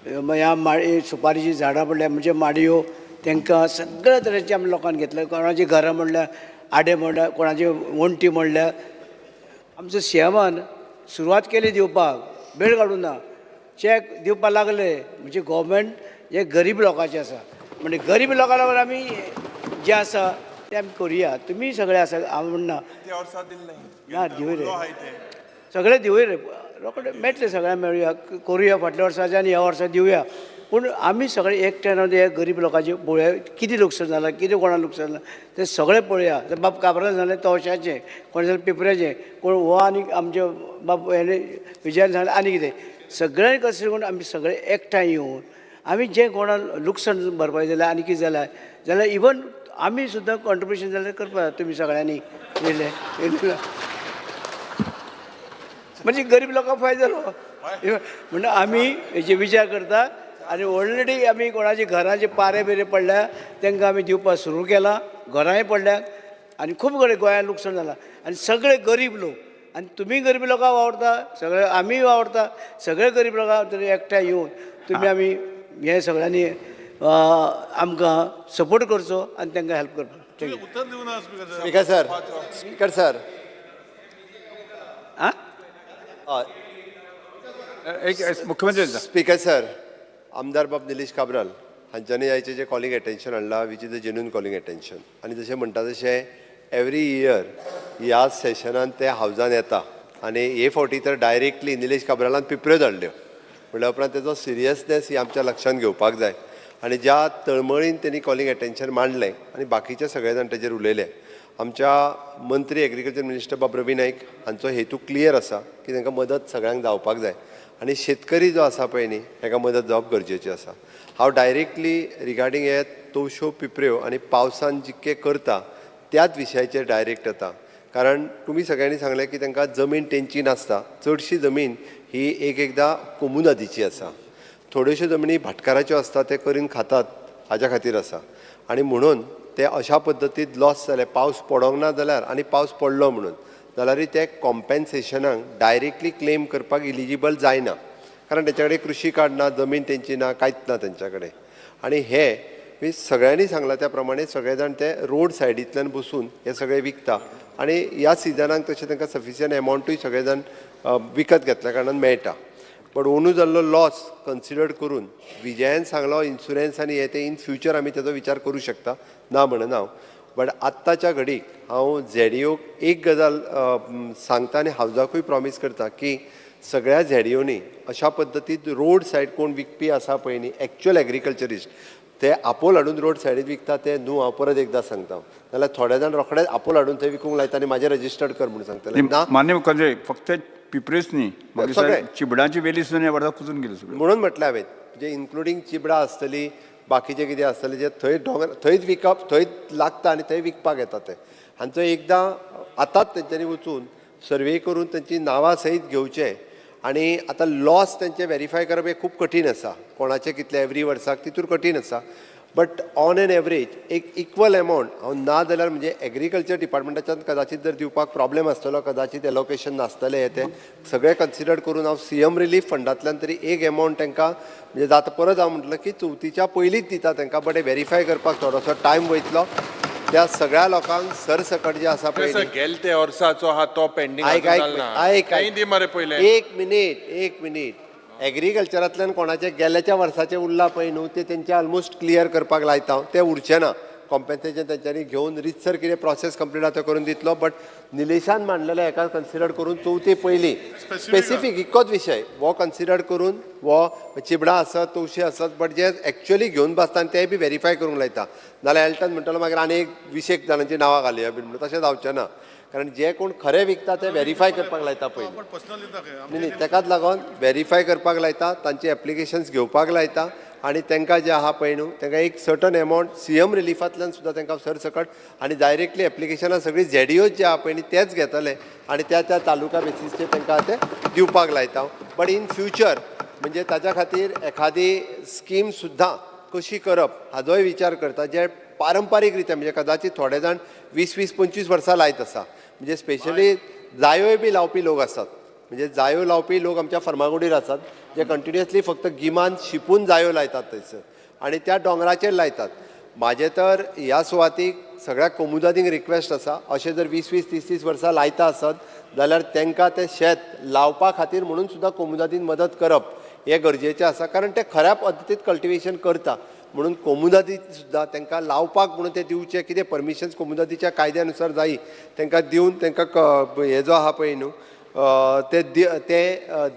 ह्या माड सुपारीचीं झाडां पडल्या, म्हणजे माडयो, तांकां सगळ्या तरेचें आमी लोकांक घेतलें. कोणाचीं घरां म्हणल्यार आडे म्हणल्यार, कोणाची वण्टी म्हणल्यार. आमचो सीएमान सुरवात केली दिवपाक, वेळ काडूंक ना, चॅक दिवपाक लागले. म्हणजे गोवोरमेंट हे गरीब लोकांचें आसा, म्हणजे गरीब लोकां लागून आमी जें आसा तें आमी करुया. तुमी सगळे आसा, हांव म्हणना ना दिवय रे, सगळे दिवय रे, रोखडे मेळटले, सगळ्यांक मेळुया, करुया. फाटल्या वर्साचे आनी ह्या वर्सा दिवया. पूण आमी सगळे एकठांय रावन हे गरीब लोकांचे पळोवया कितें लुकसाण जालां, कितें कोणाक लुकसाण जालां तें सगळें पळोवया. बाब काब्राल सांगलें तवशाचें, कोणें सांगलें पिपऱ्याचें, कोण हो आनी आमचे बाब हेणें विजयान सांगलें आनी कितें. सगळ्यांनी कशें करून आमी सगळे एकठांय येवन आमी जें कोणाक लुकसाण भरपाय जाल्यार आनी कितें जाल्यार जाल्यार इवन आमी सुद्दां कॉन्ट्रिब्युशन जाल्यार करपा तुमी सगळ्यांनी येयले म्हणजे गरीब लोकांक फायदो जालो. म्हणून आमी हेजे विचार करता आनी ऑलरेडी आमी कोणाचे घराचे पारे बिरे पडल्या तांकां आमी दिवपाक सुरू केलां. घरांय पडल्या आनी खूब कडेन गोंयांत लुकसाण जालां आनी सगळे गरीब लोक आनी तुमी गरीब लोकांक वावुरता, सगळे आमी वावुरता, सगळे गरीब लोकांक तरी एकठांय येवन तुमी आमी हे सगळ्यांनी आमकां सपोर्ट करचो आनी तांकां हेल्प करचो. स्पीकर सर, स्पीकर सर, एक मुख्यमंत्री. स्पीकर सर, आमदार बाब निलेश काब्राल हांच्यांनी आयचें जें कॉलिंग एटेन्शन हाडलां which is a genuine calling attention. आनी जशें म्हणटा तशें एवरी इयर ह्या सेशनान ते हावजान येता आनी हे फावटी तर डायरेक्टली निलेश काब्रालान पिपऱ्यो धाडल्यो म्हणल्या उपरांत तेजो सिरियसनेस ही आमच्या लक्षांत घेवपाक जाय. आनी ज्या तळमळीन तेणी कॉलिंग एटेन्शन मांडलें आनी बाकीचे सगळे जाण तेजेर उलयले. आमच्या मंत्री एग्रीकल्चर मिनिस्टर बाब रवी नायक हांचो हेतू क्लियर आसा की तांकां मदत सगळ्यांक जावपाक जाय आनी शेतकरी जो आसा पळय न्ही हेका मदत जावप गरजेची आसा. हांव डायरेक्टली रिगार्डींग हे तवश्यो पिपऱ्यो आनी पावसान जितके करता त्याच विशयाचेर डायरेक्ट येता. कारण तुमी सगळ्यांनी सांगलें की तांकां जमीन तेंची नासता, चडशी जमीन ही एक एकदां कोमुनादीची आसा, थोड्योश्यो जमनी भाटकाराच्यो आसता ते करून खातात हाज्या खातीर आसा. आनी म्हणून ते अशा पद्दतीन लॉस जाले, पावस पडोंक ना जाल्यार आनी पावस पडलो म्हणून जाल्यारूय ते कॉम्पेन्सेशनाक डायरेक्टली क्लेम करपाक इलिजिबल जायना, कारण तेंच्या कडेन कृशी कार्ड ना, जमीन तेंची ना, कांयच ना तेंच्या कडेन. आनी हे मी सगळ्यांनी सांगलां त्या प्रमाणे सगळे जाण ते रोड सायडींतल्यान बसून हे सगळे विकता आनी ह्या सिजनाक तशें तांकां सफिशियंट एमावंटूय सगळे जाण विकत घेतल्या कारणान मेळटा. बट अंदू जाल्लो लॉस कन्सिडर करून विजयान सांगलो इन्शुरन्स आनी हे ते इन फ्युचर आमी तेजो विचार करूं शकता, ना म्हणना हांव. बट आत्ताच्या घडीक हांव झेडीओक एक गजाल सांगता आनी हावजाकूय प्रॉमीस करता की सगळ्या झेडीओनी अशा पद्दतीन रोड सायड कोण विकपी आसा पळय न्ही एक्च्युअल एग्रीकल्चरिस्ट ते आपोल हाडून रोड सायडीन विकता ते न्हू, हांव परत एकदां सांगता. नाल्यार थोडे जाण रोखडेच आपोल हाडून थंय विकूंक लायता आनी म्हाजें रजिस्टर्ड कर म्हणून सांगतले. ना मान्य मुख्यमंत्री, फक्त पिपरेच न्ही, सगळे चिबडाची वेली सुद्दां ह्या वर्सा कुजून गेली सगळी. म्हणून म्हटलें हांवें म्हणजे इन्क्लुडींग चिबडां आसतली, बाकीचें कितें आसतलें जें थंय दोंगर थंयच विकप थंयच लागता आनी थंय विकपाक येता ते हांचो एकदां आतांच तेंच्यांनी वचून सर्वे करून तेंची नांवां सयत घेवचें. आनी आतां लॉस तेंचे वेरीफाय करप हें खूब कठीण आसा, कोणाचें कितलें एवरी वर्साक तितूर कठीण आसा. बट ऑन एन एवरेज एक इक्वल एमावंट हांव ना जाल्यार म्हणजे एग्रीकल्चर डिपार्टमेंटाच्यान कदाचीत जर दिवपाक प्रॉब्लेम आसतलो, कदाचीत एलोकेशन नासतलें, हें तें सगळें कन्सिडर करून हांव सीएम रिलीफ फंडांतल्यान तरी एक एमावंट तांकां म्हणजे जाता. परत हांव म्हटलें की चवथीच्या पयलींच दिता तांकां, बट वेरीफाय करपाक थोडोसो टायम वयतलो. त्या सगळ्या लोकांक सरसकट जे आसा पळय गेले ते वर्साचो आहा तो पेंडींग आयक आयक आयक दी मरे पयलें. एक मिनीट एक मिनीट. एग्रीकल्चरांतल्यान कोणाचे गेल्याच्या वर्साचे उरला पळय न्हू ते तेंचे ऑलमोस्ट क्लियर करपाक लायता हांव, ते उरचे ना. कॉम्पेन्सेशन तेंच्यांनी घेवन रितसर कितें प्रोसेस कंप्लीट आसा तो करून दितलो. बट निलेशान मांडलेले हेका कन्सिडर करून चवथी पयलीं स्पेसिफीक इतकोच विशय हो कन्सिडर करून हो चिबडां आसत तवशी आसत बट जे एक्च्युअली घेवन बसता आनी ते बी वेरीफाय करूंक लायता. नाल्यार एल्टन म्हणटलो मागीर आनी एक 20 जाणांची नांवां घालया बी म्हणून, तशें जावचें ना. कारण जे कोण खरें विकता ते वेरीफाय करपाक लायता पयलीं. न्ही तेकाच लागून वेरीफाय करपाक लायता, तांची एप्लिकेशन्स घेवपाक लायता आनी तांकां जें आहा पळय न्हू तांकां एक सर्टन एमावंट सीएम रिलीफांतल्यान सुद्दां तांकां सरसकट आनी डायरेक्टली एप्लिकेशनां सगळीं झेडीओच जे आहा पळय न्ही तेच घेतले आनी त्या त्या तालुका बेसीसचेर तांकां ते दिवपाक लायता. बट इन फ्युचर म्हणजे ताच्या खातीर एखादी स्कीम सुद्दां कशी करप हाजोय विचार करता, जे पारंपारीक रित्या म्हणजे कदाचीत थोडे जाण 20 20 25 वर्सां लायत आसा. म्हणजे स्पेशली जायोय बी लावपी लोक आसात, म्हणजे जायो लावपी लोक आमच्या फर्मागुडीर आसात जे कंटिन्युअसली फक्त गिमान शिंपून जायो लायतात थंयसर आनी त्या दोंगराचेर लायतात. म्हाजें तर ह्या सुवातीक सगळ्या कोमुदादींक रिक्वेस्ट आसा, अशें जर 20 20 30 30 वर्सां लायता आसत जाल्यार तांकां तें शेत लावपा खातीर म्हणून सुद्दां कोमुदादीन मदत करप हें गरजेचें आसा, कारण ते खऱ्या पद्दतीन कल्टिवेशन करता. म्हणून कोमुदादीन सुद्दां तांकां लावपाक म्हणून ते दिवचें कितें परमिशन्स कोमुदादीच्या कायद्या नुसार जायी तांकां दिवन तांकां हे जो आहा पळय न्हू ते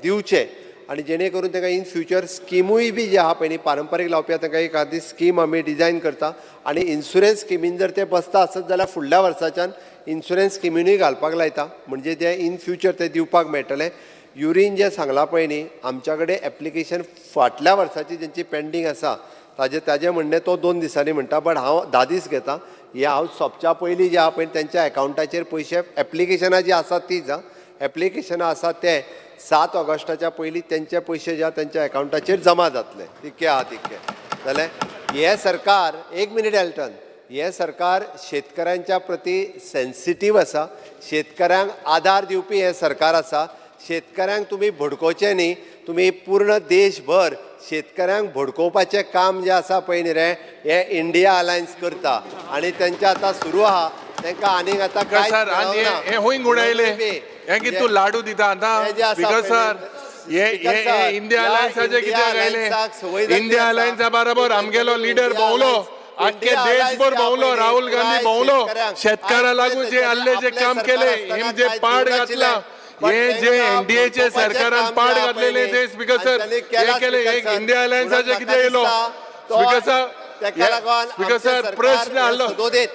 दिवचे आनी जेणे करून तांकां इन फ्युचर स्किमूय बी जे आहा पळय न्ही पारंपारीक लावपी तांकां एक आदी स्कीम आमी डिजायन करता आनी इन्शुरन्स स्किमीन जर ते बसता आसत जाल्यार फुडल्या वर्साच्यान इन्शुरन्स स्किमीनूय घालपाक लायता, म्हणजे ते इन फ्युचर ते दिवपाक मेळटले. युरीन जें सांगलां पळय न्ही आमच्या कडेन एप्लिकेशन फाटल्या वर्साची जेंची पेंडींग आसा ताजें म्हणणें तो 2 दिसांनी म्हणटा, बट हांव 10 दीस घेता. हे हावज सोंपच्या पयलीं जे आहा पळय तेंच्या एकावंटाचेर पयशे एप्लिकेशनां जी आसात तीच आं, एप्लिकेशनां आसा ते 7 ऑगस्टाच्या पयलीं तेंचे पयशे जे आहा तेंच्या एकावंटाचेर जमा जातले. तितके आहा तितके जालें. हें सरकार, एक मिनीट एल्टन, हें सरकार शेतकऱ्यांच्या प्रती सेन्सिटीव आसा, शेतकऱ्यांक आदार दिवपी हें सरकार आसा. शेतकऱ्यांक तुमी भडकोवचें न्ही, तुमी पूर्ण देशभर शेतकऱ्यांक भडकोवपाचें काम जें आसा पळय न्ही रे, हें इंडिया अलायन्स करता आनी तेंचें आतां सुरू आहा. तेंकां आनीक आतां कांयच सर, आनी मेळोंक ना. हे हुंय गुणायले हे कितें तूं लाडू दिता आतां? हे जे आसा स्पीकर पळय सर, हे स्पीकर हे सर, इंडिया ह्या अलायन्साचे इंडिया कित्याक आयले? अलायन्साक संवय जाल्ली इंडिया आसा. अलायन्सा बरोबर आमगेलो लिडर इंडिया भोंवलो, अलायन्स, आख्खे इंडिया अलायन्स देशभर जे भोंवलो, आहा पळय राहुल न्ही, गांधी पुराय भोंवलो, शेतकऱ्यांक. शेतकारा लागून जे आयज आल्ले जे आपलें काम सरकार केले, आसतना हिम जे कांय पाड दिवनाशिल्लें. घातला, पण हे जे तेंकां एनडीएचे भडकोवपाचें सरकारान काम पाड जे आहा घातलेले पळय ते न्ही, स्पीकर सर, आनी तांणी हे केलां केले. स्पीकर एक सर. इंडिया अलायन्साचे म्हणून कितें येयलो म्हाका दिसता तो स्पीकर सर, तेका लागून स्पीकर आमचें सर, सरकार प्रश्न हें आहलो. सदोदीत.